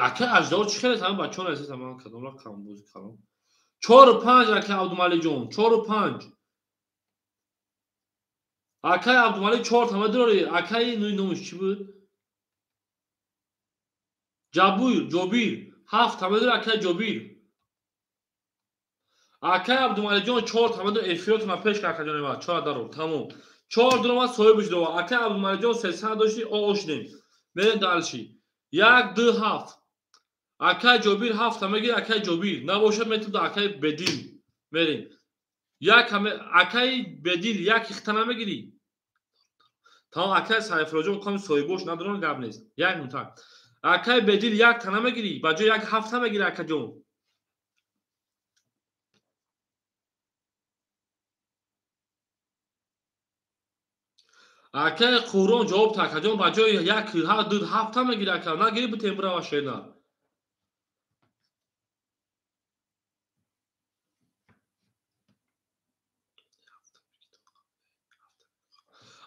Ака аждаҳо чӣ хеле ҳама бачаҳо нарасид, ман кадом рақам бозӣ кардам? 4 5, ака Абдумалиҷон, 4 5. Акаи Абдумалик 4 тама дорӣ, акаи нуи номаш чӣ буд? Ҷабур, Ҷобир, 7 тама дорӣ, акаи Ҷобир. Акаи Абдумаликҷон 4 тама дорӣ, эфиротона пеш кар, акаҷони ман, 4 даро, тамом. 4 дурома соҳибаш дова. Акаи Абдумаликҷон 300 доштӣ, оғошидем. Мерем дальше. 1, 2, 7. Акаи Ҷобир 7 тама гир, акаи Ҷобир. Набошад метавонад акаи Бедил. Мерем. Як акаи Бедил як ихта намегирӣ? Тамом, акаи Сайфуллоҷон ками соҳибош надорам, гап нест. Як минута. Акаи Бедил як та намегирӣ? Ба ҷои як ҳафта мегирӣ, акаҷон. Акаи Қурон ҷавоб та, акаҷон, ба ҷои як ду ҳафта мегирӣ, ака. Нагирӣ, битем бирава шена.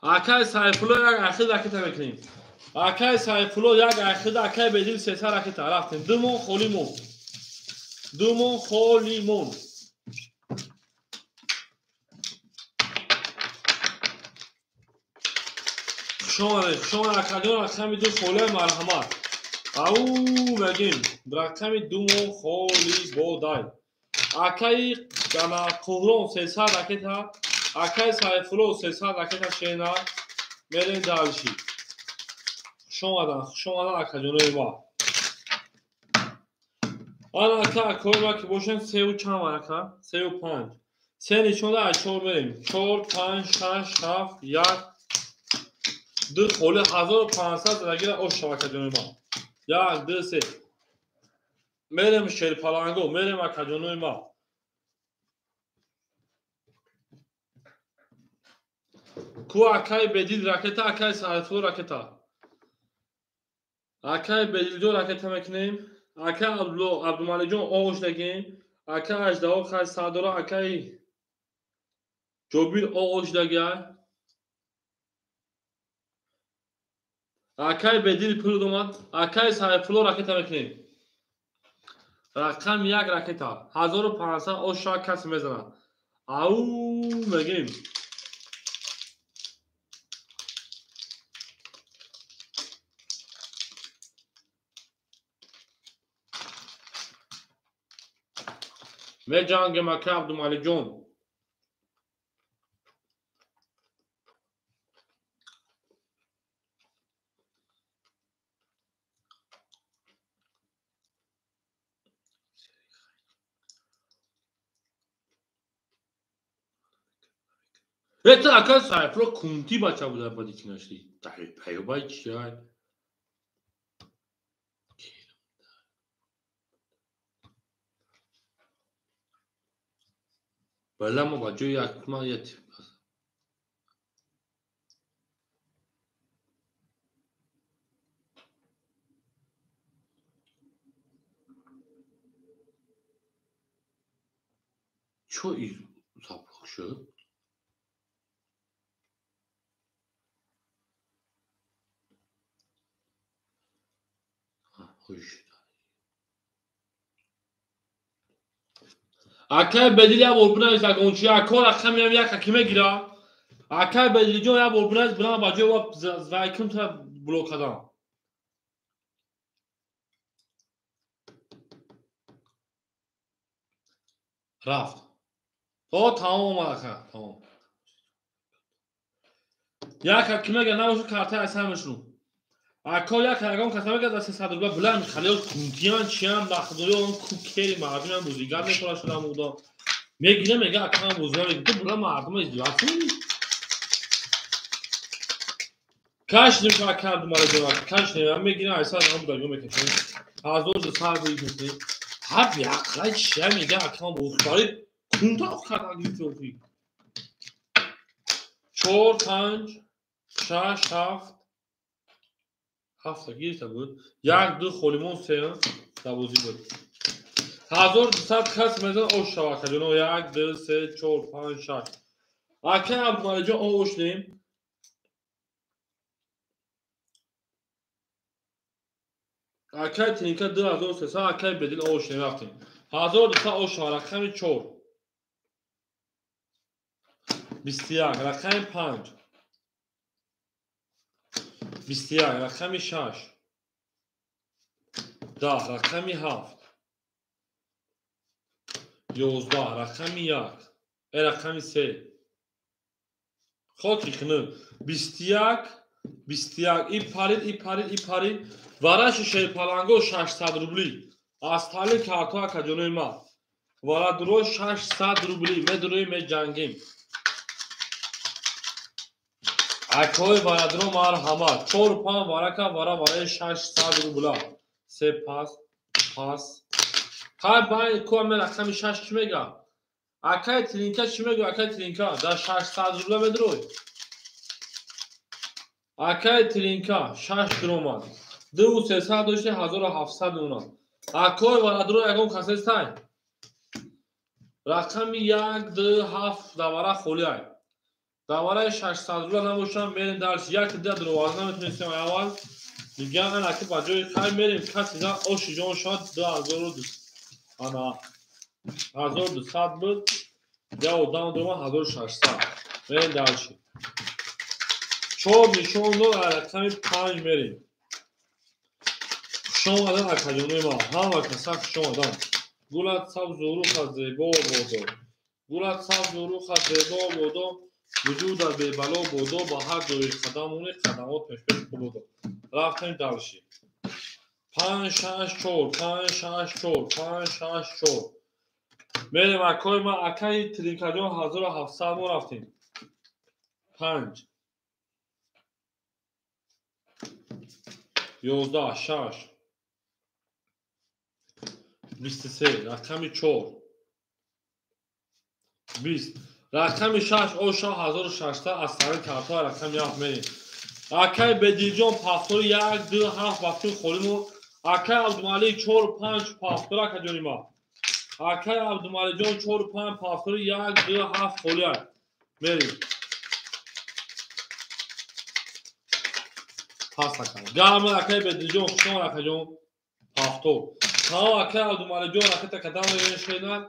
Акаи Сайфулло як ахир ракета мекунем. Акаи Сайфулло як ахир, акаи Бедил 300 ракета. Рафтем. Ду мон холӣ мон. Ду мон холӣ мон. Хуш омадед, хуш омадед, акаҷон, рақами 2 холӣ, марҳамат. Ау мегим, рақами 2 мон холӣ бодай. Акаи Қурон 300 ракета. Акаи Сайфулло 300 ракета шена. Мерем дальше. Хуш омадан, хуш омадан, акаҷонои ма. Ана ака, акои ма ки бошанд 3 чанд варака? 3 5. 3 нишонда аз 4 мерем. 4, 5, 6, 7, 1, 2 холӣ 1500 задагира ош шава, акаҷонои ма. 1, 2, 3. Мерем Шерпаланго, мерем, акаҷонои ма. Ку акаи Бедил ракета, акаи Сайфулло ракета. Акаи Бедилҷон ракета мекунем. Акаи Абдумаликҷон оғош дагем. Акаи Аждаҳо хай сардора, акаи Ҷобир оғош дага. Акаи Бедил пул домад. Акаи Сайфулло ракета мекунем. Рақам 1 ракета. 1500 оша касе мезанад. Ау мегим. Меҷангем, ака Абдумалиҷон. Это ака Сайфулло кунти бача буда, бади ки нашли. Паёбай чиай. Бала мо ба ҷои як ман як чо заблок шуд? Акай Бедил як бор бинавис ягончи, ако рақамиам як ки мегира. Акай Бедилҷон як бор бинавис, бинам ба ҷои вайкум та блок кардам. Рафт. То тамом омад ака, тамом. Як ки мега набошу картаи асан мешну. Ако як ягон каса мега за 300 рубла буланд халиёт кунтиян чиян бахдоён кукери мардумам бозигар мекора шуда мудо. Мегира мега акам бозигар мегира була мардума издиваться мекунӣ. Каш ним ака думара ҷавоб каш ним мегира айса ҳам дагё мекашем. 1200 мекашем. Ҳар биақлай чия мега акам бозигари кунта карда гирифти. 4 5 6 7 7 гирифта буд. 1 2 холимон 3 давозӣ буд. 1200 кас мезан ош шава акаҷоно. 1 2 3 4 5 6. Ака Абдумалиҷон ош нем. Акай Тинка 2300, акай Бедил ош нем рафтем. 1200 ош шава рақами 4. 21 рақами 5. 21 рақами 6. 10 рақами 7. 11 рақами 1. Рақами 3. Хоки хинӯ. 21 21 и парид и парид и парид. Вараши шерпаланго 600 рубли. Аз тали карто акаҷонои ма. Варадуро 600 рубли. Медурои меҷангем. Акои варадуро марҳамат. 4 5 варака вара вараи 600 рубла. 3 пас пас. Қай бай ку аме рақами 6 чӣ мега? Акай Тринка чӣ мега? Акай Тринка дар 600 рубла медурой. Акай Тринка 6 дуромад. 2300 дошти 1700 омад. Акои варадуро ягон касестай. Рақами 1 2 7 давара холиай. Давараи 600 рубла набошам мерем дарс. 1 2 дуроварда наметонистем аввал. Дигар анаки ба ҷои хай мерем каси за оши ҷон шад 2200. Ана 1200 буд. Я одам дурома 1600. Мерем дарси. 4 нишон дод рақами 5 мерем. Хуш омадан акаҷонои ма. Ҳама каса хуш омадан. Гулат сабзу рухат зебо бодо. Гулат сабзу рухат зебо бодо. Вуҷудат бебало бодо. Ба ҳар ҷои қадамони қадамот пешпеш бодо. Рафтем дарши. 5 6 4 5 6 4 5 6 4. Мерем акои ма. Акаи Тринкаҷон 1700 мо рафтем. 5 11 6 23 рақами 4 20 рақами 6 оша 1600 аз сари карта рақами 7 мерем. Акай Бедилҷон пафтори 1 2 7 вақтин холимо. Акай Абдумалик 4 5 пафтор акаҷони ма. Акай Абдумаликҷон 4 5 пафтори 1 2 7 холия. Мерем. Пас ака. Гарм акай Бедилҷон хуш омад акаҷон. Пафтор. Тамом акай Абдумаликҷон ракета кадам мерем шенад.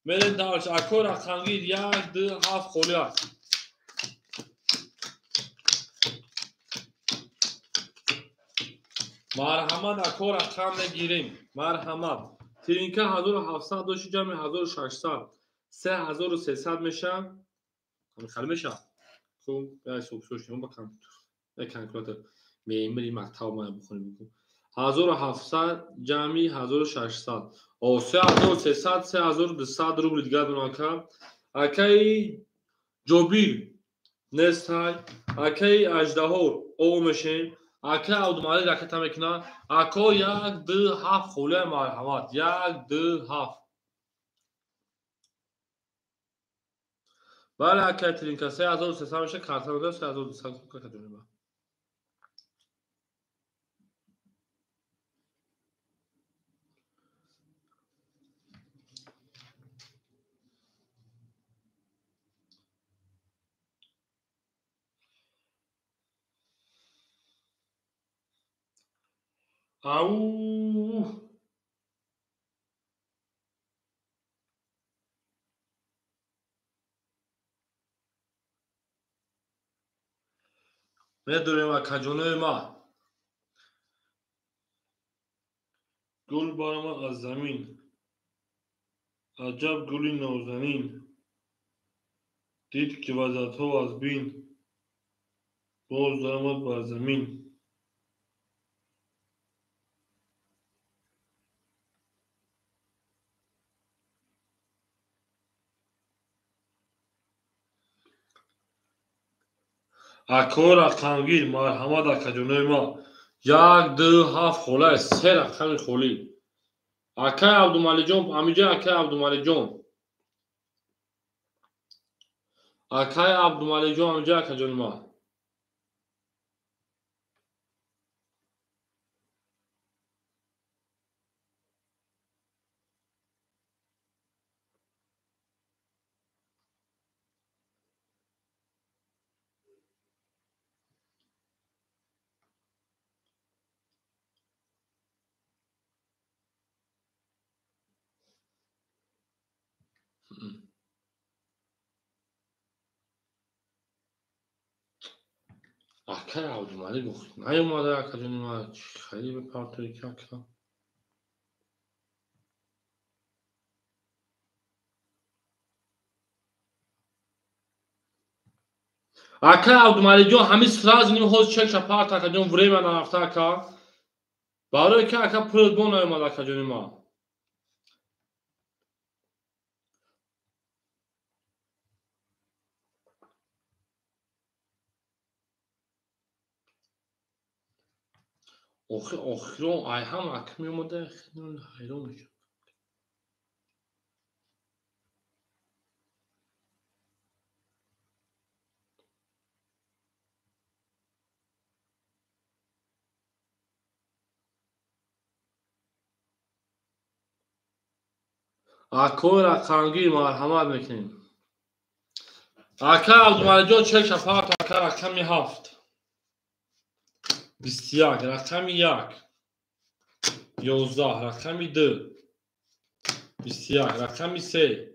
Мерем дарш. Акой рақамгир 1 2 7 холия. Марҳамат ако рақам мегирем. Марҳамат. Тринка 1700 дошти ҷамъи 1600. 3300 меша. Ҳамин хел меша. Хуб, я ҳисоб ба компютер. Я калькулятор. Мемри мактаб ма бихонем. 1700 ҷамъи 1600. О 3300 3200 рубл дигар донам ака. Акаи Ҷобир нестай. Акаи Аждаҳор о мешем. Ака Абдумалик ракета мекунад. Ако 1 2 7 холия марҳамат. 1 2 7. Бале акай Тринка 3300 меша карта медод 3200 кака ҷониба. Ау! Медорем акаҷонои ма. Гул баромад аз замин. Аҷаб гули нозанин. Дид ки вазадҳо аз бин. Боз даромад бар замин. Ако рақамгир, марҳамат акаҷонои ма. 1, 2, 7 холае, 3 рақами холӣ. Акай Абдумалиҷон, амиҷа акай Абдумалиҷон. Акай Абдумалиҷон, амиҷа акаҷони ма. Акай Абдумалик наёмада акаҷони ма, хеле бепартои ки ака. Акай Абдумаликҷон, ҳамин сразу ним ҳозир чекша парт акаҷон, время нарафта ака. Барои ки ака пулат бо наёмада акаҷони ма. Охирон ай ҳам ака меомада, ҳайрон мешавам. Акои рақамгир марҳамат мекунем. Ака Абдумалиҷон чекша парт ака рақами 7. 21, рақами 1. 11, рақами 2. 21, рақами 3.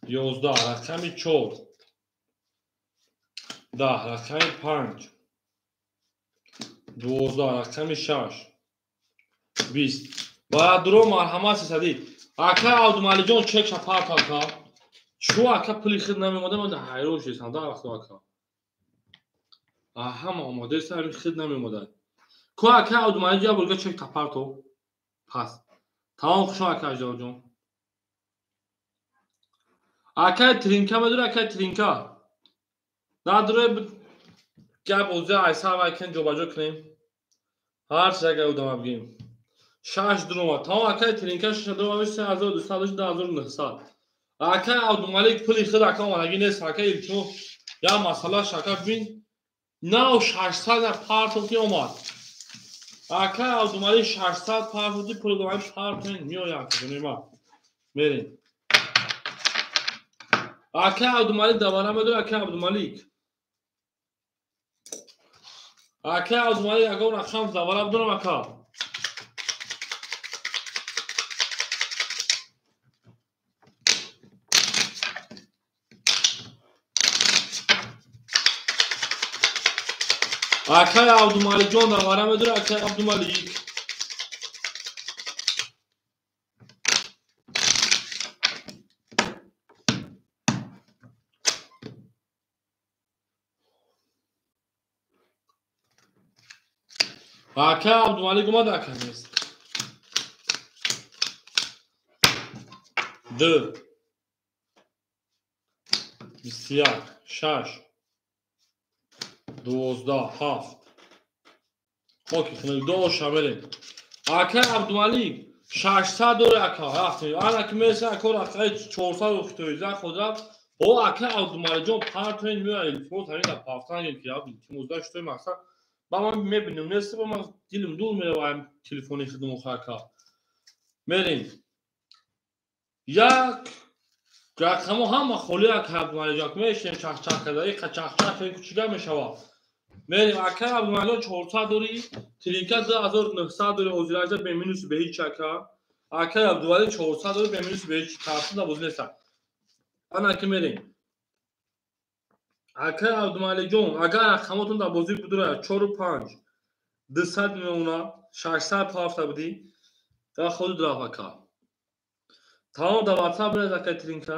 11, рақами 4. 10, рақами 5. 12, рақами 6. 20. Бародаро марҳамат сесадид. Ака Абдумалиҷон чекша парт ака. Чу ака пули хид намеомада, ман ҳайрон шудам дар вақто ака. Ҳама омодаест, ҳамин хид намеомада. Ко ака Абдумалиҷон як борга чек тапарто. Пас. Тамом, хушо ака Аҷдорҷон. Акай тринка медора, акай тринка. Надоре гап оза айса вай кен ҷобаҷо кунем. Ҳар чиз агар одама бигем. 6 дурома. Тамом акай тринка 6 дурома 3200 2900. Акай Абдумалик пули хид ака омадагӣ нест, акай илтимос. Я масъалаш ака бин. Нав 600 партофти омад. Ака Абдумалик 600 партофти пули домай партоин меояд акаҷони ма. Мерем. Ака Абдумалик давара медора, ака Абдумалик. Ака Абдумалик ягон рақам давара бидорам ака. Акай Абдумаликҷон давара медора, акай Абдумалик. Акай Абдумалик омад ака нест. 2 21 6 12 7. Хоки хунук доша мерем. Акай Абдумалик 600 дора ака рафтем. Ана ки мереса ака рақами 400 охитоиза худ рафт. О ака Абдумаликҷон партоин меояд илтимос ҳамин дар пафтан ки илтимос даштои мақсад. Ба ман мебинем нест, ба ман дилам дур мерава телефони хидм охи ака. Мерем. Як рақамо ҳама холӣ ака Абдумаликҷон мешинем чахчах карда, иқа чахчах кучига мешавад. Мерим акай Абдумалиҷон 400 дори, тринка 2900 дори, ҳозираҷа бе минуси бе ҳеч ака. Акай Абдували 400 дори бе минуси бе ҳеч тарсида бозӣ неста. Ана ки мерим. Акай Абдумалиҷон, агар рақамотон дар бозӣ будура 4 5 200 меона 600 пафта будӣ, я ходи рафт ака. Тамом дар WhatsApp бинед акай тринка.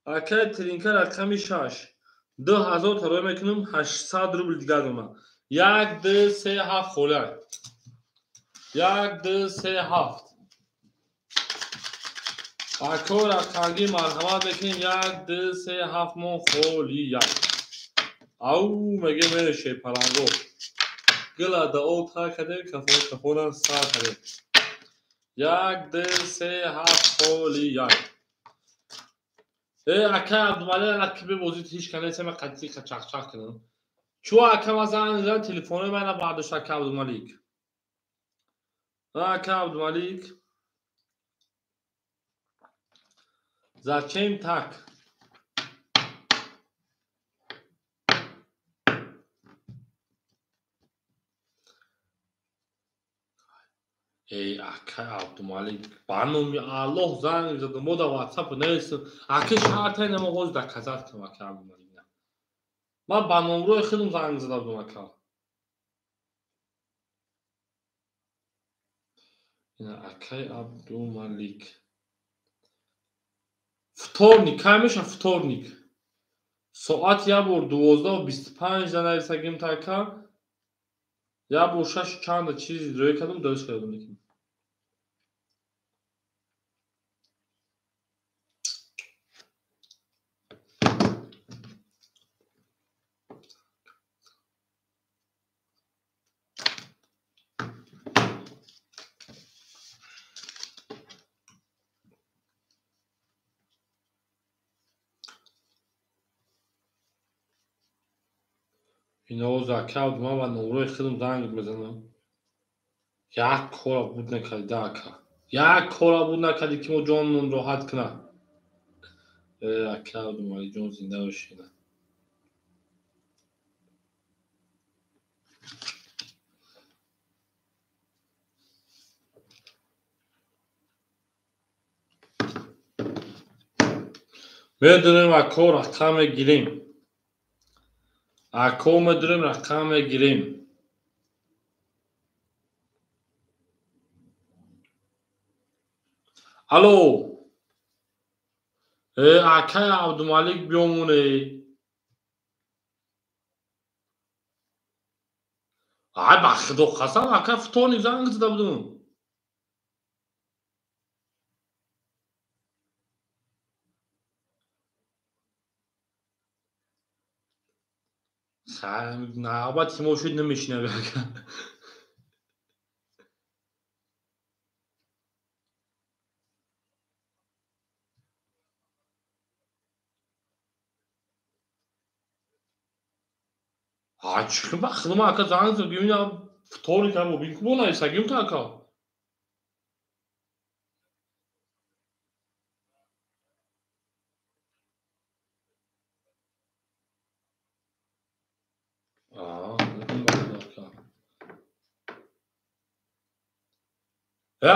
Акай тринка рақами 6. 2000 тароя мекунам, 800 рубл дигар мемонад. 1 2 3 7 холӣ. 1 2 3 7. Ако рақамги марҳамат мекунем 1 2 3 7 мон холӣ 1. Ау меге мереше паланго. Гила да об тар кардем, кафон кафонам сар кардем. 1 2 3 7 холӣ 1. Акай Абдумалик ана ки бебозид ҳеч кас нест, ман қатъи чақчақ кунам. Чӯ ака ман занг задам, телефонои ман бардошт ака Абдумалик. Ака Абдумалик. Зачем так? Эй, акай Абдумалик, ба номи Аллоҳ занг задам, мо дар WhatsApp нависем. Ака шартай намо ҳозир доказат кунам ака Абдумалик. Ман ба номрои худам занг зада будам ака. Ина акай Абдумалик. Вторник, кай мешавад вторник? Соат 1:12:25 да нависагим та ака. 1:06 чанда чизи рӯй кардам, дуруст кардам лекин. Ино ака ман ба номрои худам занг мезанам. Як кора буд накарди да ака. Як кора буд накарди ки мо ҷонмон роҳат кунад. Ака Абдумаликҷон зинда бошед. Медонем ако рақам мегирем. Ако медонем рақам мегирем. Алло. Акай Абдумалик биёмоне. Ай ба худо қасам ака вторник занг зада будум. Навбати мо шуд намешинавӣ ака. Чӣ ба худо ман ака занг зад, бибинам вторник ҳам бибин ку нависагим та ака.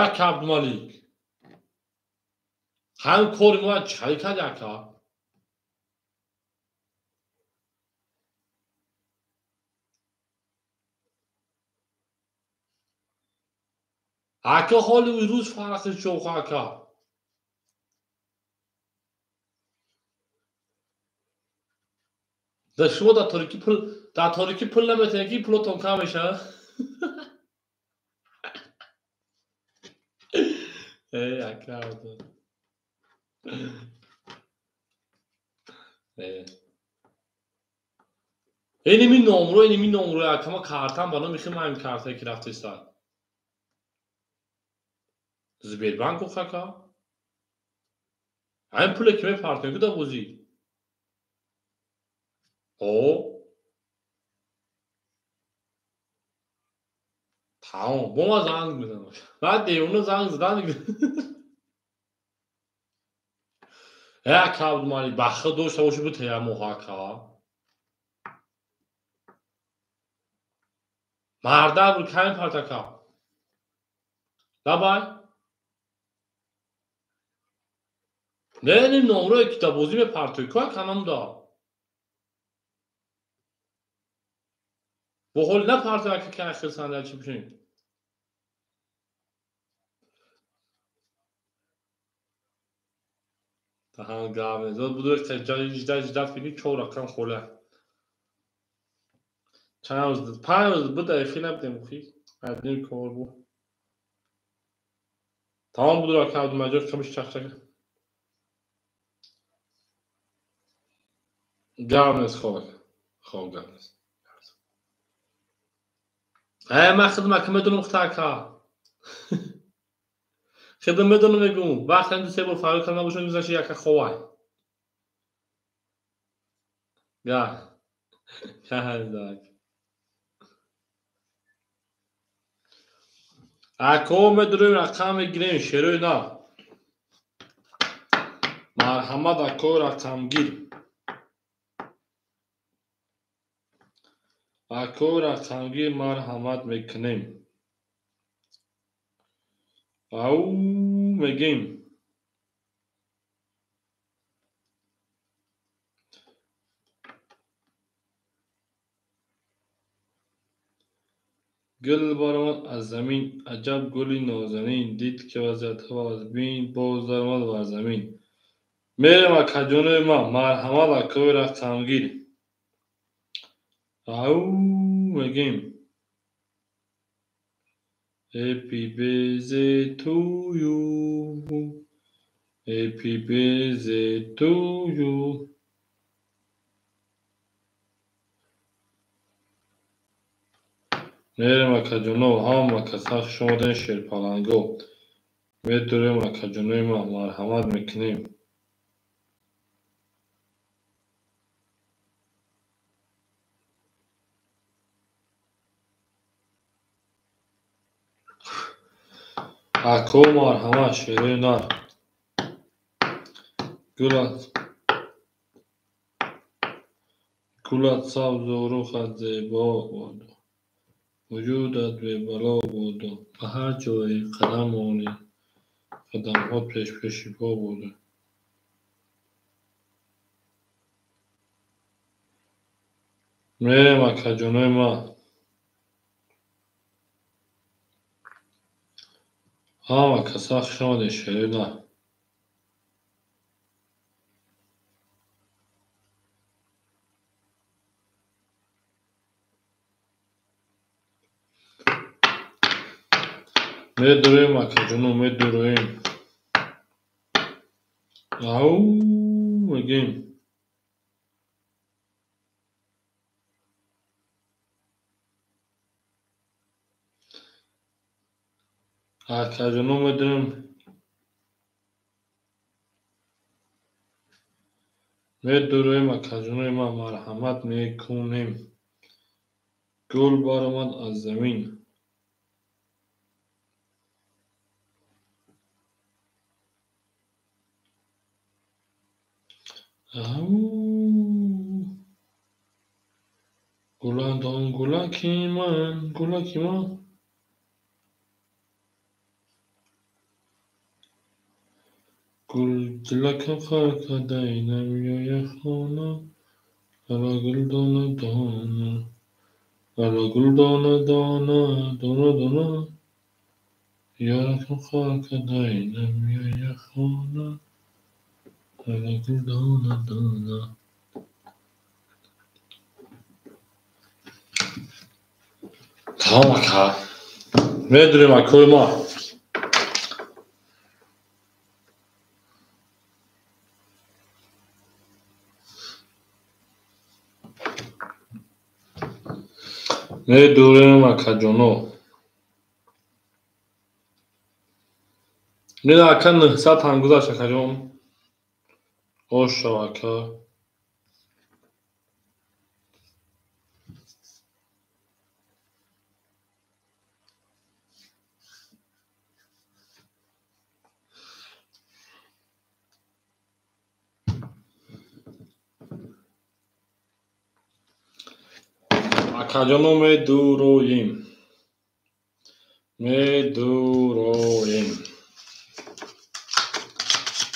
Ака Абдумалик. Ҳам кори мо чӣ карди ака? Ака ҳоли рӯз фарқи чоқ ака. Да шумо дар торикӣ пул наметавонед ки пулотон кам мешавад? Эй, ака Абду. Иними номро, иними номро ака ма картам ба номи хи ман картае ки рафтеста. Сбербанк ака. Ҳамин пуле ки мепартем ку дар бозӣ. О. Тамом, бо ман занг мезанам. Баъд девона занг задан. Ака Абдумалик, ба худ дошта бошӣ бу тея моҳ ака. Марда буд кай партака. Лабай. Не ним номрои китоббозӣ мепартои ку аканамда. Бо ҳоли напартой ака кай хирсанда чӣ бишин. Таҳан гап незод буду ждать фикри чор рақам хола. Чанд рӯз 5 рӯз буд эфир набудем хи. Адним кор буд. Тамом буду ака Абдумаҷид қамиш чақчак. Гап нест хоб. Хоб гап нест. Ман хидм ака медонам худта ака. Хидм медонам мегӯм. Вақт ҳам 2-3 бор фарёд карда набошам, гузашта яка ховай. Га. Га. Ако медурем рақам мегирем шерои на. Марҳамат ако рақамгир. Ако рақамгир марҳамат мекунем. Ау мегем. Гул баромад аз замин, аҷаб гули нозанин, дид ки вазъиятҳо аз бин боз даромад бар замин. Мерем акаҷонои ман, марҳамат акои рақамгир. Ау мегем. Happy birthday to you. Happy birthday to you. Мерем акаҷоно, ҳама каса хуш омадем шерпаланго. Медурем акаҷонои ман, марҳамат мекунем. Ако марҳамат шерои нар. Гулат сабзу рухат зебо бодо. Вуҷудат бебало бодо. Ба ҳар ҷое қадам монӣ, қадамҳо пешпеши по бодо. Мерем акаҷонои ман. Ҳама каса хуш омадем шерои нар. Медурем акаҷоно, медуроем. Ау мегем. Акаҷоно медурем. Медуроем акаҷонои ман, марҳамат мекунем. Гул баромад аз замин. Ау гуладон гулаки ман, гулаки ман. Гул дилакам хор кардаи намеояд хона. Ала гул дона дона, ала гул дона дона, дона дона. Ёракам хор кардаи намеояд хона. Ала гул дона дона. Тамом ака. Медурем акои ма. Медурем акаҷоно. Мина ака 900 ҳам гузашт акаҷон. Ош шав ака. Акаҷоно медуроем. Медуроем.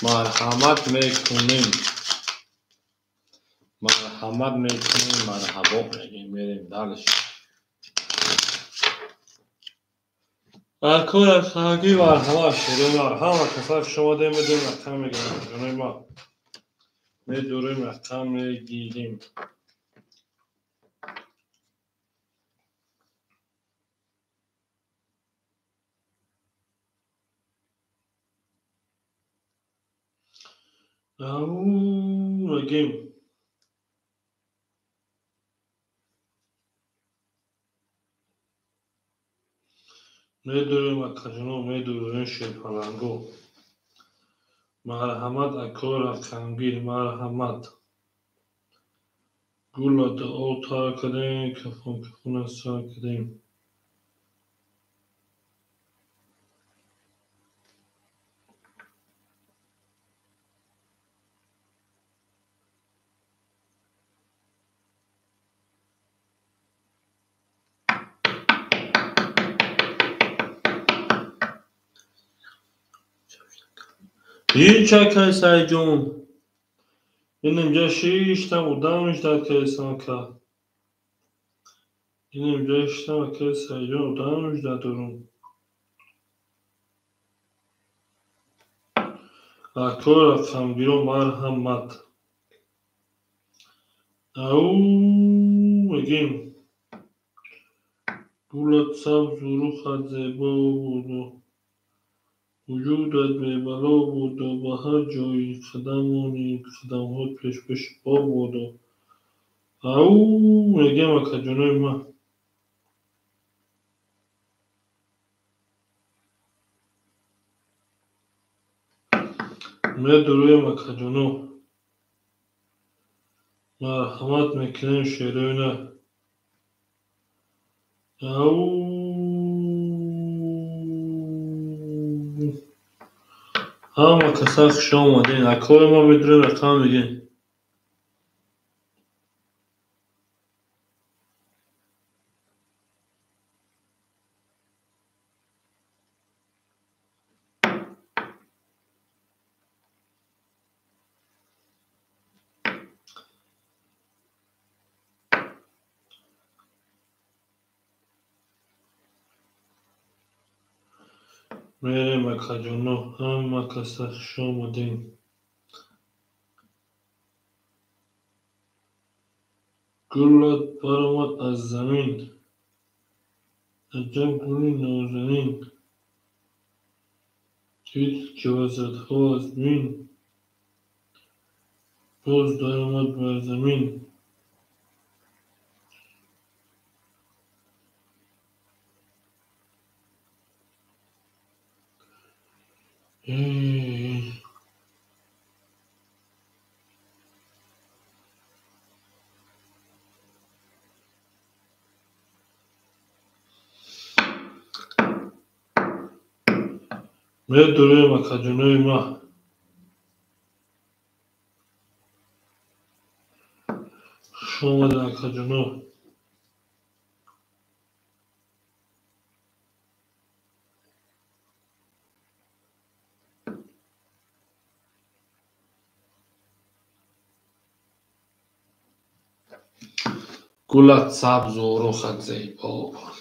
Марҳамат мекунем. Марҳамат мекунем, марҳабо мегем, мерем дальше. Акор ҳамагӣ марҳамат, шерои ҳама касае ки шумо дем медорем, рақам мегирем. Ҷонои ма медорем, рақам мегирем. Ау мегем. Медорем, акаҷоно, медорем шерпаланго. Марҳамат, акор рақамгир, марҳамат. Гула дуо тар кардем, кафон кафона сар кардем. Ҳеҷ акай Сайҷон. Ин инҷа шиштам, одам ждать кардесам ака. Ин инҷа шиштам, акай Сайҷон, одам ждать дорум. Акор рақамгиро марҳамат. Ау мегем. Гулат сабзу рухат зебо буду. Вуҷудат бебало буду, ба ҳар ҷои қадамони қадамҳо пешпеши по буду. Ау мегем, акаҷонои ман. Медуроем, акаҷоно. Марҳамат мекунем, шероина. Ау ҳама каса хуш омадем. Акои ма медурем, рақам мегем. Мерем, акаҷоно, ҳама каса хуш омадем. Гулат баромад аз замин. Аҷаб гули нозанин. Дид ки вазадҳо аз бин. Боз даромад бар замин. Медурем, акаҷонои ма. Хуш омадед, акаҷоно. Гулат сабзу рухат зебо буд.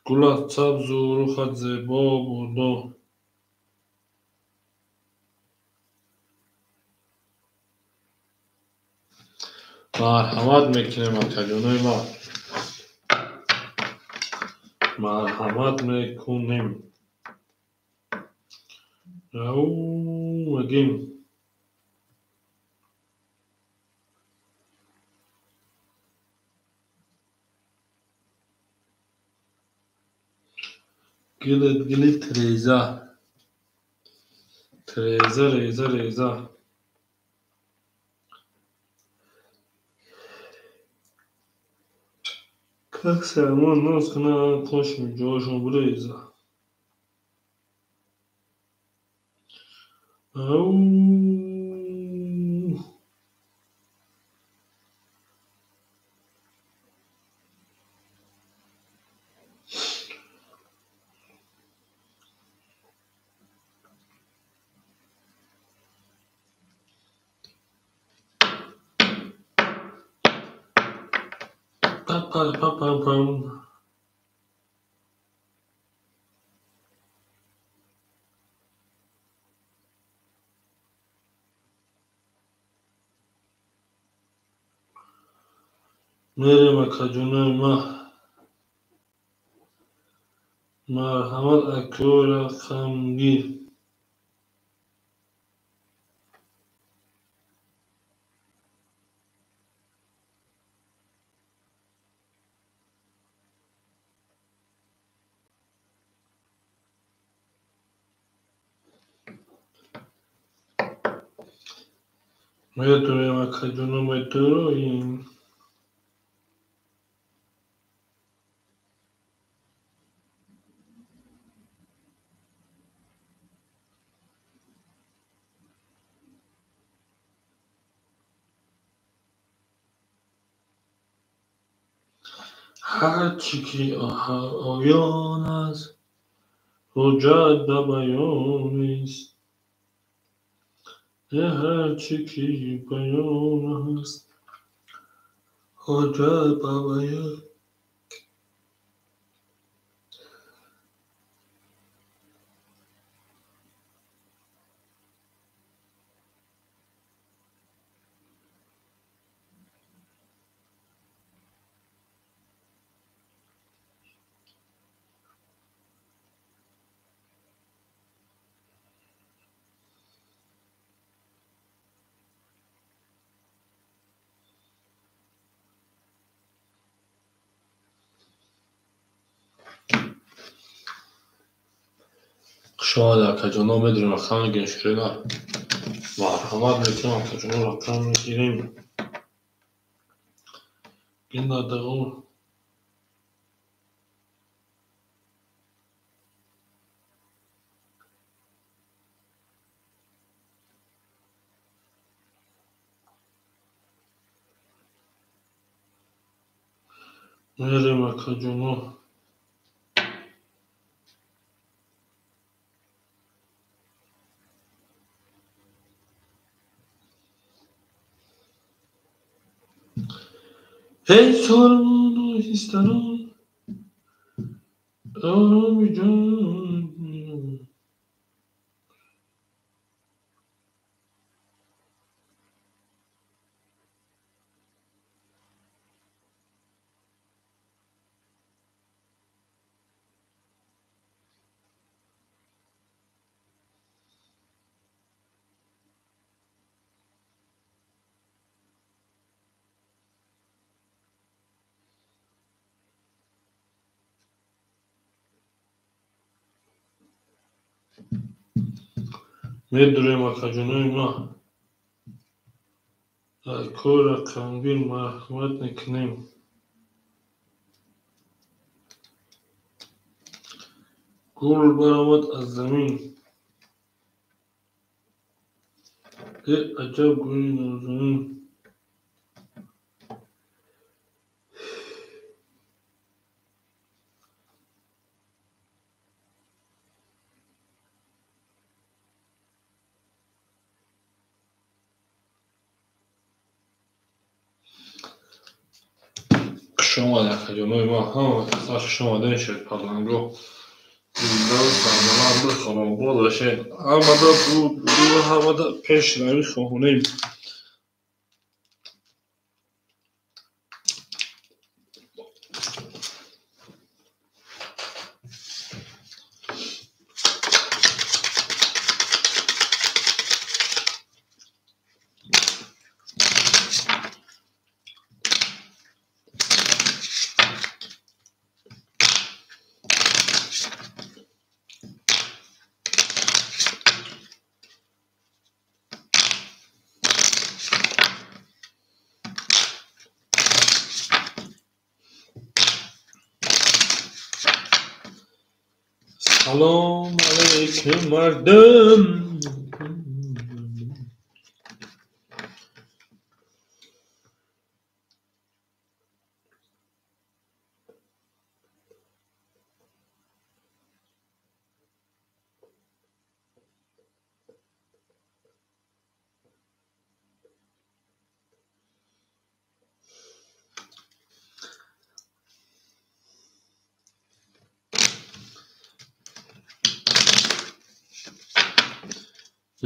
Гулат сабзу рухат зебо буду. Марҳамат мекунем, акаҷонои ма. Марҳамат мекунем. Ау мегем. Гилит гилит реза. Треза реза реза. Как сармон ноз кунад, қошми ҷошон буреза. Ау Па-па-па-пам. Мерем, акаҷонои ма. Марҳамат, акои рақамгир. Медурем, акаҷоно, медуроем. Ҳарчи ки оён аст, ҳуҷҷат ба баён нест. Ҳарчи ки баён аст, ҳуҷҷат ба баён. Хушомад, акаҷоно, медурем, рақам мегирем, ширина. Марҳамат мекунам, акаҷоно, рақам мегирем. Гинадағу. Мерем, акаҷоно. Эй сормону ҳистанон, ороми ҷон. Медурем, акаҷонои ма. Акои рақамгир, марҳамат мекунем. Гул баромад аз замин. Э аҷаб гули нозанин. Хушомад, акаҷонои ма, ҳама каса хуш омадем, шерпаланго. Зиндаву сарбаланду хонобод бошед. Ҳамада буд, ҳамада пешравӣ хоҳонем. Салом алейкум, мардум.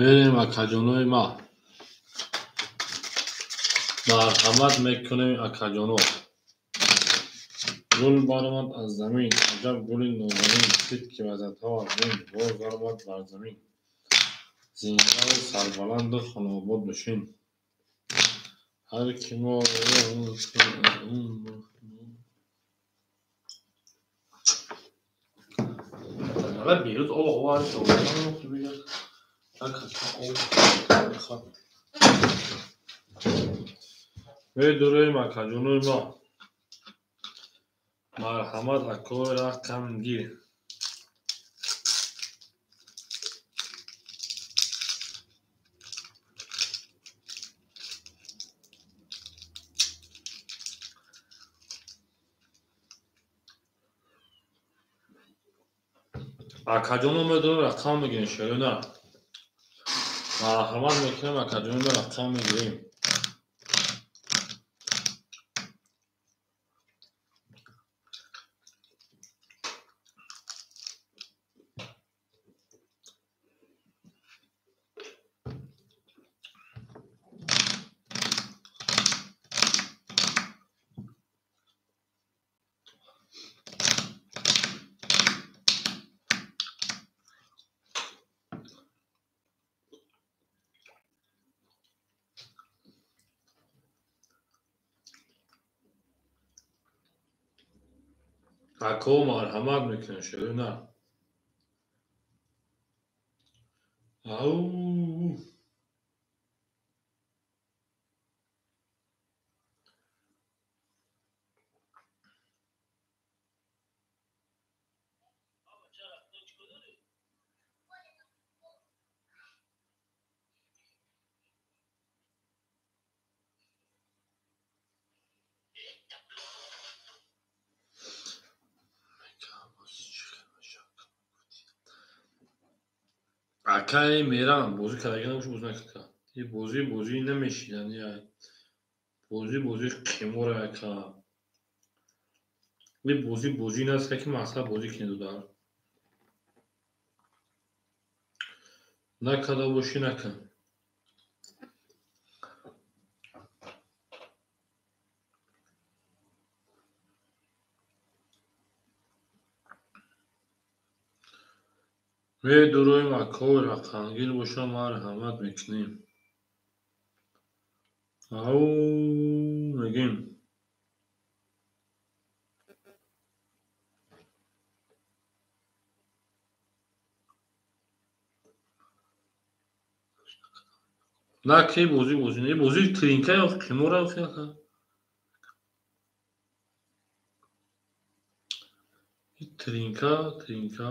Мерем акаҷонои ма. Марҳамат мекунем акаҷоно. Гул баромад аз замин, аҷаб гули нозанин, дид ки вазатҳо аз бин, боз баромад бар замин. Зиндаву сарбаланду хонобод бошин. Ҳар ки мо берӯз об овард, медуроем акаҷонои ма. Марҳамат акои рақамгир. Акаҷоно медонам рақам мегирем, шерона. Марҳамат мекунем акаҷоно рақам мегирем. Ако марҳамат мекунем, шерона. Ау. Акаи мерам бозӣ кардаги набошад, бозӣ накард. И бозӣ бозӣ намешидан, бозӣ бозии қимора ака. И бозӣ бозӣ наст, ки мақсад бозӣ кунед дудар. Накарда бошӣ накун. Медуроем акои рақамгир боша, марҳамат мекунем. Ау мегем. На ки бозӣ бозӣ не, бозӣ тринка ё қимора ё ака. Тринка, тринка.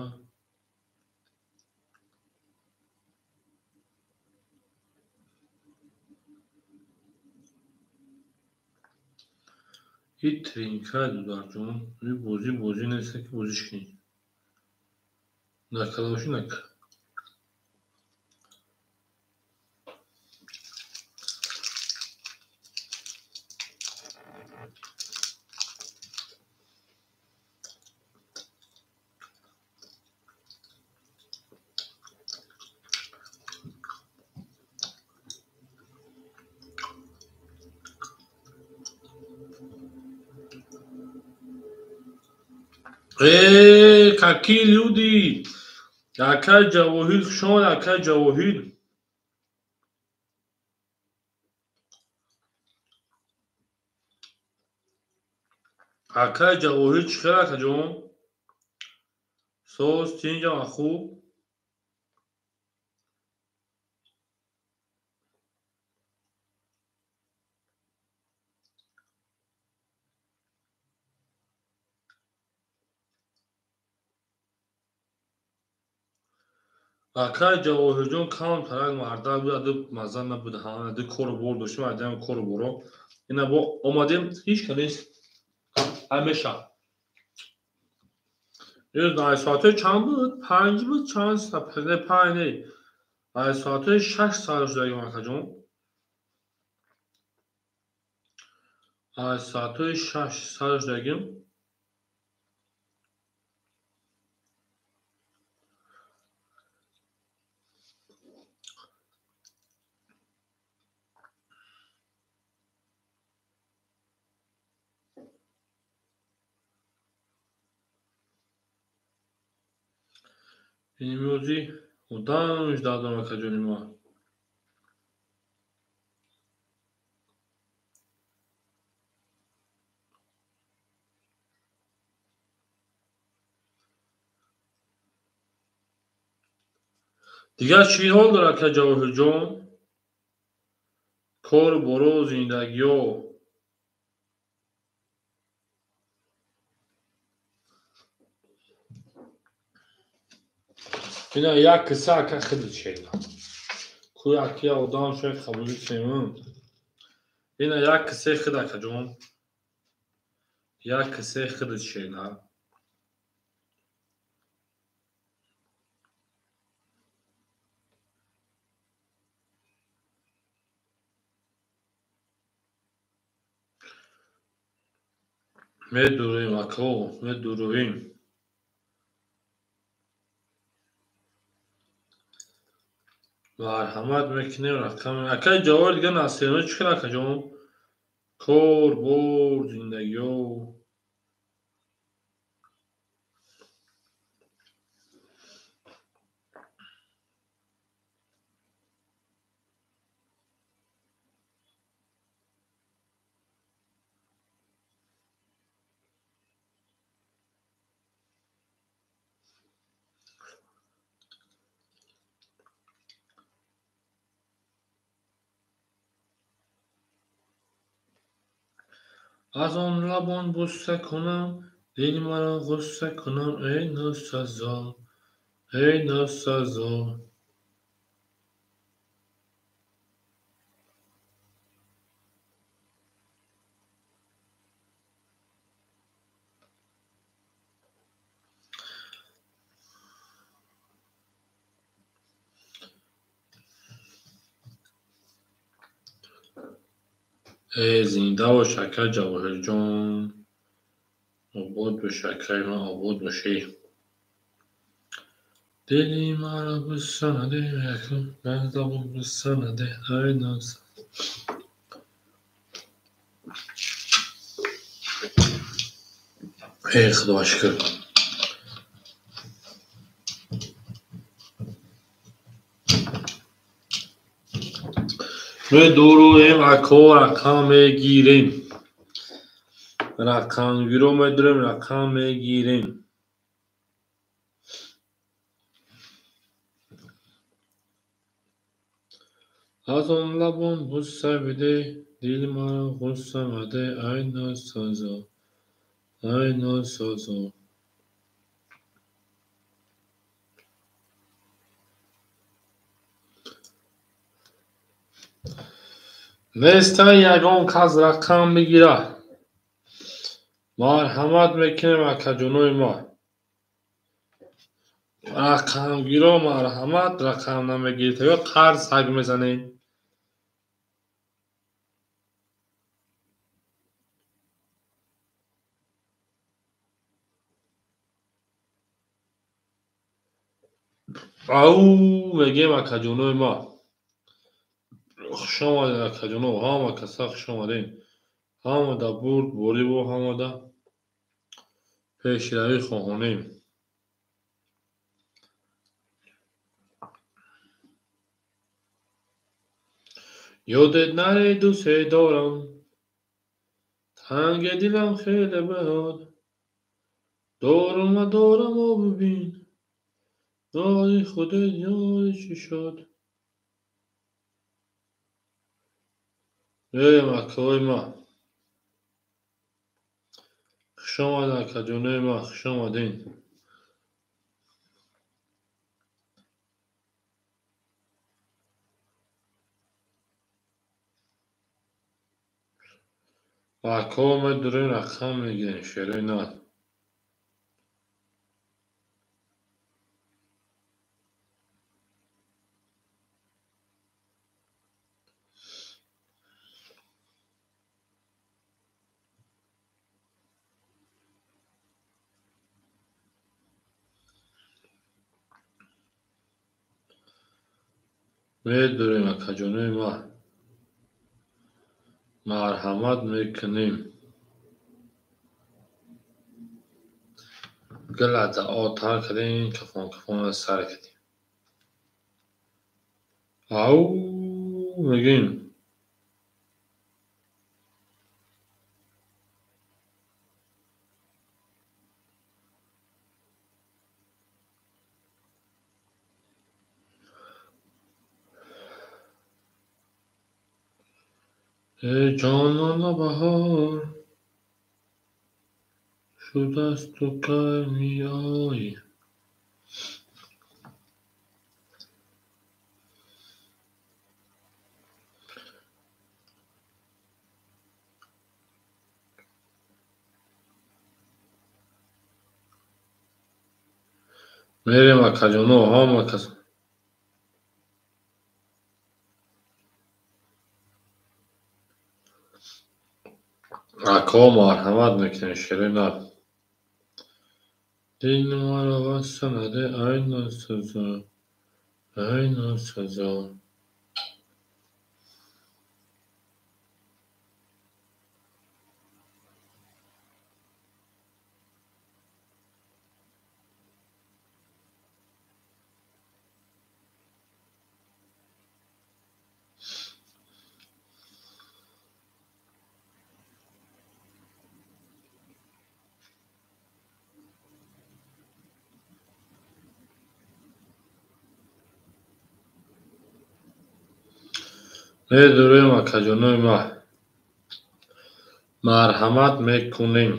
И тринка дударҷон, и бозӣ бозӣ нест, ки бозиш кунӣ. Накарда бошӣ накард. Какие люди! Акай Ҷавоҳир, хуш омад, акай Ҷавоҳир. Акай Ҷавоҳир чӣ хел акаҷон? Соз, тинҷам, хуб? Акай Ҷавоҳирҷон камтарак мардак буд, аду мазза набуд, аду кору бор доштем, адам кору боро. Ина бо омадем, ҳеч ка нест. Ҳамеша. Ай соатҳои чанд буд? 5 буд, чанд? Не, 5 не. Ай соатҳои 6 сар шудагим акаҷон. Ай соатҳои 6 сар шудагим. Имрӯзи одам ждадам, акаҷони ман. Дигар чӣ ҳол дорад, ака Ҷавоҳирҷон? Кору боро, зиндагиҳо. Ина як киса ака хидит шена. Ку акия одам шояд қабулӣ кунем. Ина як кисаи хид, акаҷон. Як кисаи хидит шена. Медурем, ако, медуруем. Марҳамат мекунем рақам. Акаи Ҷавоҳир дига Насирно чӣ кар, акаҷон? Кор, бор, зиндагиҳо. Аз он лабон бусса кунам, дили маро ғусса кунам, эй носазо, эй носазо. Э, зинда бош, ака Ҷавоҳирҷон. Обод бош, акаи ман, обод бошӣ. Дили маро бусса наде, лабон бусса наде, ай носазо. Эй, Худо шукр. Медуруем, ако, рақам мегирем. Рақамгиро медурем, рақам мегирем. Аз он лабон бусса биде, дили маро ғусса маде, ай носазо, ай носазо. Нестай ягон кас рақам бигирад. Марҳамат мекунем, акаҷонои ма. Рақамгиро марҳамат, рақам намегиред, ё қарз саг мезанем. Ау мегем, акаҷонои ма. Хуш омадед, акаҷоно, ҳама каса хуш омадед. Ҳамада бурд бориву ҳамада пешравӣ хоҳонем. Ёдет наре, дӯсе дорам, танги дилам хеле баёд. Дорум надорам, о бибин, доди худет ёди чӣ шуд. Мерем, акаҳои ман. Хуш омадед, акаҷонои ман, хуш омадед. Акаҳо медурем, рақам мегирем, шерои над. Медурем, акаҷонои ман. Марҳамат мекунем. Гул аз тар кардем, кафон кафон аз сар кардем. Ау мегӯем. Эй ҷонона баҳор, шудасту кай меоӣ? Мерем акаҷоно, ҳама кас. Ако марҳамат мекунем, шири нар. Дил маро васл наде, ай носазо, ай носазо. Медурем акаҷонои ма. Марҳамат мекунем.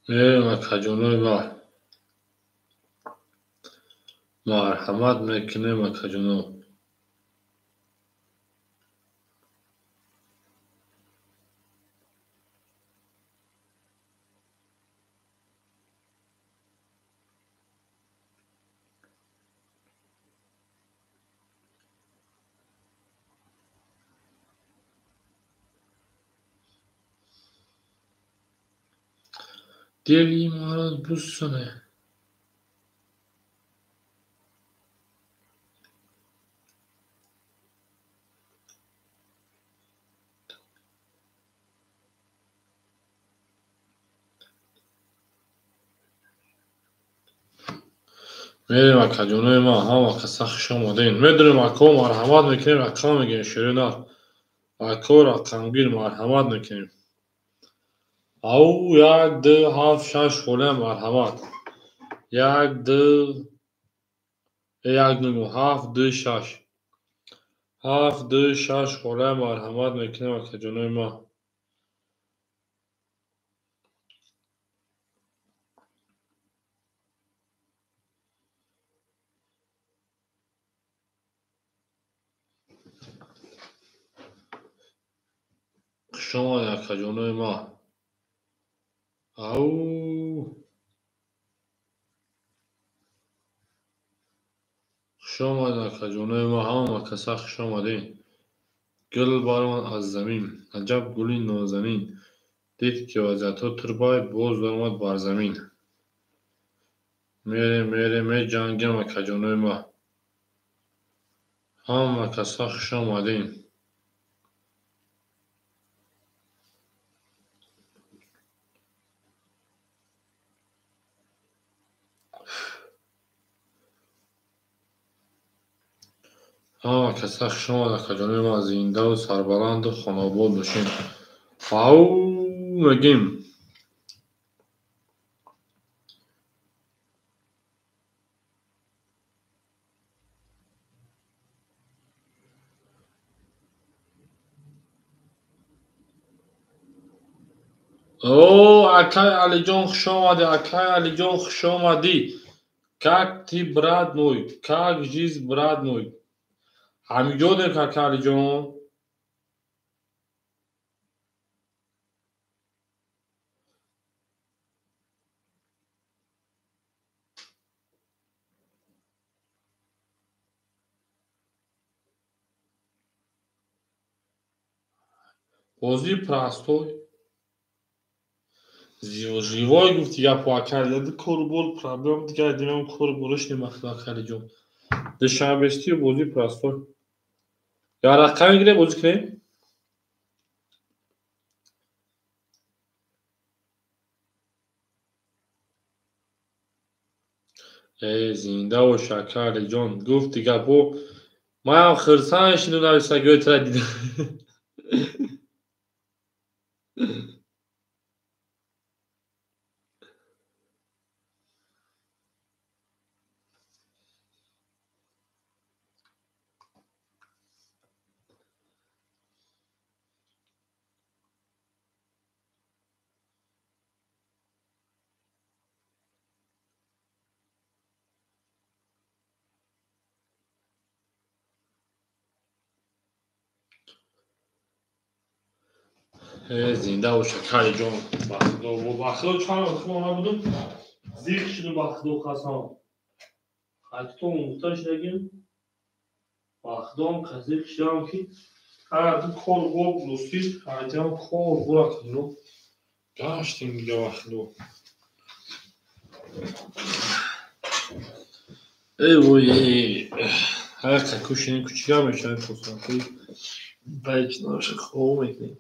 Мерем акаҷонои ма. Марҳамат мекунем акаҷоно. Дили маро бусоне. Мерем акаҷонои ма, ҳама каса хуш омадем. Медонем ако марҳамат мекунем, рақам мегирем, шири нар. Ако рақамгир марҳамат мекунем. Ау 1 2 7 6 холия марҳамат. 1 2 1 9 7 2 6. 7 2 6 холия марҳамат мекунем акаҷонои ма. Хуш омадед акаҷонои ма. Ау хуш омадед акаҷонои ма, ҳама каса хуш омадед. Гул баромад аз замин, аҷаб гули нозанин. Дид ки вазиятҳо турбай, боз баромад бар замин. Мерем, мерем, меҷангем акаҷонои ма. Ҳама каса хуш омадед. Ҳама каса хуш омад акаҷонои ма, зиндаву сарбаланду хонаобод бошед. Ау мегӯем. О, акай Алиҷон хуш омадӣ, акай Алиҷон хуш омадӣ. Как ты, брат мой, как жизнь, брат мой? Ҳамиҷодем, акай Алиҷон. Бозии простой. Живой гуфти гапо акали. Корбол проблем дигар димам корболиш немахда акали ҷон. Душанбести бозии простой. Я рақам гире бозӣ кунем? Зинда бош акали ҷон. Гуфти гапо манам хирсан шиду нависагиҳои тра дидам. Зинда бош акали ҷон. Ба Худо, ба Худо чанд вақт худо набудум. Зиқ шуду ба Худо қасам. Ҳатто омӯхта шудагим. Ба Худоам зиқ шудам ки ду кор бо ростӣ ҳайҷам кор бура кунам. Гаштем дига ба Худо. Эй вой, эй. Ҳай кушини кучига мешавад хусусӣ. Баъд наша хоб мекунем.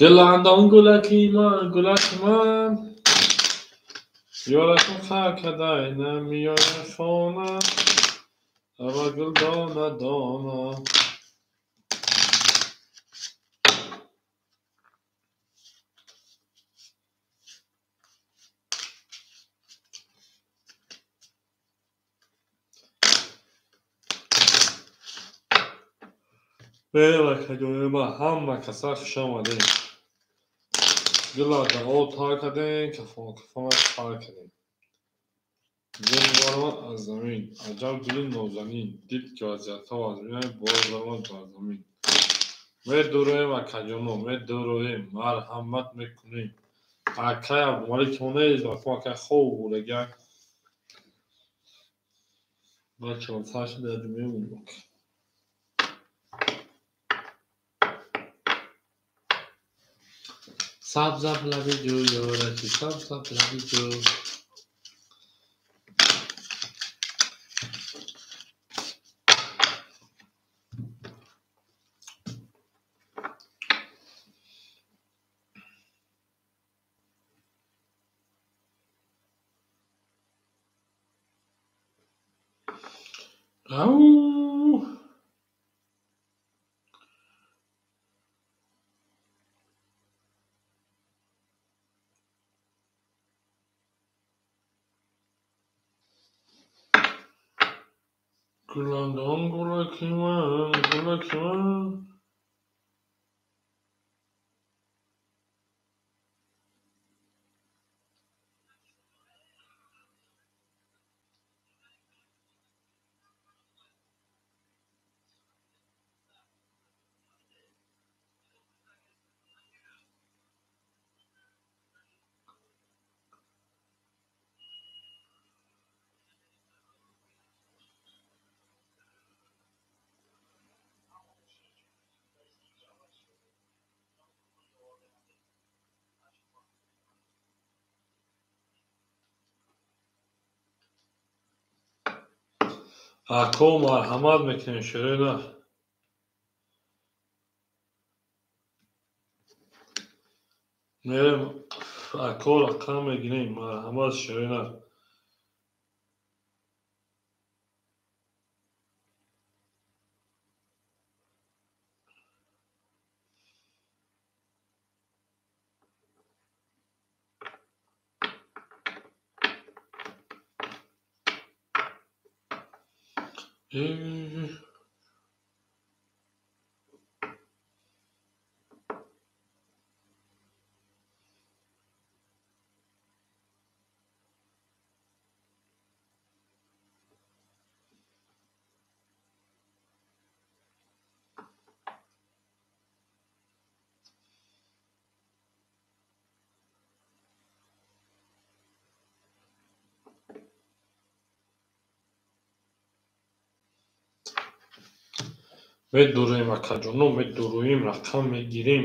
Диландон гулаки ман, гулаки ман, ёракум хар кадай намеояд хона, ава гул дона дона. Мерем акаҷониба ҳама каса хуш омадем. Гула даъо тар кардем, кафон кафонаш тар кардем. Гул баромад аз замин, аҷаб гули нозанин, дид ки вазъиятҳо аз миён боз баромад бар замин. Медуроем акаҷоно, медуроем, марҳамат мекунем. Акай Абдумалик ҳонез, вақто акай хоб будагак. Бачаҳо сар шуда мемонем. Сабз лаби ҷӯ, ёрачи, сабз лаби ҷӯ. Ау! Гуландон гулаки ман, гулаки ман. Ако марҳамат мекунем, ширина. Мерем ако рақам мегирем, марҳамат ширина. Медуроем акаҷоно, медуроем, рақам мегирем.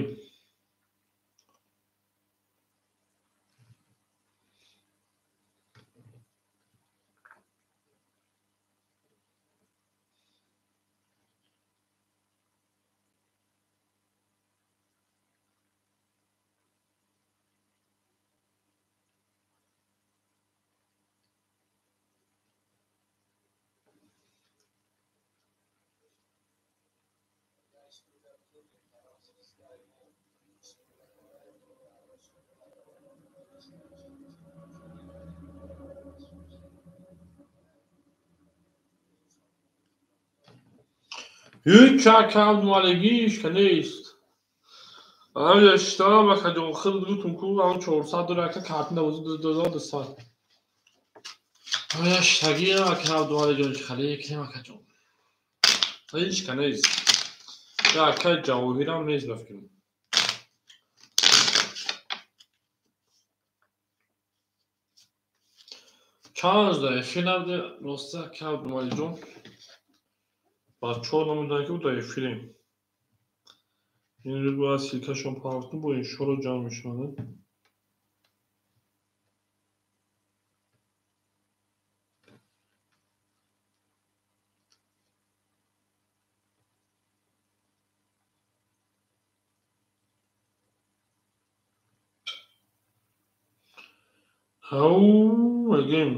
Ҳеҷ ака Абдумаликиш ка нест. Ҳамҷа акаҷон худ гутум ку ҳам 400 дора ака картина бозӣ 2200. Ҳаяштаги ака Абдумаликҷон чӣ хале кунем акаҷон. Ҳеҷ ка нест. Ака Ҷавоҳирам нест ба фикрам. Чанд рӯз дар эфир набудем, рости ака Абдумаликҷон. Бачаҳо намедонанд ки дар эфирем. Ин рӯз бояд ссилкашон паҳн кунем, бо иншоалло ҷамъ мешаванд. Ау, мегем.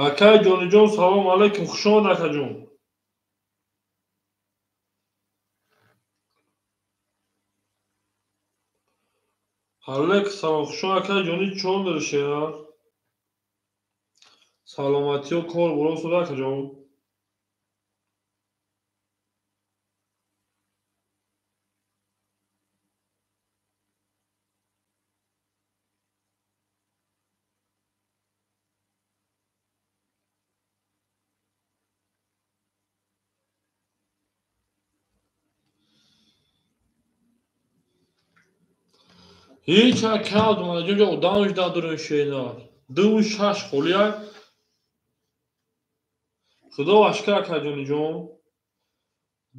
Акай Ҷониҷон, салом алайкум, хуш омад акаҷон. Алайк салом, хуш омад акай Ҷони, чон дори шеър? Саломатиё кор бурон шуда акаҷон. Ҳеҷ ака Абдумаликҷон ҷо одам жда дорем шеър. 2 6 холия. Худо ашкар акаҷониҷон.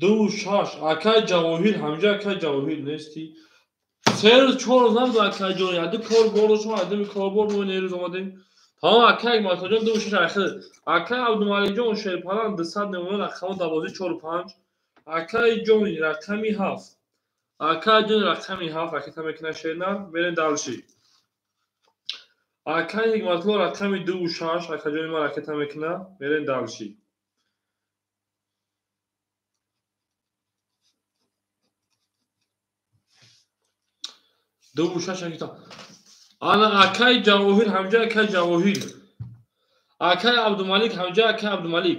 2 6 акай Ҷавоҳир, ҳамҷа акай Ҷавоҳир нести. 3 рӯз 4 рӯз набуд акаҷон, яду кор бор шумо, ядуми корбор мо нерӯз омадем. Тамом акай Матоҷон 2 6 ахир. Акай Абдумаликҷон шерпалан 200 мемонад рақамо дар бозӣ 4 5. Акай ҷони рақами 7. Акай ҷони рақами 7 ракета мекунад шернар, мерем дальше. Акай Ҳикматулло рақами 2 6 акаҷони ман ракета мекунад, мерем дальше. 2 6 ракета. Ана акай Ҷавоҳир, ҳамҷа акай Ҷавоҳир. Акай Абдумалик, ҳамҷа акай Абдумалик.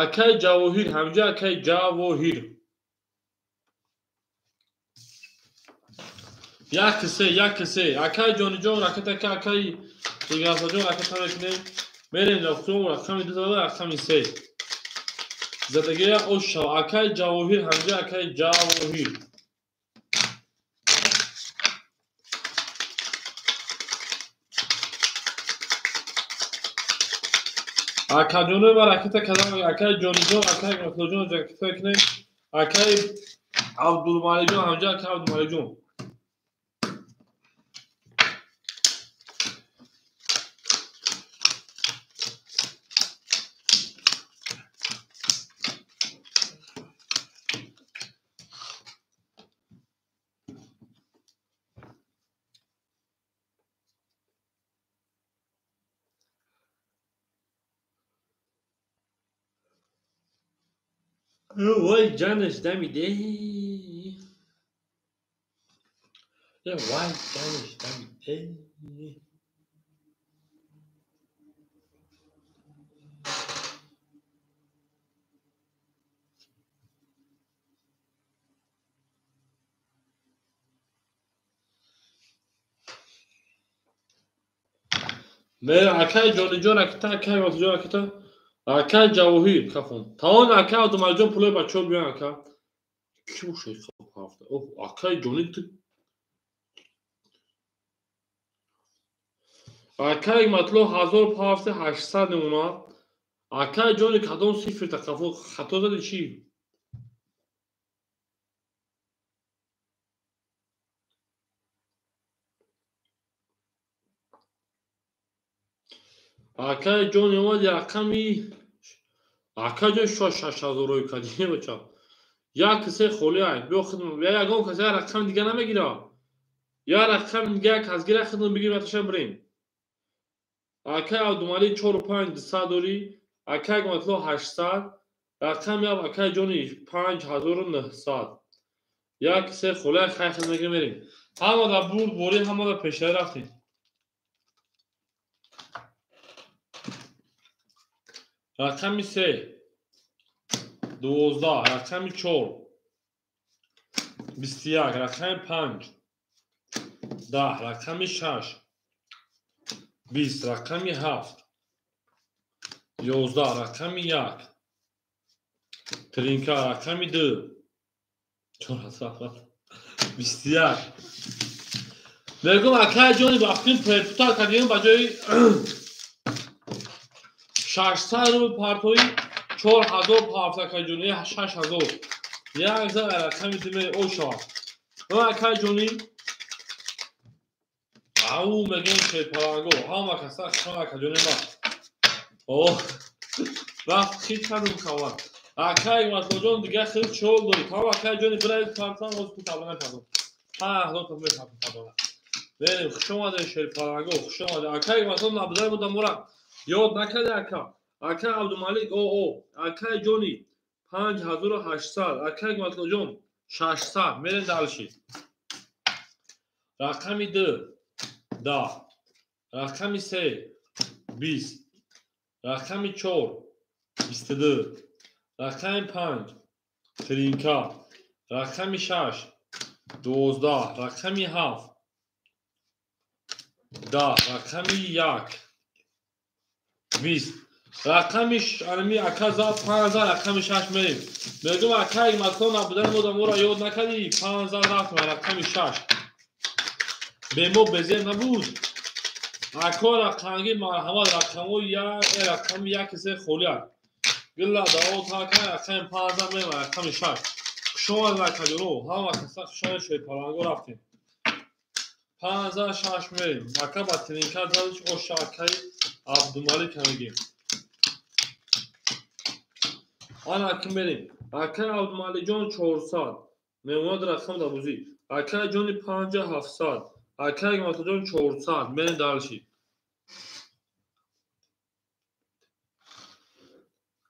Акай Ҷавоҳир, ҳамҷа акай Ҷавоҳир. 1 3 1 3. Акай Ҷониҷон ракета ка, акай Дигарсаҷон ракета мекунем. Мерем рафтум рақами 2 зада рақами 3. Задагия ош шав. Акай Ҷавоҳир, ҳамҷа акай Ҷавоҳир. Акаҷонои ман ракета кардам, акай Ҷониҷон, акай Ҳикматуллоҷон ракета мекунем. Акай Абдулмаликҷон, ҳамҷа акай Абдулмаликҷон. Вой ҷанаш дамиде. Вай ҷанаш дамиде. Акай Ҷониҷон ракета, акай Васиҷон ракета. Акай Ҷавоҳир кафон. Тамом акай Абдумаликҷон пулои бачаҳо биён ака. Ки бошад ҳафта? Оҳ, акай ҷони ту. Акай Матло 1000 ҳафта 800 мемонад. Акай ҷони, кадом сифр тақаффул хато зади чӣ? Акай ҷони омад рақами, акай ҷон, 6000-ро кадӣ бача. Як се холӣ ай. Биё хидм, ягон кас як рақами дига намегира. Як рақами дига як кас гира, хидм бигирем, аташа бирем. Акай Абдумалик 4 5 200 дорӣ, акай Матло 800, рақами ав акай ҷони 5900. Як се холӣ ай, хай хидм мегирем, мерем. Ҳамада бурд борӣ, ҳамада пешравӣ, рафтем. Рақами се 12, рақами чор 21, рақами панҷ 10, рақами шаш 20, рақами ҳафт 11, рақами як тринка, рақами ду 21. Мегӯм, акай ҷони, вақтин перепутал кардем, ба ҷои 600 рубл партои 4000 ҳафта, акай ҷони, 6000. Як зар рақами ду о шавад. Акай ҷони, ау мегӯем, шерпаланго ҳама каса хушон, акай ҷони ма. О, рафт, хит кардум хават. Акай Матлоҷон, дига хел чол дорӣ. Там, акай ҷони, бираи партан, оз ку табла мепардом. 5000 та мепардом табла. Берем, хуш омадед, шерпаланго, хуш омадед. Акай Матло, набудай буда мора. Ёд накарди, ака. Акай Абдумалик, о о, акай ҷони 5800, акай Матлоҷон 600, мерем дальше. Рақами ду 10, рақами се 20, рақами чор 22, рақами панҷ тринка, рақами шаш 12, рақами ҳафт 10, рақами як 20, рақами анами ака зад 5000, рақами шаш мерем. Мегӯм, акай Матло, набудани мода моро ёд накардӣ, 5000 рафтем рақами шаш. Бемо безер набуд. Ако рақамги марҳамат, рақамҳои як, рақами як се холӣ аст. Гилла даво така рақами 5000 мерем рақами шаш. Хуш омадед, акаҷоно, ҳама каса хуш омадед, шерпаланго, рафтем. 5 0 6 мерем. Ака ба тринка задиш, оша акаи Абдумалик мегем. Ана ки мерем. Акаи Абдумаликҷон 400 мемонад рақам дар бозӣ. Акаи ҷони 5700, акаи Матоҷон 400, мерем дальше.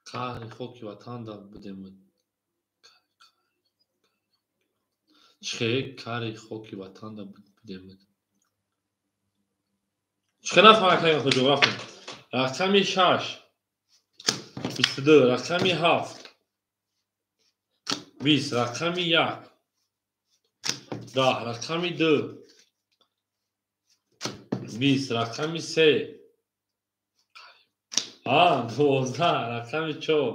Қаҳри хоки ватан да будем. Чихе кари хоки ватан да будем. Чихе нафаҳм, акаи Матоҷон, рафтем. Рақами шаш 22, рақами ҳафт 20, рақами як 10, рақами ду 20, рақами се 12, рақами чор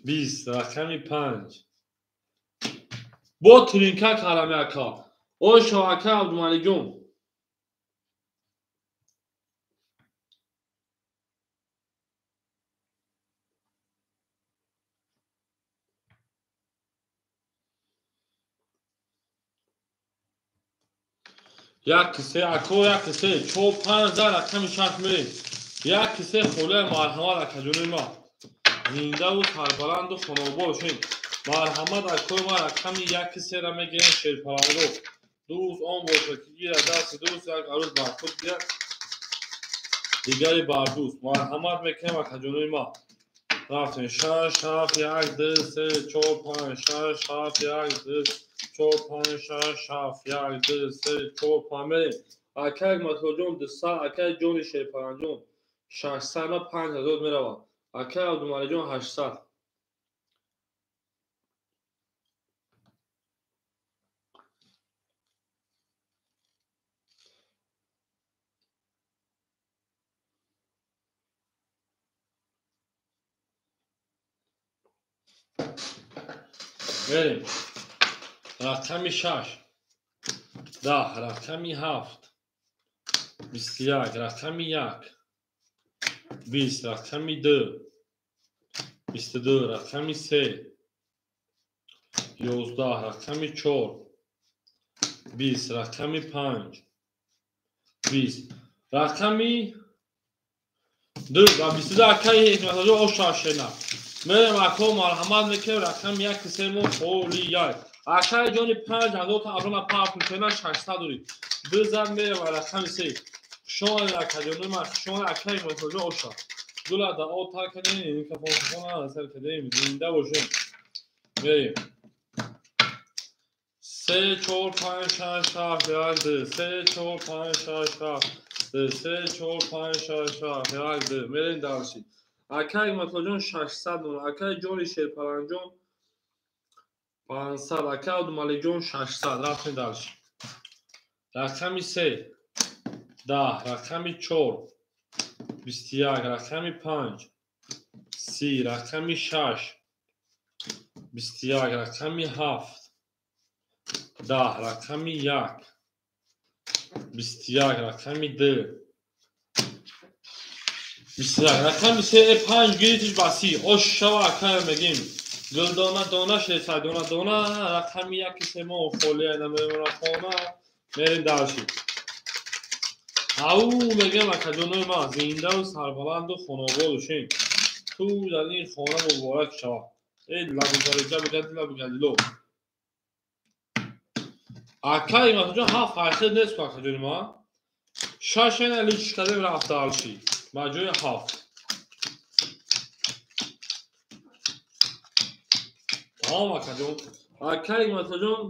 20, рақами панҷ бо тринка карами ака. Ошо ака Абдумаликҷон. Як се ако, як се чор 5 0 рақами шаш мерем. Як се холия, марҳамат, акаҷони ма. Зиндаву сарбаланду хонобод бошед. Марҳамат, акои ма, рақами як сера мегирем, шерпаланго. Дӯст он бошад, ки гирад дасти дӯст, як арӯз бар худ гирад, дигари бар дӯст. Марҳамат мекунем, акаҷонои ма. Рафтем. Шаш, ҳафт, як, ду, се, чор, панҷ, шаш, ҳафт, як, ду, чор, панҷ, шаш, ҳафт, як, ду, се, чор, панҷ, мерем. Акай Матлоҷон 200, акай ҷони шерпаланҷон 600 на 5000 меравад. Акай Абдумалиҷон 800. Мерем. Рақами 6 10 рақами 7 21 рақами 1 20 рақами 2 22 рақами 3 11 рақами 4 20 рақами 5 20 рақами 2 ва 22 акаи ҳикматоҷон ошашена мерем ако марҳамат мекунем рақами 1 3 мо холи 1 акаи ҷони 5000 та арона пафтена 600 дорӣ бизан мерем рақами 3 хушомадед акаҷони ман хушомадед акаи ҳикматоҷон оша гула да о тар кардем микрофон сар кардем зинда бошем мерем 3 4 5 6 7 1 2 3 4 5 6 7 2 3 4 5 6 7 1 2 мерем дарси акаи ҳикматоҷон 600 дона акаи ҷони шерпаланҷон 500 акаи абдумаликҷон 600 рафтем дарси рақами 3 10 рақами 4 21 рақами 5 30 рақами 6 21 рақами 7 10 рақами 1 21 рақами 2 21 рақами 3 5 гирифтиш ба 30 ош шава акая мегим гулдона дона шесай дона дона рақами 1 3 мо холия намемона хона мерем дарши ау мегем акаҷонои ман зиндаву сарбаланду хонобод бошем ту дар ин хона муборак шава э лабугариҷа бигадила бигадило акаи масаҷон ҳафт фарқият нест ку акаҷони ман шашена лич кардем рафт дарши ба ҷои ҳафт тамом акаҷон акаи масаҷон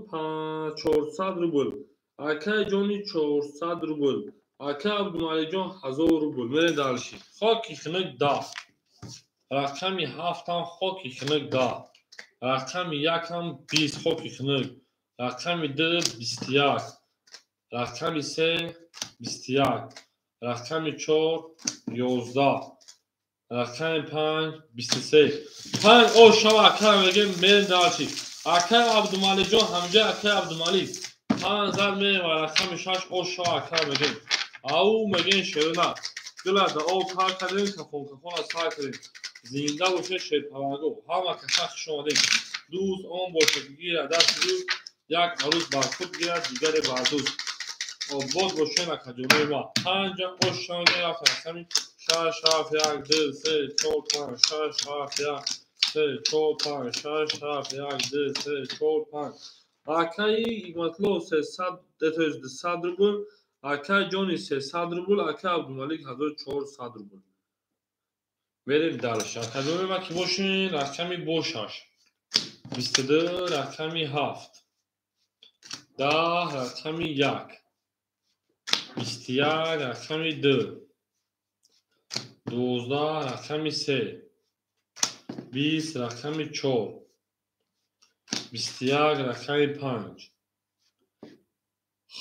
400 рубл акаи ҷони 400 рубл акаи абдумаликҷон 1000 рубл мерем дарши хоки хунук 10 рақами 7-ам хоки хунук 10 рақами 1-ам 20 хоки хунук рақами 2 21 рақами 3 21 рақами 4 11 рақами 5 23 5 о шава акаи мегем мерем дарши акаи абдумаликҷон ҳамҷа акаи абдумалик 5 зад мерем ва рақами 6 о шава акаи мегем ау мегем шерона гула да о кар кардем кафон кафона сар кардем зинда бошед шерпаланго ҳама каса хуш омадем дӯст он бошад ки гирад дасти дӯст як арӯз бар худ гирад дигаре бар дӯст обод бошед акаҷонои ма панҷа ош шава рафт рақами 6 7 1 2 3 4 5 6 7 1 3 4 5 6 7 1 2 3 4 5 акаи ҳикматулло 300 200 рубл акаи ҷони 300 рубл акаи абдумалик 1400 рубл мерем дарш акаҷонои ма ки бошен рақами бо 6 22 рақами 7 10 рақами 1 21 рақами 2 12 рақами 3 20 рақами 4 21 рақами 5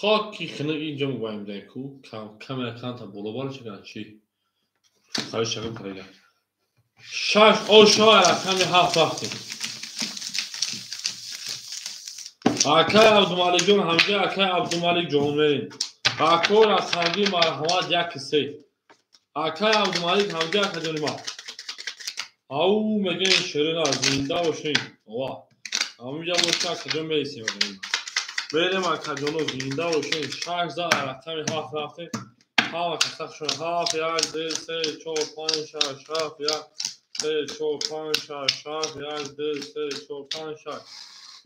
хоки хунук инҷо мебарем ку камера канта боло бара чекан чи хариш шакл карда 6 о шава рақами 7 рафтем акаи абдумаликҷон ҳамҷа акаи абдумаликҷон мерем ако рақамги марҳамат 1 3 акаи абдумалик ҳамҷа акаҷони ма ау мегем ширина зинда бошем ова ҳаминҷа боша акаҷон мересем мерем акаҷоно зинда бошем 6 за рақами 7 рафтем ҳама каса хушон 7 1 2 3 4 5 6 7 1 3 4 5 6 7 1 2 3 4 5 6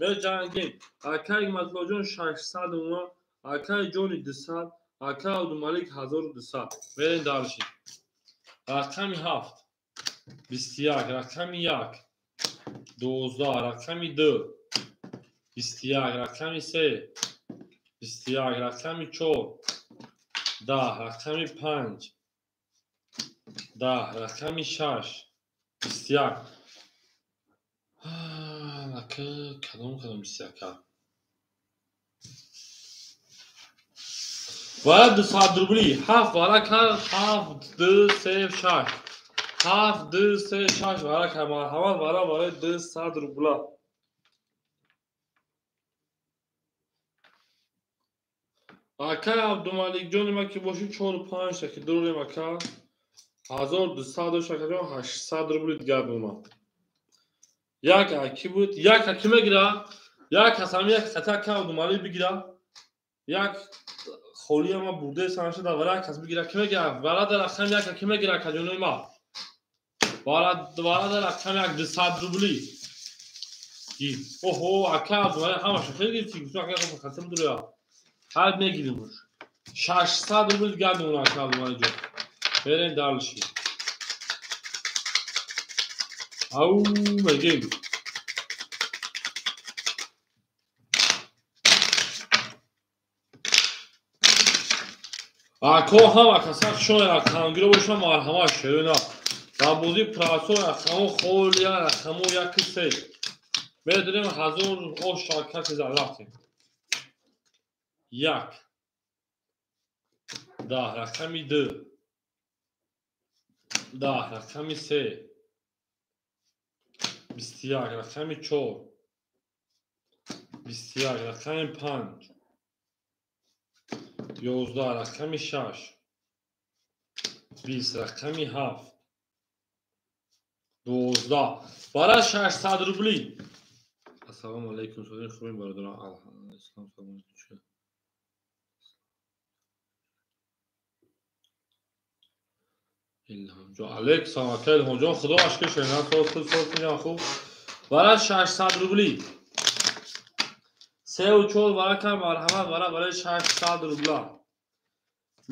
меҷангем акаи ҳикматуллоҷон 600 ума акаи ҷони 200 акаи абдумалик 1200 мерем дарши рақами 7 21 рақами 1 12 рақами 2 21 рақами 3 21 рақами 4 10 рақами 5 10 рақами 6 21 ака кадом 21 вара 200 рубли 7 вара кард 7 2 3 6 7 2 3 6 вара кард марҳамат вара барои 200 рубла. Ака Абдумаликҷони ма ки боши 4-5 та ки дурем ака. 1200 дошт акаҷон, 800 рубли дигар мемонад. Як аки буд, як аки мегира, як ҳасами як хата ака Абдумалик бигира. Як холия ма бурде санаша дар вара кас бигира, ки мегира? Вара дар рақам як аки мегира акаҷонои ма. Вара дар рақам як 200 рубли. Оҳо, ака Абдумалик ҳамаша хеле гирифти, гуфтам ака хата будура. Ҳар мегирим. 600 рубл дигар мемонад ака Абдумаликҷон. Берем дальше. Ау, мегем. Ако ҳама каса шоя рақамгиро боша марҳамат шерина. Дар бозии прасо рақамо холия рақамо 1-3. Медонем 1000 ош шаркати зад рафтем. 1 10 рақами 2 10 рақами 3 21 рақами 4 21 рақами 5 11 рақами 6 20 рақами 7 12 барои 600 рубли. Ассалому алайкум, созин хубин бародарон. Алҳамдулиллаҳ, салом алайкум. Илҳомҷон, алейк салом ака Илҳомҷон, худо ашкр шена сол худ сол куням хуб. Барои 600 рубли. 3 ва 4 варака марҳамат вара барои 600 рубла.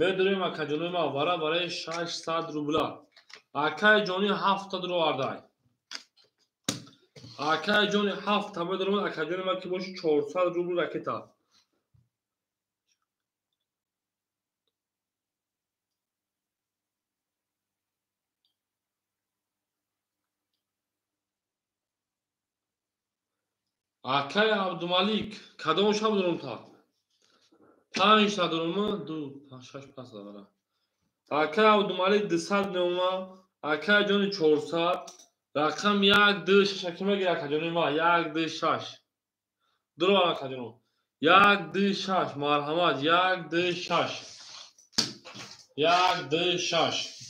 Медорем акаҷонои ма вара барои 600 рубла. Акаи ҷони 7 та дуровардай. Акаи ҷони 7 та медорам, акаҷони ма ки боши 400 рубл ракета. Акаи Абдумалик, кадом шаб дорум та? 5 та дорум, 2 6 пас дора. Акаи Абдумалик 200 меома, акаи ҷони 400, рақам 1 2 6 аки мегира акаҷони ма 1 2 6. Дуро акаҷоно. 1 2 6 марҳамат 1 2 6. 1 2 6.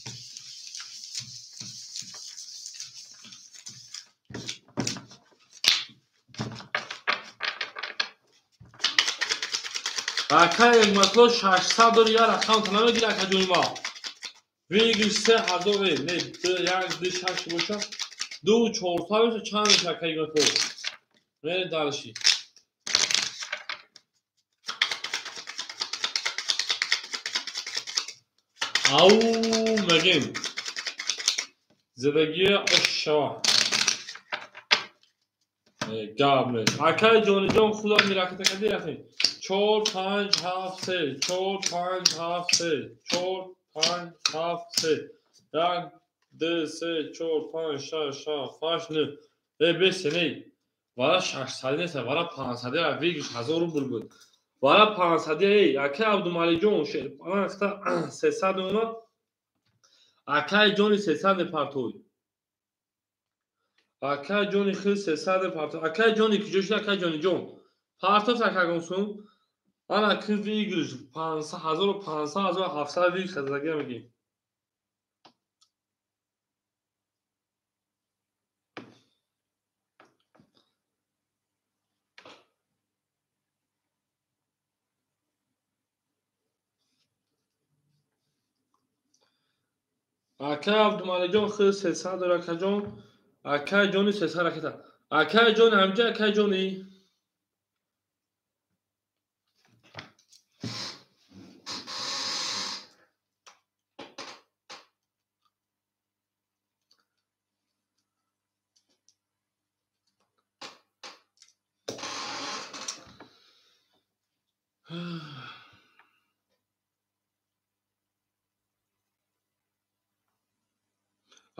Акаи Эгматло 600 дори я рақам та намегира акаҷони ма. Вигиш 3000 не 1 2 6 боша. 2 400 боша чанд меша акаи Эгматло. Мерем дальше. Ау мегем. Зиндагии ошшава. Гап нест. Акаи ҷониҷон худам мираката кади рафтем. 4 5 7 3 4 5 7 3 4 5 7 3 1 2 3 4 5 6 7 8 9 бес не вара 600 нест, вара 500 ра вигиш 1000 рубл буд. Вара 500 эй акаи Абдумаликҷон шерпана 300 меомад. Акаи ҷони 300 мепартой. Акаи ҷони хел 300 мепартой. Акаи ҷони куҷо шуд акаи ҷониҷон? Партофт акагонсум. Ана ки выигрыш 500 1500 1700 выигрыш хазагия мегим. Акаи Абдумаликҷон хел 300 дора акаҷон. Акаи ҷони 300 ракета. Акаи ҷони ҳамҷа акаи ҷони.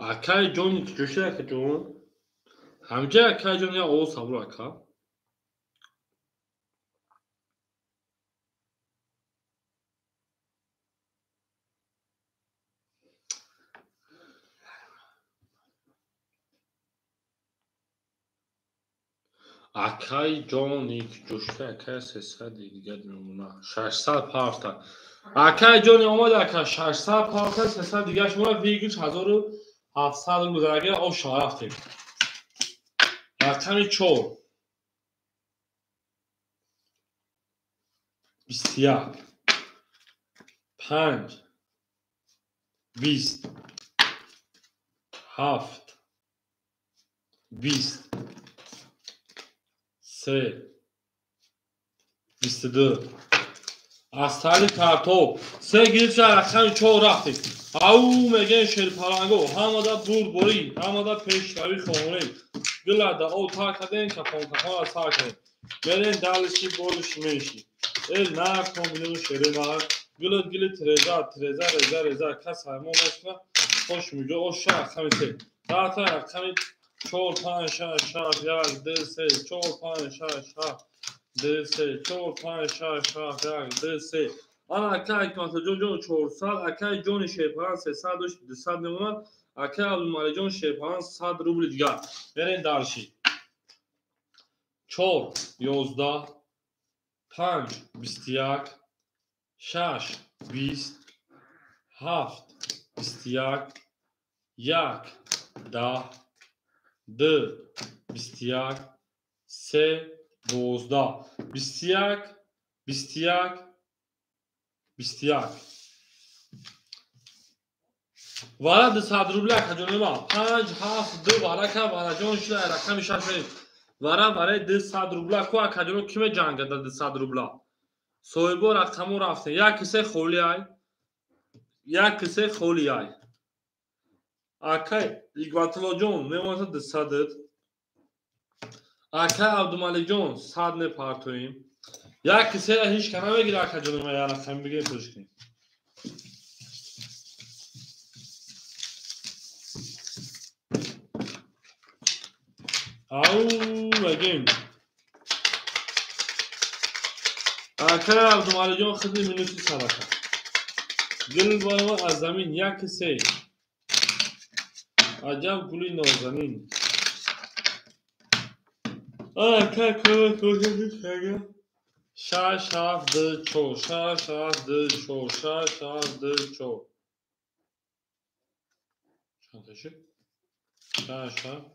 Акаи ҷони куҷо шуд акаҷон? Ҳамҷа акаи ҷон я овоз сабур ака. Акай ҷони ҷӯшта акай 300 дигар мемона. 600 парта. Акай ҷони омад ака 600 парта 300 дигар шумо выигрыш 1700 рубл зарагира оша рафтем. Рақами 4. 21 5 20 7 20 3 22 аз тари картоб се гирифта рақами 4 рафтем. Ау мегӯем шерпаланго ҳамада бурдборӣ, ҳамада пешравӣ хоҳонем. Гилада о тар кардем, кафон кафонро сар кардем. Мерем далиши болиши менши. Эл нар комбинуну шере нар. Гилад гили треза, треза, реза, реза. Кас ҳаймон мешна. Хош миҷо оша рақами 3. Даҳта рақами 4 5 6 7 1 2 3 4 5 6 7 2 3 4 5 6 7 1 2 3. Ана акай Ҳикматуллоҷон ҷон 400, акай ҷони Шерпалан 300 дошт 200 мемонад, акай Абдумаликҷон Шерпалан 100 рубли дигар. Мерем дарши. 4 11 5 21 6 20 7 21 1 10 2 21 3 12 21 21 21. Вара 200 рубля акаҷонема 5 7 2 варака вараҷон шуда рақами 6 мерем. Вара барои 200 рубля ку акаҷоно ки меҷангада 200 рубля? Соҳибо рақамо рафтем. Як кисе холи ай. Як кисе холи ай. Акай Ҳикматуллоҷон мемонад 200. Акай Абдумаликҷон 100 мепартоем. Як кисера ҳеҷ ка намегира акаҷонема як рақами бигирем пулш кунем. Ау мегем. Акай Абдумаликҷон хиди минути садака. Гул барова аз замин як кисе. Аҷаб гули нозанин. Акай кӯ 6 7 2 4 6 7 2 4 6 7 2 4. Чанд та шуд? 6 7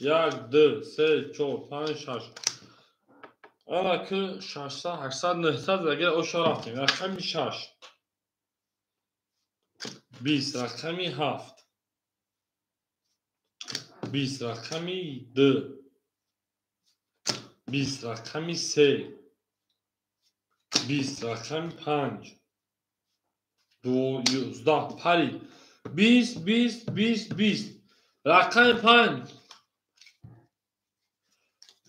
1 2 3 4 5 6. Ана ки 600 800 900 агар оша рафтем. Рақами 6 20 рақами 7 20 рақами 2 20 рақами 3 20 рақами 5 12 парид 20 20 20 20 рақами 5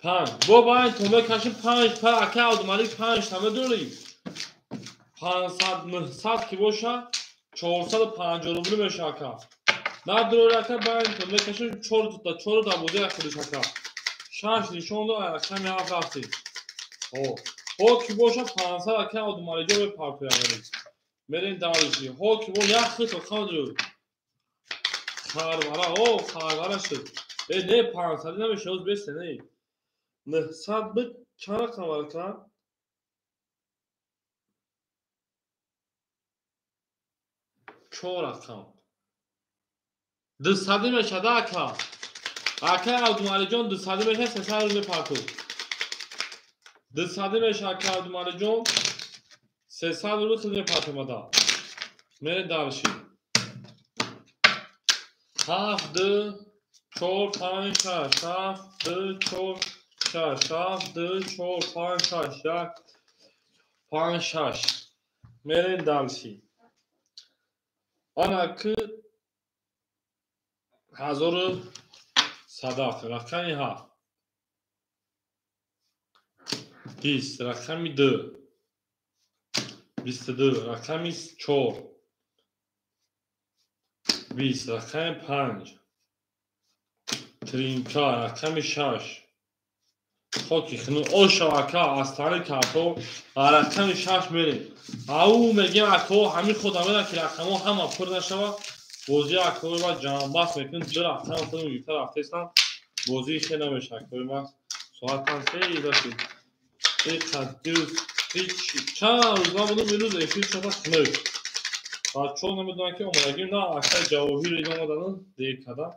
5 бо байн то мекашим 5 пар акай Абдумалик 5 та медорӣ 500 900 ки боша 450 рубл меша ака надорӣ ака байн то мекашим 4 та 4 да бозӣ худиш ака 6 нишон дод рақами 7 рафтем. Ҳо ки боша 500 акай Абдумаликҷон мепартоям. Мерем дариши. Ҳо ки бо як хит қадр. Харвара, о харвара шуд. Э не 500 намеша, оз бесе не. 900 бит чанд рақам ака? 4 рақам. 200 мешада ака. Акай Абдумаликҷон 200 меша 300 рубл мепартод. 200 меша акай Абдумаликҷон 300 рубл хид мепартомада. Мере дарши. 7 2 4 5 6 7 2 4 6 7 2 4 5 6 1 5 6. Мерем дарши. Ана ки 1100 рақами 7 20 рақами 2 22 рақами 4 20 рақами 5 тринка рақами 6 хоки хну оша ака аз тари карто рақами 6 мерем. Ау мегем ако ҳамин худам ки рақамҳо ҳама пур нашава бозии акои ма ҷамъбаст мекунем. Ду рақам худам гирифта рафтаистам бозии хел намеша акои ма. Соатан се идашид. Чанд рӯз набудум, имрӯз эфир шуда хунук. Бачаҳо намедонанд ки омадагим, на акай Ҷавоҳир омадану дер карда.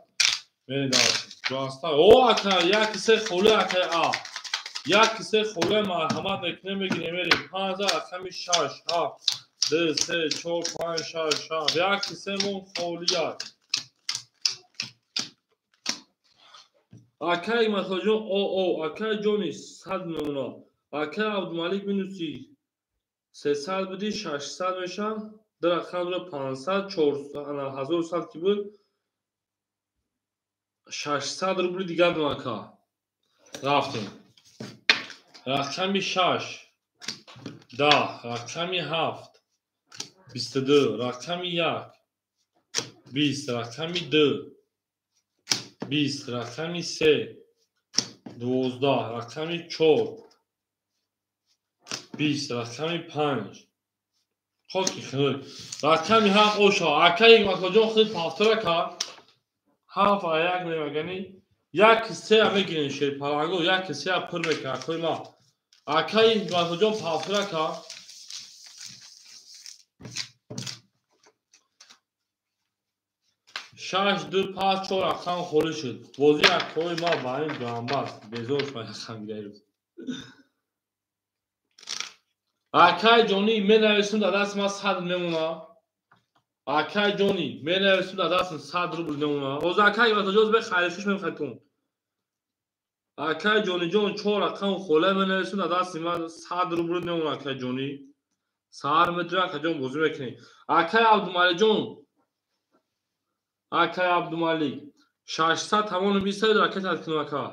Мерем даста. О ака, як се холи акай а. Як се холи марҳамат мекунем, мегирем, мерем. 5 рақами 6, 7, 2, 3, 4, 5, 6, 7. Як се мон холи як. Акай Масоҷон о о, акай ҷони 100 мемона. Акай Абдумалик минуси 300 буди, 600 мешавад. Ду рақамро 500, 400, 1100 ки буд, 600 рубли дигар дум ака. Рафтем. Рақами 6, 10, рақами 7, 22, рақами 1, 20, рақами 2, 20, рақами 3, 12, рақами 4, 20, рақами 5. Хоки хунук. Рақами 7 оша. Акаи Масоҷон худ повтора кард. 7 а 1 мемагани. 1 3 мегирем шерпаланго, 1 3 пур мекунад акои ма. Акаи Масоҷон повтора кард. 6 2 5 4 рақам холӣ шуд. Бозии акои ма ба ин ҷамбаст. Безор шуд рақам гирифт. Акай ҷонӣ менависум дар дасти ман 100 мемона. Акай ҷонӣ менависум дар дастам 100 рубл мемона. Ҳозир акай Масоҷон бе хайршуш мехатун. Акай ҷониҷон 4 рақам хола менависум дар дасти ман 100 рубл мемона. Акай ҷонӣ саҳар метавонӣ акай ҷон бозӣ мекунӣ. Акай Абдумаликҷон, акай Абдумалик 600 тамону 20 ракет кунам ака.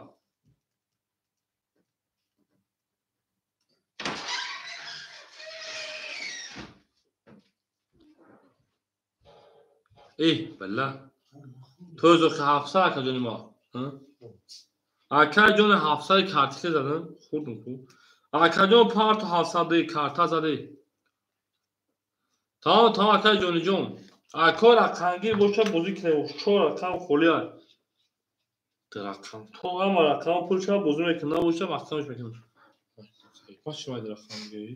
Эҳ, балла. Тӯзо ки 700 ака ҷони ма. Ака ҷони 700 картика задам, хӯрдум ку. Ака ҷон парту 700 карта зади. Тамом, тамом ака ҷони ҷон. Ако рақамгир боша бозӣ кунем. 4 рақам холӣ аст. Ду рақам. То ҳама рақам пул шава бозӣ мекунем, набоша маҳкамаш мекунем. Пас чӣ майда рақамгирӣ?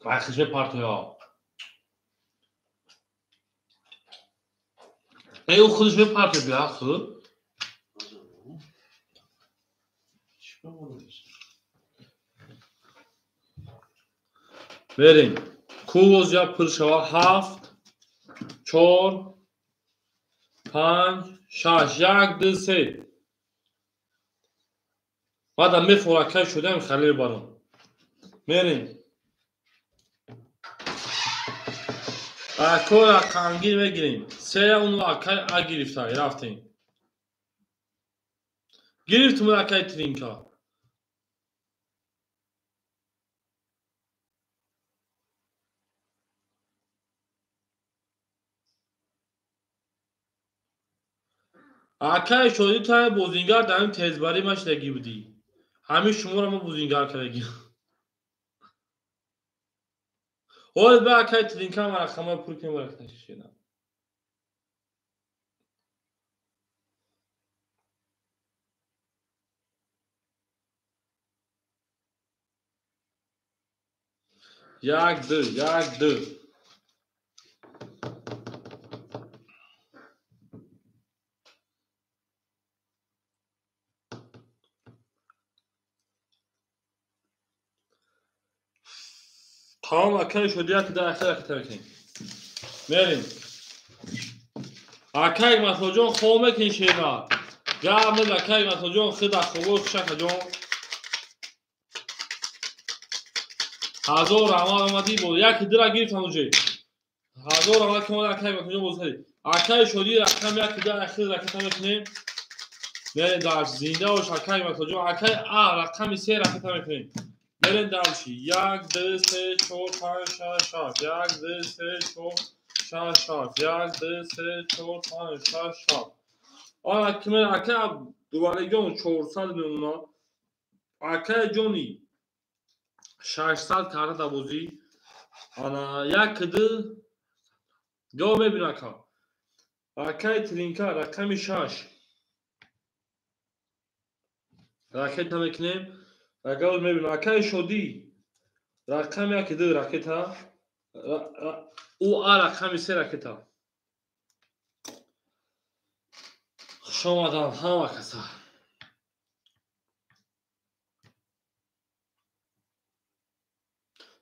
Вақтише партоя. Э, ӯ худаш мепартоя бия худ. Мерем. Кувоз я пур шава 7, 4, 5, 6, 1, 2, 3. Баъдам мефоракай шудаем халил баром. Мерем. Ако рақамгир мегирем. Се уну акай а гирифта. Рафтем. Гирифтум акай тринка. Акай шодӣ та бозингар дар ин тезбарӣ машидагӣ будӣ. Ҳамин шуморо мо бозингар кардагӣ. Ҳол ба акай тринка ма рақамҳои пур кунем рақам. Як ду, як ду. Тамом акай шуд як дар ахир ракета мекунем. Мерем. Акай Масоҷон хоб мекунӣ шера. Гап нез акай Масоҷон хид аз хобо хуш акаҷон. 1000 раҳмат омадӣ бо як дира гирифтам уҷе. 1000 раҳмат ки омад акай Масоҷон бозӣ. Акай шудӣ рақам як дар ахир ракета мекунем. Мерем дар зинда бош акай Масоҷон. Акай а рақами 3 ракета мекунем. Мерем дальше. 1, 2, 3, 4, 5, 6, 7. 1, 2, 3, 4, 6, 7. 1, 2, 3, 4, 5, 6, 7. Ана киме ака Дувалиҷон 400 мемона. Акай ҷони 600 карта бозӣ. Ана як ду ҷо мебинам ака. Акай Тринка рақами 6. Ракета мекунем. Агар мебинем акай Шодӣ рақами 1 2 ракета. Ӯ А рақами 3 ракета. Хуш омадан ҳама каса.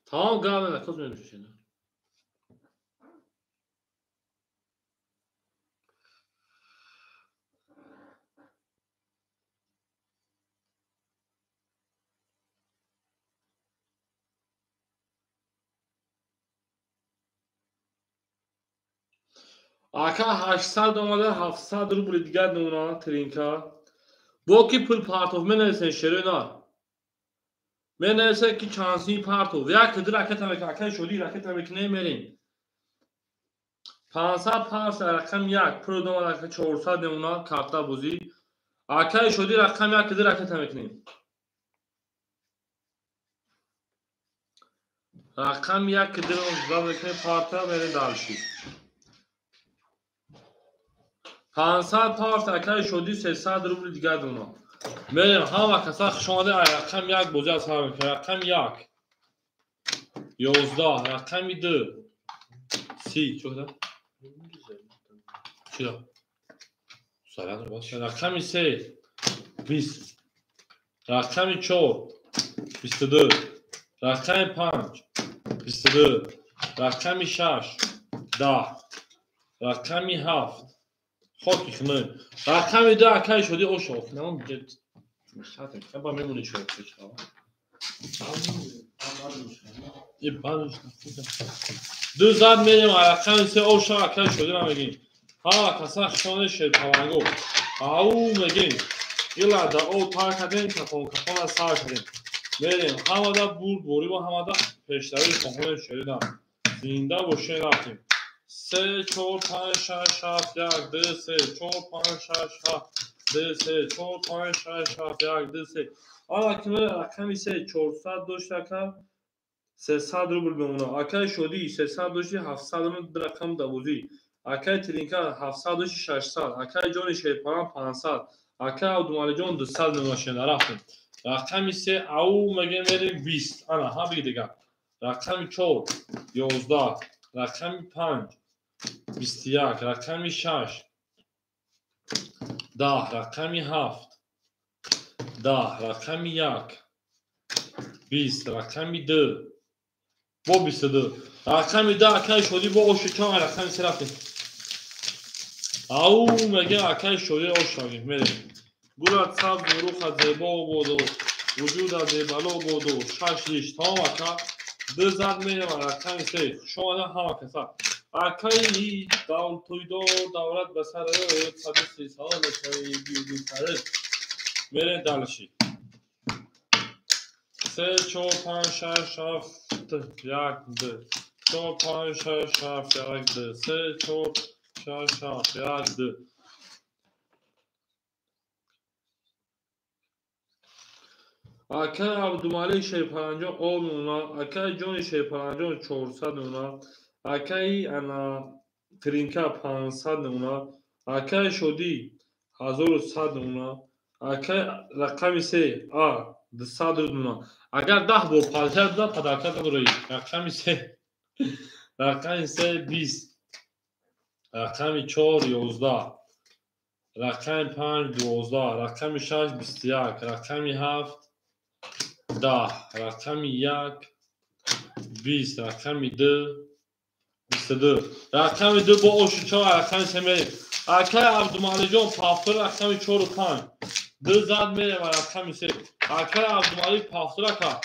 Тамом гап накоз мебишед. Ака 800 омада 700 рубли дигар намуна Тринка. Бо ки пул партов менависен шерои нар. Менависен ки чанд партов. Як ду ракета мекунем, акай Шодӣ ракета мекунем мерем. 500 парс рақам 1 пул омада 400 намуна карта бозӣ. Акай Шодӣ рақам 1 ду ракета мекунем. Рақам 1 ду ракета мекунем парта мерем дальше. 500 парс акай Шодӣ 300 рубли дигар дона. Мерем ҳама каса хуш омада. Рақам 1 бозӣ аз ҳама мекунем. Рақам 1 11 рақами 2 30 чӣ када? Чиро? Сарат бош. Рақами 3 20 рақами 4 22 рақами 5 22 рақами 6 10 рақами 7 хоки хнӯ. Рақами 2 акай Шодӣ оша охинамон ба мемонӣ чо. Ду зад мерем рақами 3 оша акай Шодиро мегим. Ҳама каса хушоне шерпаланго. Ау мегим. Ила да о тар кардем, кафон кафона сар кардем. Мерем ҳамада бурд борӣ ва ҳамада пештари хонем шерина. Зинда бошем рафтем. 3 4 5 6 7 1 2 3 4 5 6 7 2 3 4 5 6 7 1 2 3. Ала кимер рақами 3 400 дошт ака 300 рубл бемона. Акай Шодӣ 300 дошти 700 рубл рақам да бозӣ. Акай Тринка 700 дошти 600. Акай Ҷони Шерпалан 500. Акай Абдумалиҷон 200 мемошена рафтем. Рақами 3 ау мегем мерем 20. Ана ҳа биги дигар. Рақами 4 11 рақами 5 21 рақами 6 10 рақами 7 10 рақами 1 20 рақами 2 бо 22 рақами 2 акай Шодӣ бо оши чанд рақами 3 рафтем. Ау мегем акай Шодӣ ош шавем мерем. Гулат сабз рухат зебо бодо вуҷудат зебало бодо 6 лиш тамом ака. Ду зад мерем рақами 3. Хуш омада ҳама каса. Акай тӯйдор давлат ба сар 130 сол шави биёди сар. Мерем дальше. 3 4 5 6 7 1 2 4 5 6 7 1 2 3 4 6 7 1 2. Акай Абдумалик Шерпаланҷон об мемона. Акай Ҷони Шерпаланҷон 400 мемона. Акай ана Тринка 500 мемона. Акай Шодӣ 1100 мемона. Акай рақами 3 А 200 мемона. Агар 10 бор палча дод падарка надорӣ. Рақами 3 рақами 3 20 рақами 4 11 рақами 5 12 рақами 6 21 рақами 7 10 рақами 1 20 рақами 2 22 рақами 2 бо оши 4 рақами 3 мерем. Акай Абдумалиҷон пафтор рақами 4 5 ду зад мерем рақами 3. Акай Абдумалик пафтор ака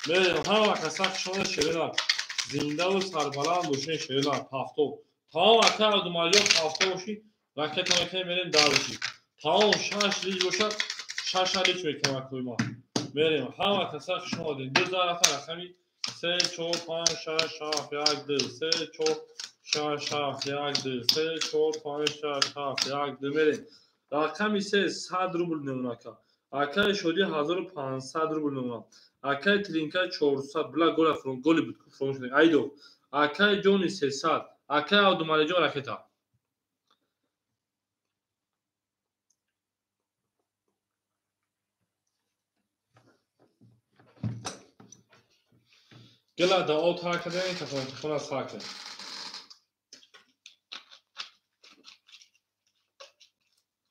мерем. Ҳама каса хушона шерина. Зиндаву сарбаланд бошен шерина пафтор. Тамом акай Абдумалиҷон пафтор боши ракета мекунем мерем дальше. Тамом 6 лич бошад 6 лич мекунем акои ма. Мерем ҳама каса хуш омадед. Ду зад рафтан рақами 3 4 5 6 7 1 2 3 4 6 7 1 2 3 4 5 6 7 1 2 мерем. Рақами 3 100 рубл мемона ака. Акай Шодӣ 1500 рубл мемона. Акай Тринка 400 била гола фрон голи буд фрон шуд. Айдо. Акай Ҷони 300. Акай Абдумалиҷон ракета. Гила да об тар кардем, кафонхона сар кардем.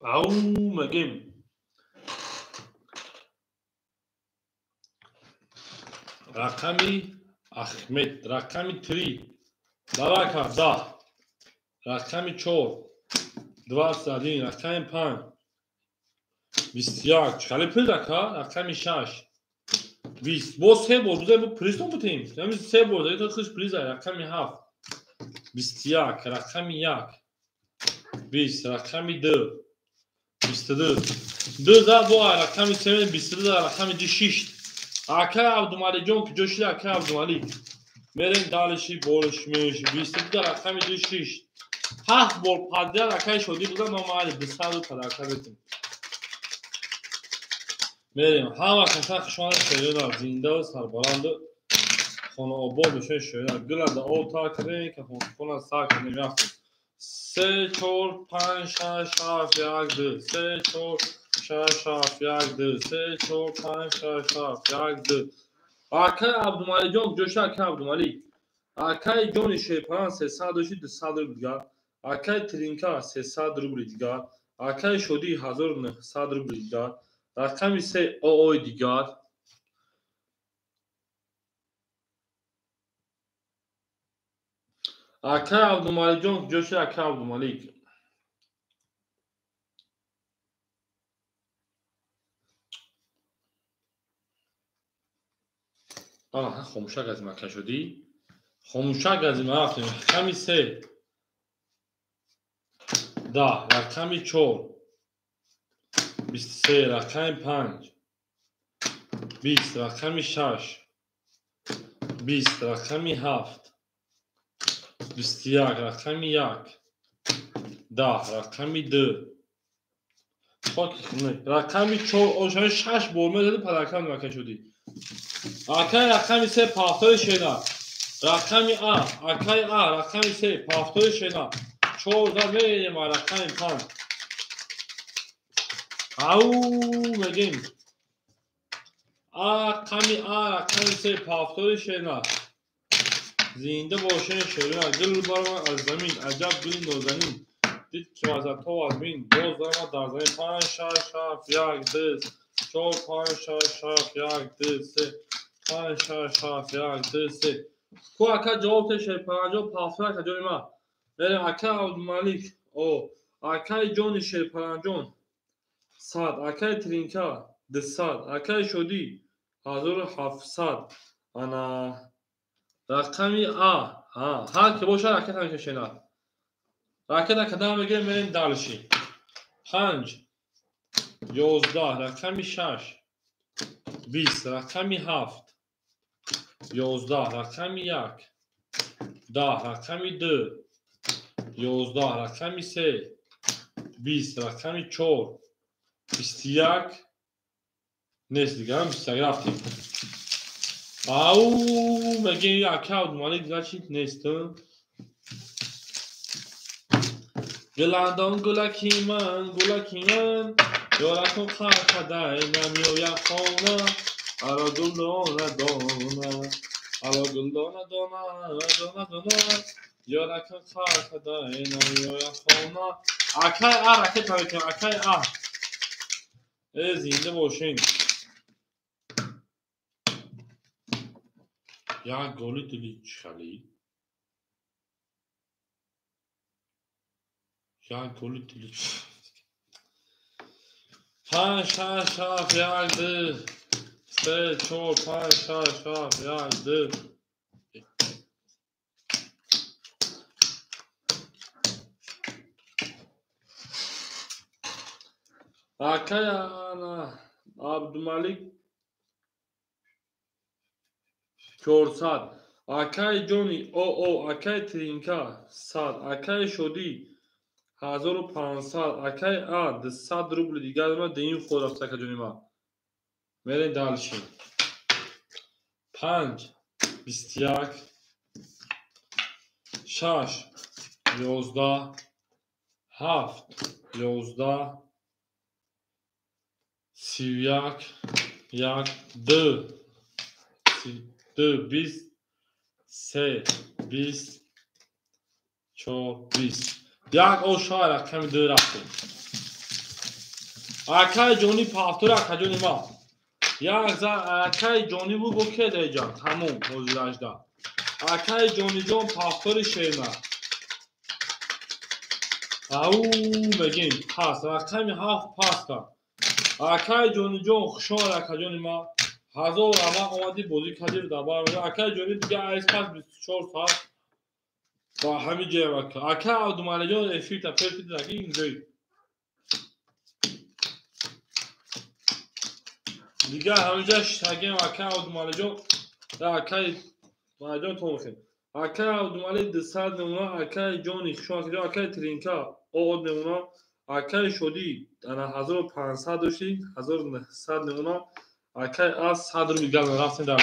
Ау, мегем. Рақами Ахмед, рақами 3, давай ака, 10, рақами 4, 21, рақами 5, 21, чӣ хеле приз ака, рақами 6, 20, боз се бор бузай, бо призтон бутем, ҳамин се бор зай, то хуш приз ай, рақами 7, 21, рақами 1, 20, рақами 2, 22, 2 зад бо ай, рақами 3, 22 зад, рақами 2, 6. Акай Абдумаликҷон куҷо шид? Акай Абдумалик. Мерем далиши, болиш, меш, 22 рақами 2, 6. 7 бор подряд акай шодӣ бузан, мо майли 200 падарка бетем. Мерем. Ҳама каса хушомад шоёна, зиндаву сарбаланду хонаобод бошед шоёна. Гила да об тар кардем, кафонхона сар кардем, рафтем. 3, 4, 5, 6, 7, 1, 2, 3, 4, 6, 7, 1, 2, 3, 4, 5, 6, 7, 1, 2. Акай Абдумаликҷон куҷо шид? Акай Абдумалик. Акай ҷони шерпаран 300 дошти, 200 рубл дигар. Акай Тринка 300 рубли дигар. Акай Шодӣ 1900 рубли дигар. Рақами 3 ОО дигар. Акай Абдумаликҷон куҷо шид? Акай Абдумалик. Ана хомӯшак аз мака шудӣ. Хомӯшак аз ма рафтем. Рақами 3, 10, рақами 4, 23, рақами 5, 20, рақами 6, 20, рақами 7, 21, рақами 1, 10, рақами 2. Рақами 4, ошани 6 бор мезади, падаркам мака шудӣ. Акай рақами 3 пафтори шена. Рақами А, акай А, рақами 3 пафтори шена. 4 зад мерем, рақами 5. Ау, мегем. Рақами А, рақами 3 пафтори шена. Зинда бошен шерина, гул баромад аз замин, аҷаб гули нозанин. Дид ки вазато аз мин, боз даромад дар замин. 5, 6, 7, 1, 2, 4, 5, 6, 7, 1, 2, 3, 5, 6, 7, 1, 2, 3. Ку ака ҷавоб те шерпаранҷон, пафтор ака ҷони ман. Мерем ака Абдумалик, о, акаи ҷони шерпаранҷон 100, акаи Тринка 200, акаи Шодӣ 1700. Ана рақами А, ҳа, ҳар ки бошад ракета мекашенад. Ракета кадам мегирем, мерем далши. 5, 11, рақами 6, 20, рақами 7, 11, рақами 1, 10, рақами 2, 11, рақами 3, 20, рақами 4, 21, нест дигар, 21 рафтем. Ау, мегем ака Абдумалик, значит нест. Гуландон гулаки ман, гулаки ман, ёракун қарқадай намеояд хона, ало гул дона дона, ало гул дона дона, дона дона, ёракун қарқадай намеояд хона. Акай А ракета мекунем, акай А. Э, зинда бошен. Як голи дили чхали. Як голи дили. 5, 6, 7, 1, 2, 3, 4, 5, 6, 7, 1, 2. Акай ана Абдумалик 400, акай ҷони ОО, акай Тринка 100, акай Шодӣ 1500, акай А 200 рубли дигар ма деюм ход рафт ака ҷони ма. Мерем далши. 5, 21, 6, 11, 7, 11, 31, 1, 2, 2, 20, 3 20 4 20. Як оша рақами 2 рафтем. Акай ҷони пафтур ака ҷони ма. Як за акай ҷони бугу ке деҷа тамом ҳозиражда. Акай ҷониҷон пафтури шерма. Ау мегим пас рақами 7 паста. Акай ҷониҷон хушомад ака ҷони ма. 1000 рамақ омадӣ бозӣ кардӣ дабар. Акай ҷони дига айс пас 24 соат ба ҳамин ҷоям ака. Ака Абдумалиҷон эфирта пефида аки инҷои. Дига ҳаминҷа шитагем ака Абдумалиҷон. Акай Малиҷон то мехем. Акай Абдумалик 200 мемона, акай ҷони хушомад, акай Тринка од мемона, акай Шодӣ ана 1500 дошти, 1900 мемона, акай аз 100 рубл гал рафтем дар.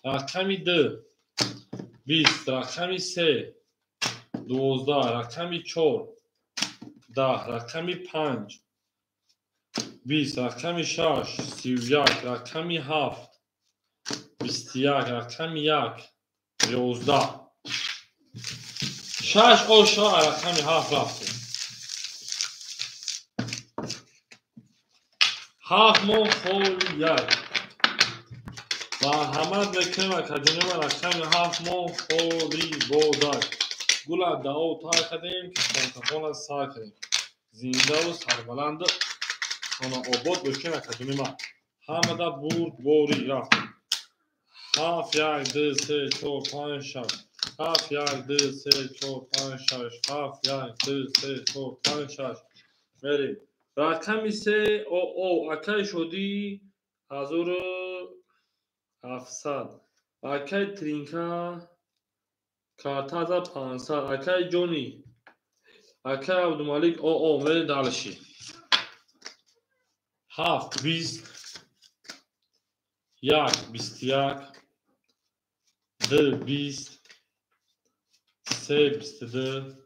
Рақами 2 20, рақами 3 12, рақами 4 10, рақами 5 20, рақами 6 31, рақами 7 21, рақами 1 11. 6 оша рақами 7 рафтем. 7 мо холи 1. Марҳамат мекунем акаҷони ма рақами 7 мо холи бодак. Гула дао тар кардем, кафонкафона сар кардем. Зиндаву сарбаланду хонаобод бошем акаҷони ма. Ҳамада бурд бори рафтем. 7 1 2 3 4 5 6 7 1 2 3 4 5 6 7 1 2 3 4 5 6 мерем. Рақами 3 о акай Шодӣ 1700, акай Тринка картаза 500, акай ҷони, акай Абдумалик о мерем далши. 7 20 1 21 2 20 3 22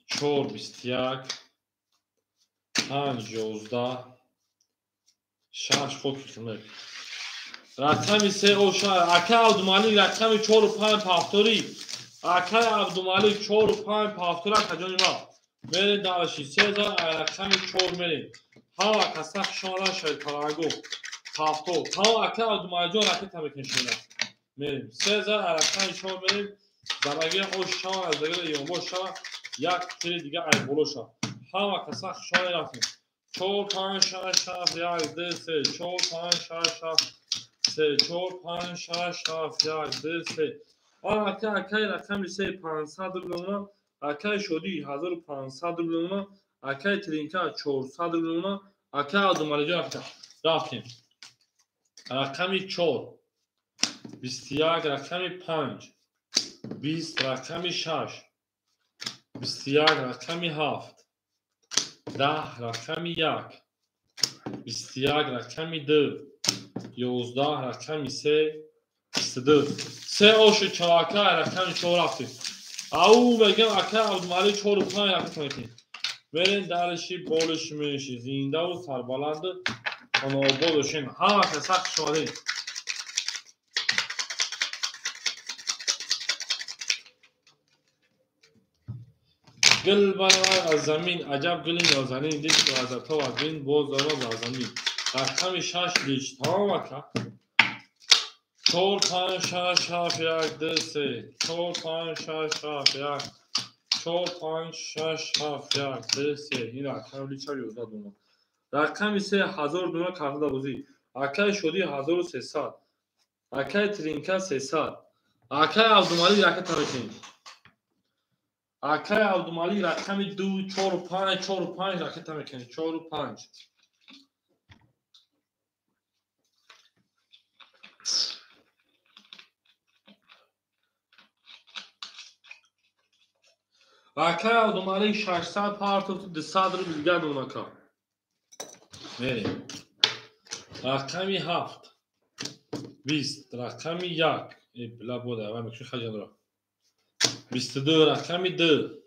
4 21 5 11 6 хоки хунак. Рақами 3 оша акай Абдумалик рақами 4 5 пафтори. Акай Абдумалик 4 5 пафтори ака ҷони ма. Мерем далши 3 рақами 4 мерем. Ҳама каса хушомадан шавед палангу. Пафтор. Тамом акай Абдумаликҷон ракета мекунем шумо. Мерем. 3 рақами 4 мерем. Залаги ош шава, аз залаги ёмбош шава, як тири дига ай боло шава. Ҳама каса хушомадан рафтем. 4 5 6 7 1 2 3 4 5 6 7 3 4 5 6 7 1 2 3. Ака акай рақами 3 500 рубл мемона, акай Шодӣ 1500 рубл мемона, акай Тринка 400 рубл мемона, акай Абдумалиҷон рафтем. Рақами 4 21, рақами 5 20, рақами 6 21, рақами 7 10, рақами 1 21, рақами 2 11, рақами 3 22. 3 ошу чавака рақами 4 рафтем. Ау мегам ака Абдумалик 4 5 рақам мекунем. Мерем дарши болиш меши зиндаву сарбаланду хонаобод бошем. Ҳама каса хушомадед. Гул баровар аз замин, аҷаб гули нозанин, дид ки аз ато аз бин боз дорад бар замин. Рақами 6 лич. Тамом ака. 4 5 6 7 1 2 3 4 5 6 7 1 4 5 6 7 1 2 3. Ин рақами лича 11 дона. Рақами 3 1000 дона карта бозӣ. Акай Шодӣ 1300, акай Тринка 300, акай Абдумалик ракета мекунем. Акай Абдумалик рақами 2 4 5 4 5 ракета мекунем. 4 5. Акай Абдумалик 600 партов 200 рубл дига донака. Мерем. Рақами 7 20, рақами 1 била бода ва мекши хаҷанро. 22, рақами 2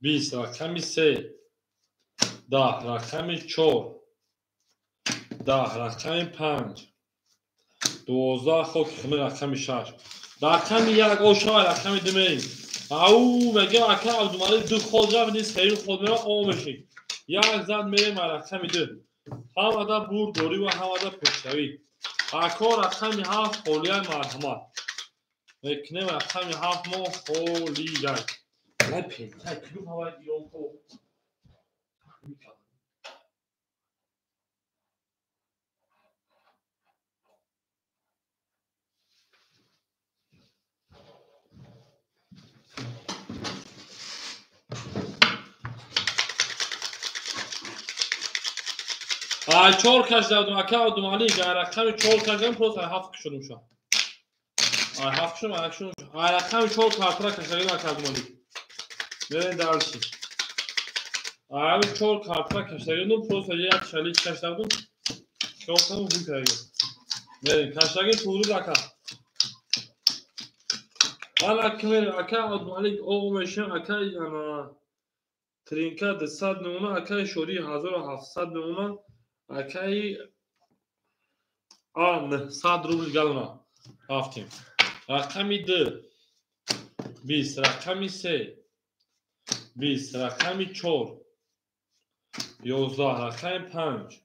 20, рақами 3 10, рақами 4 10, рақами 5 12, хоки хунак рақами 6. Рақами як ошава, рақами ду мерем. Ау, мегӯям ака Абдумалик ду ход рафт, сеюм ход мера о мешид. Як зад мерем рақами ду. Ҳамада бурдорӣ ва ҳамада пешравӣ. Ако рақами ҳафт холияй марҳамат. Мекунем рақами ҳафт мо холияй. Лай пентай клуб ҳавай ёнко. Чор кашдадум ака Абдумалик, рақами чор кашдадум, просто ҳафт кушодум ша. Ҳафт кушодум, ҳафт кушодум. Рақами чор картара кашдагим ака Абдумалик. Мерем дальше. Ами чор картара кашдагим, просто як шалик кашдадум. Чортам ҳуй кардагим. Мерем, кашдагим туғри ака. Ана кимерем ака Абдумалик оғ мешем ака ана тринка 200 мемона, акаи шорӣ 1700 мемона. Акаи А 900 рубл галона. Рафтем. Рақами ду 20, рақами се 20, рақами чор 11, рақами панҷ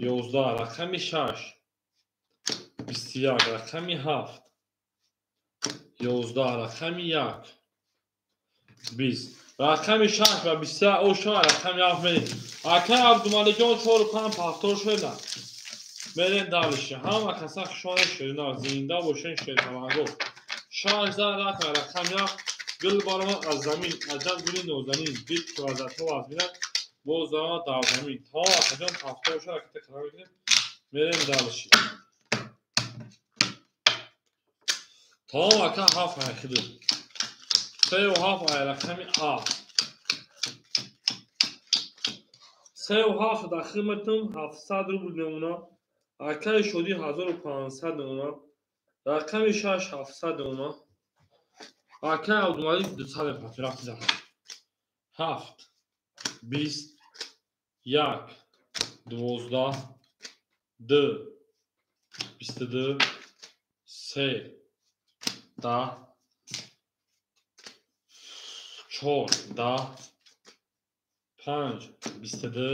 11, рақами шаш 21, рақами ҳафт 11, рақами як 20, рақами шаш ва 21 оша, рақами ҳафт мерем. Акаи Абдумаликҷон чору панҷ ҳафтор шуда. Мерем дальше. Ҳама каса хушона шеринар, зинда бошен шерсамангор. Шаш зад рафт рақами ҳафт гул баромад аз замин, аҷаб гули нозанин, дид ки вазъатҳо аз бинад, боз даромад дар замин. Тамом акаҷон ҳафтор шуда, ракета кара мекунем. Мерем дальше. Тамом ака ҳафт ҳайхиду. Сею ҳафт ай рақами А. Сею ҳафт дахил метум 700 рубл мемона. Акаи шодӣ 1500 мемона. Рақами шаш 700 мемона. Акаи Абдумалик 200 мепартем. Рафти зад. Ҳафт, бист, як, дувоздаҳ, ду, бисту ду, се, даҳ, чор, даҳ, панҷ, бисту ду,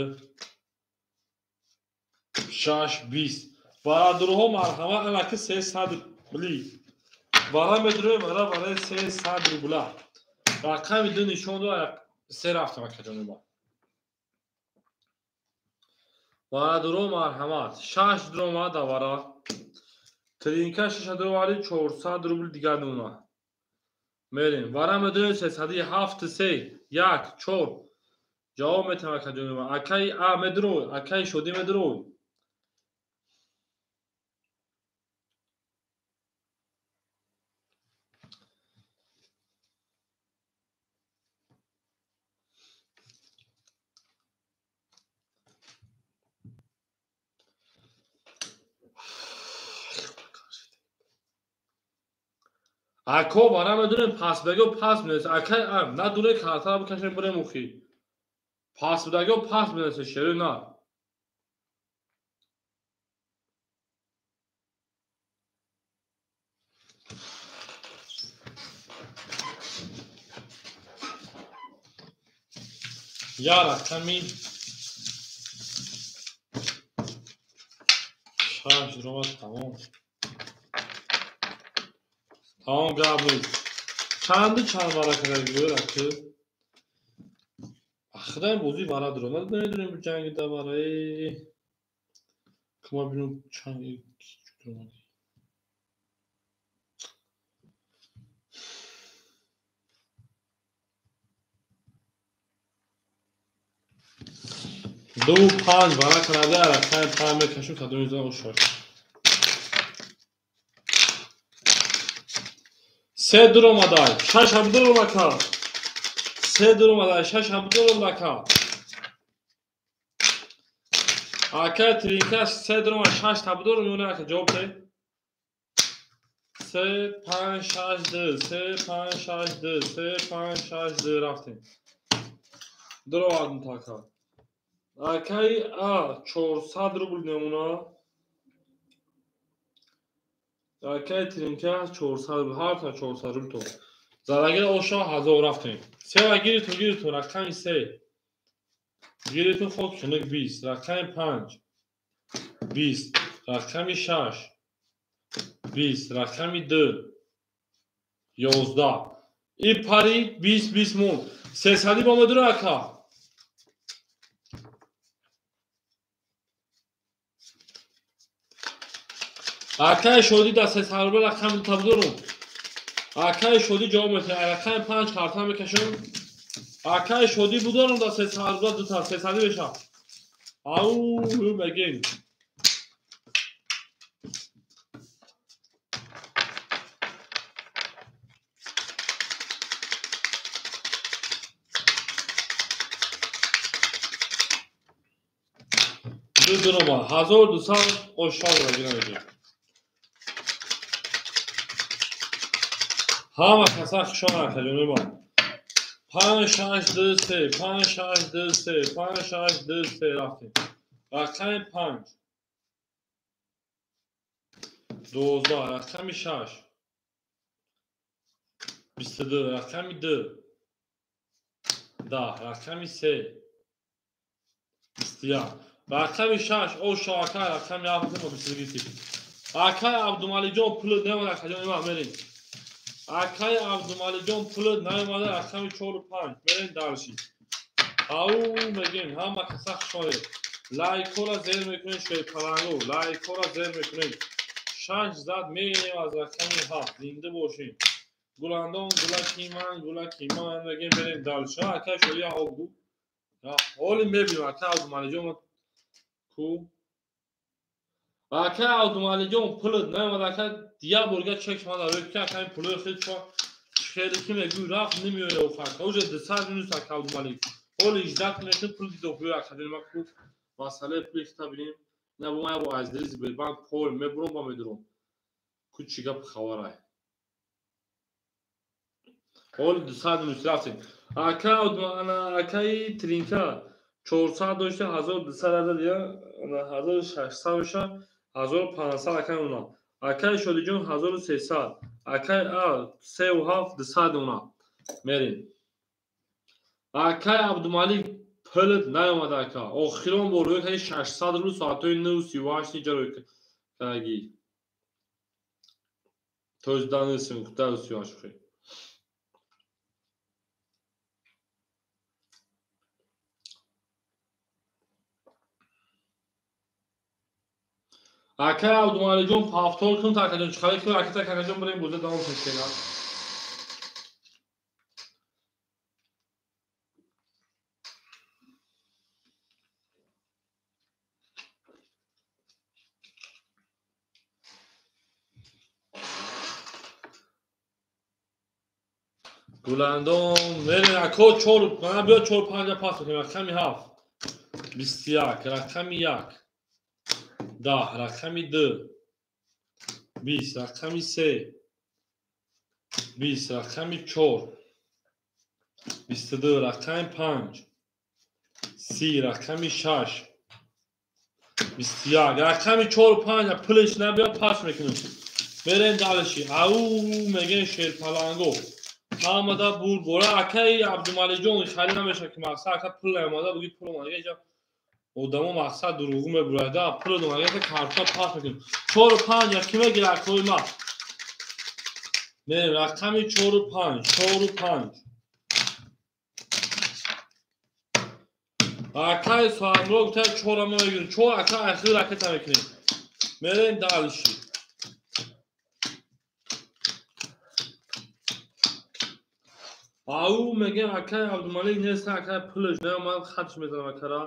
шаш, бист. Бародарҳо марҳамат, анаки 300 рубли. Бара медурем, ара барои 300 рубла. Рақами ду нишон дод, се рафтам акаҷониба. Бародарҳо марҳамат, шаш дуромад авара. Тринка шаша дуроварди 400 рубл дигар мемонад. Мерем. Вара медурем сесади ҳафт, се, як, чор. Ҷавоб метавам акаҷониба. Акаи А медурой, акаи Шодӣ медурой. Ако вара медурем пасбаго пас менесе. Акаи А надуре картара бикашем бурем ухи. Пасбаго пас менесе шеру на. Я рақами шаш ромад тамом. Тамом гап нест. Чанду чанд вара карда гӯр аки? Ахидан бозӣ вара дуромад, намедонем ҷанги да вара. Кума бинам чанд дуромад. Ду панҷ вара карда, рақами панҷ мекашем, кадоми зан ошад. Се дуромадай, шаш ҳабдуром ака. Се дуромадай, шаш ҳабдуром ака. Ака тринка се дурома, шаш ҳабдуром ёна ака ҷавоб де. Се панҷ шаш ду, се панҷ шаш ду, се панҷ шаш ду рафтем. Дуровардум то ака. Акаи А 400 рубл мемона. Акай Тринка 400 рубл, ҳар 400 рубл то. Залаги оша 1000 рафтем. Сева гиритун, гиритун, рақами 3. Гиритун хок хунук 20, рақами 5. 20, рақами 6. 20, рақами 2. 11. И пари 20 20 мон. 300 ба медура ака. Акай шодӣ дар 300 рубл рақами табдорум. Акай шодӣ ҷавоб метиҳад. Рақами 5 карта мекашам. Акай шодӣ будорум дар 300 рубл дута 300 мешавад. Ау мегем. Ду дурома 1200 ошар мегирам. Ҳама каса хушон акаҷони ман. 5 6 2 3 5 6 2 3 5 6 2 3 рафтем. Рақами 5 12, рақами 6 22, рақами 2 10, рақами 3 21, рақами 6 ошо ака, рақами 7 мо 22. Акай Абдумалиҷон пул намад акаҷони ман мерем. Акай Абдумалиҷон пул наомада, рақами 4 5 мерем дарши. Ау мегем ҳама каса хушонед. Лайкҳоро зер мекунем, шерпалангу лайкҳоро зер мекунем. 6 зад мерем аз рақами 7. Зинда бошем. Гуландон гулаки ман, гулаки ман мегем мерем дарши. Акай шоди обгу. Ҳоли мебинем акай Абдумалиҷон ку. Акай Абдумалиҷон пул наомада, акай дия борга чек мада рӯй ки акай пулои хел чо хеле ки мегӯй рафт намеояд охар. Уже 200 минус ака Абдумалик. Ҳоли 18 мешин пул дидо ака ма ку масъалаи пули хита бинем. На бо ма бо аз дриз банк пол мебурам ба медурам. Ку чӣ гап хабарай. Ҳоли 200 минус рафтем. Ака акаи Тринка 400 дошта 1200 адад я 1600 меша 1500 акай уна. Акай Шодиҷон 1300, акай А 37 200 уна. Мерем. Акай Абдумалик пулт наомада ака. Охирон бор рӯй кади 600 рубл соатҳои 9:38 ҷа рӯй каги. То есть 9:38. Акай Абдумалиҷон повтор кун такаҷон чиқари ки ака такаҷон бирем боза давом кунем. Гуландон мерем ако 4 мана биё 4 5 пас кунем. Рақами 7 21, рақами 1 10, рақами 2 20, рақами 3 20, рақами 4 22, рақами 5 30, рақами 6 21, рақами 4 5 пулш набиё пас мекунем. Мерем далши. Ау мегем шерпаланго. Ҳамада бур бора акаи Абдумалиҷон хали намеша ки мақсад ака пул наомада буги пул омада иҷа одамо мақсад дурӯғ мебурада пул омада карта пас мекунем. 4 5 ки мегира акои ма. Мерем рақами 4 5 4 5. Акаи Соатмурод гуфта 4 ма мегирем. 4 ака ахир ракета мекунем. Мерем далши. Ау мегем акаи Абдумалик нест, акаи пулш наомад, хатш мезанам акара.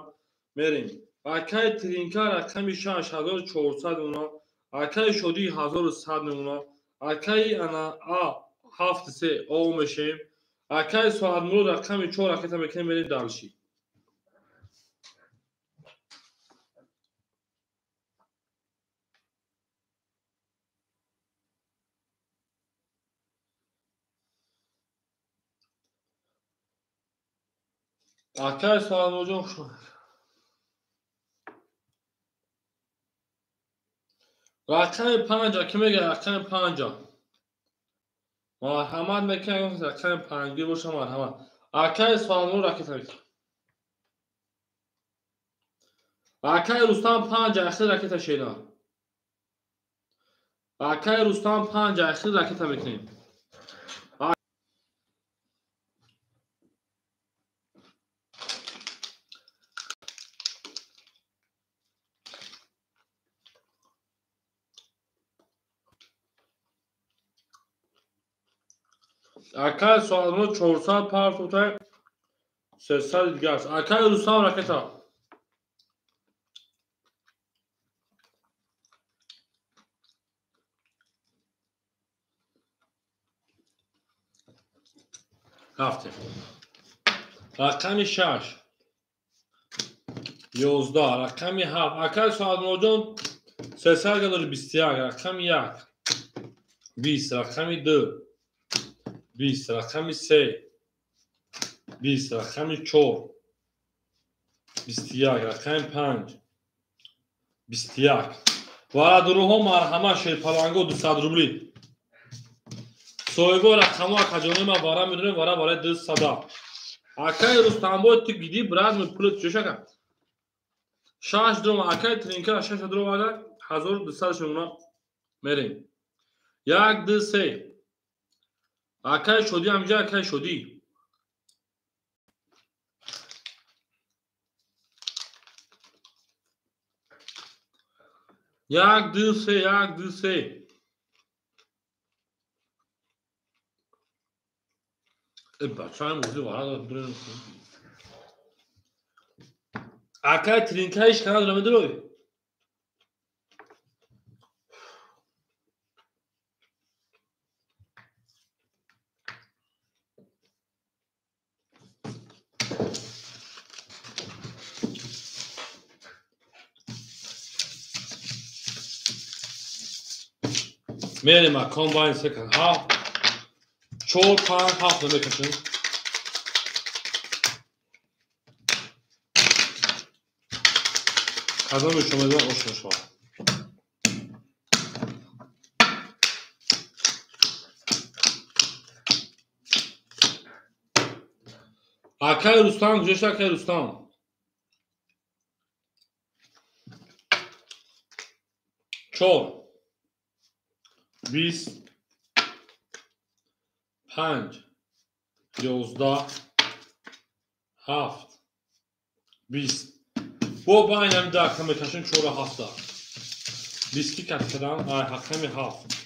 Мерем. Акаи Тринка рақами 6 1400 уна, акаи Шодӣ 1100 уна, акаи ана А 7 3 о мешем, акаи Соатмурод рақами 4 ракета мекунем, мерем далши. Акаи Соатмуродҷон хуш омадед. Рақами панҷа ки мега рақами панҷа. Марҳамат мекунем рақами панҷгир боша марҳамат. Акаи Соатмурод ракета мекунем. Акаи Рустам панҷа ахир ракета шена. Акаи Рустам панҷа ахир ракета мекунем. Акаи Соатмурод 400 партотай 300 дигараш. Акаи Рустам ракета. Рафтем. Рақами 6 11 рақами 7. Акаи Соатмуродҷон 300 гадори 21 рақами 1 20 рақами 2 20 рақами 3 20 рақами 4 21 рақами 5 21. Варадуруҳо марҳамат шерпаланго 200 рубли. Соҳибо рақамҳо акаҷони ман вара медонем вара барои 200. Акаи Рустамбой ту гиди брат ми пулат чӯшака. 6 дром акаи Тринка 6 дром ага 1200 шумона мерем. 1 2 3. Акаи Шодӣ ҳамҷа акаи Шодӣ. Як ду се як ду се. Бачаам ӯзи вара дурем. Акаи Тринка ҳеч канал намедурой. Мерем комбайн секан. 7 4 5 7 намекашем. Кадоми шумо ошно шавад. Акаи Рустам куҷошта акаи Рустам? 4 20 5 11 7 20. Бо байнам дақа мекашем 4 7. 20 ки кашидан ҳақами 7.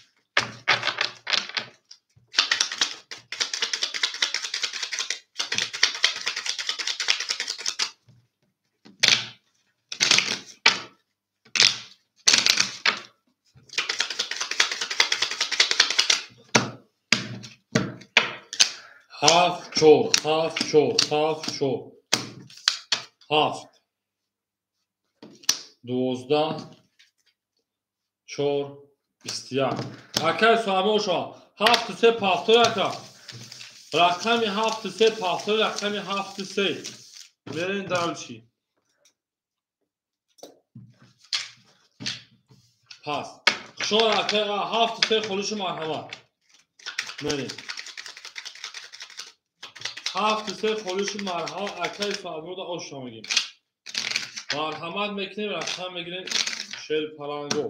7 4 7 4 7 4 7 12 4 21. Акаи Соҳибо шава 7 3 пафтор ака. Рақами 7 3 пафтор рақами 7 3. Мерем дальше. Пас. Хушо акаи 7 3 холиши марҳамат. Мерем. 7 3 холиши марҳамат акаи Соҳибода ошно мегим. Марҳамат мекунем рақам мегирем шерпаланго.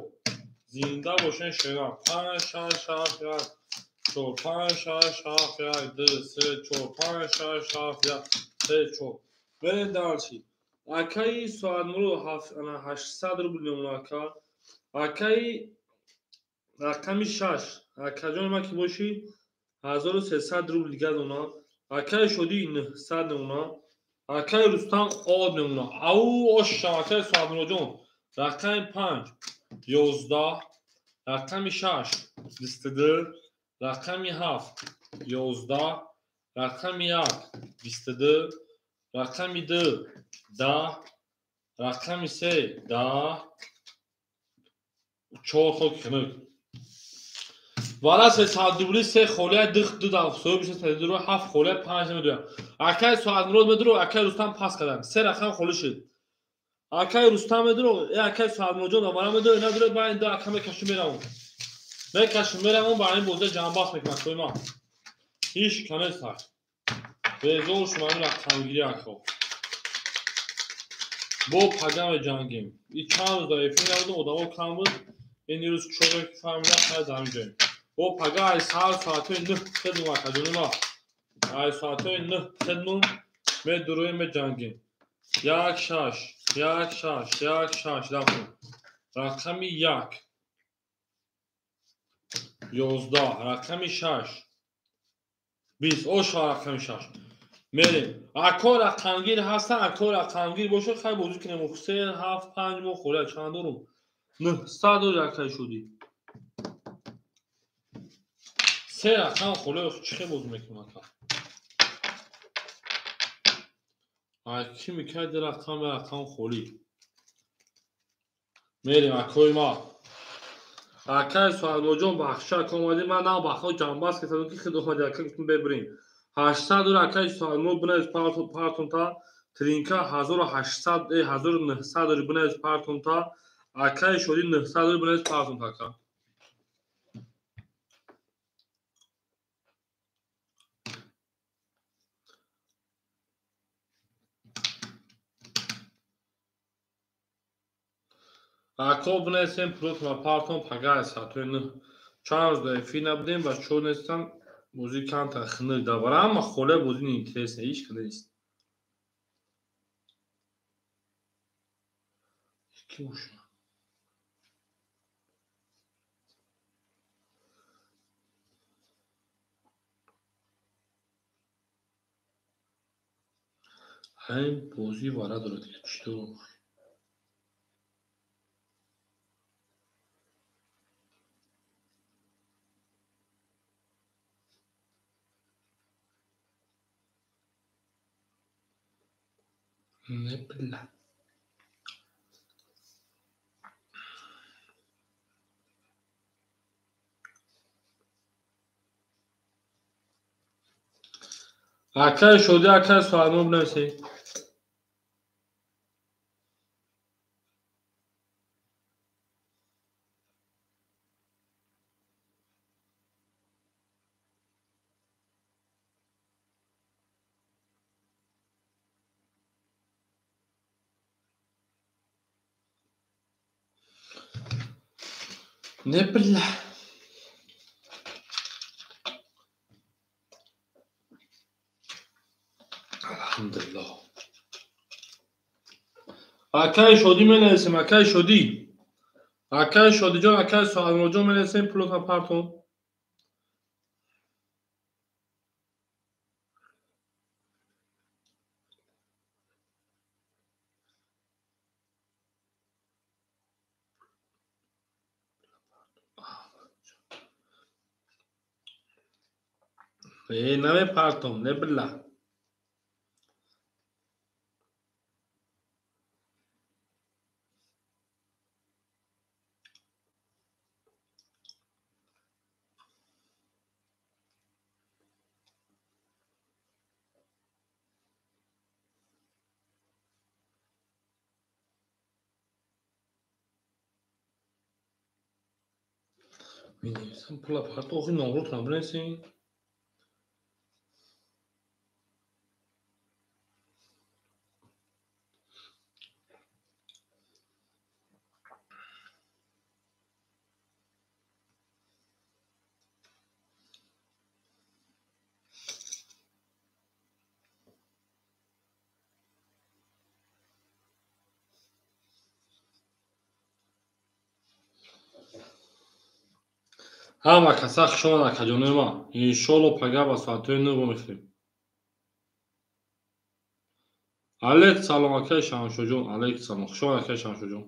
Зинда бошен шерам. 5 6 7 1 4 5 6 7 1 2 3 4 5 6 7 1 3 4. Берем дальше. Акаи Соатмурод 800 рубл мемона ака. Акаи рақами 6. Акаҷони ман ки бошӣ 1300 рубл дига донам. Акаи Шодӣ 900 мемона. Акаи Рустам од мемона. Ау ошам акаи Соатмуродҷон. Рақами 5 11 рақами 6 22 рақами 7 11 рақами 1 22 рақами 2 10 рақами 3 10 4 хок хунук. Вара 300 рубли 3 холия 2 2 даф соҳиб шуд 3 7 холия 5 намедоям. Акаи Соатмурод медуру акаи Рустам пас кардам. 3 рақам холӣ шуд. Акай Рустам медуро, акай Саадмоҷон аввала медуро, надуро, ба ин ду ака мекашим меравам. Мекашим меравам, ба ин боза ҷамъбаст мекунам кои ман. Ҳеч канест ҳак. Безор шума ин рақамгирӣ ако. Бо пага меҷангем. И чанд рӯз дар эфир набудем, одамо кам буд. Ин рӯз чорак фаҳмидам, хай дар ҳамин ҷоем. Бо пага ай саҳар соатҳои 9 хидмат акаҷони ма. Ай соатҳои 9 хидмат медуроем, меҷангем. 1 6 1 6 1 6 рафтем. Рақами 1 11, рақами 6 20, оша рақами 6. Мерем. Ако рақамгир ҳастан, ако рақамгир бошад, хай бозӣ кунем. 3 7 5 мо хӯря чанд дорум? 900 дор якай шудӣ. 3 рақам хӯря чӣ хел бозӣ мекунем ака? Ай ки мекард рақам, рақам холӣ. Мерем акои ма. Акай Суҳайлоҷон бахшак омадӣ, ман нав бахо ҷамъбаст кардам ки хид омадӣ ака гуфтам бебирем. 800 дор акай Суҳайло бинавис партонта, тринка 1800, 1900 дори бинавис партонта, акай Шодӣ 900 дори бинавис партонта ака. Ако бинависем пулотона партон пага соатҳои 9. Чанд рӯз дар эфир набудем ва чор нестам, бозӣ камтар хунук давара, амма холе бозӣ неинтересна, ҳеч када нест. Ки бошад? Ҳамин бозӣ вара дорад, чӣ дорам? Не бля. Акай Шодӣ, акай Суҳайло бинависед. Не бля. Алҳамдулиллоҳ. Акай Шодӣ менависем, акай Шодӣ. Акай Шодиҷон, акай Суҳайлоҷон менависем, пулотон партон. Намепартом, не бля. Менависам пула парто, охи номротона бинависем. Ҳама каса хушомад акаҷонои ман. Иншоалло пага ба соатҳои 9 вомехӯрем. Алейк салом акаи Шаҳаншоҳҷон, алейк салом. Хушомад акаи Шаҳаншоҳҷон.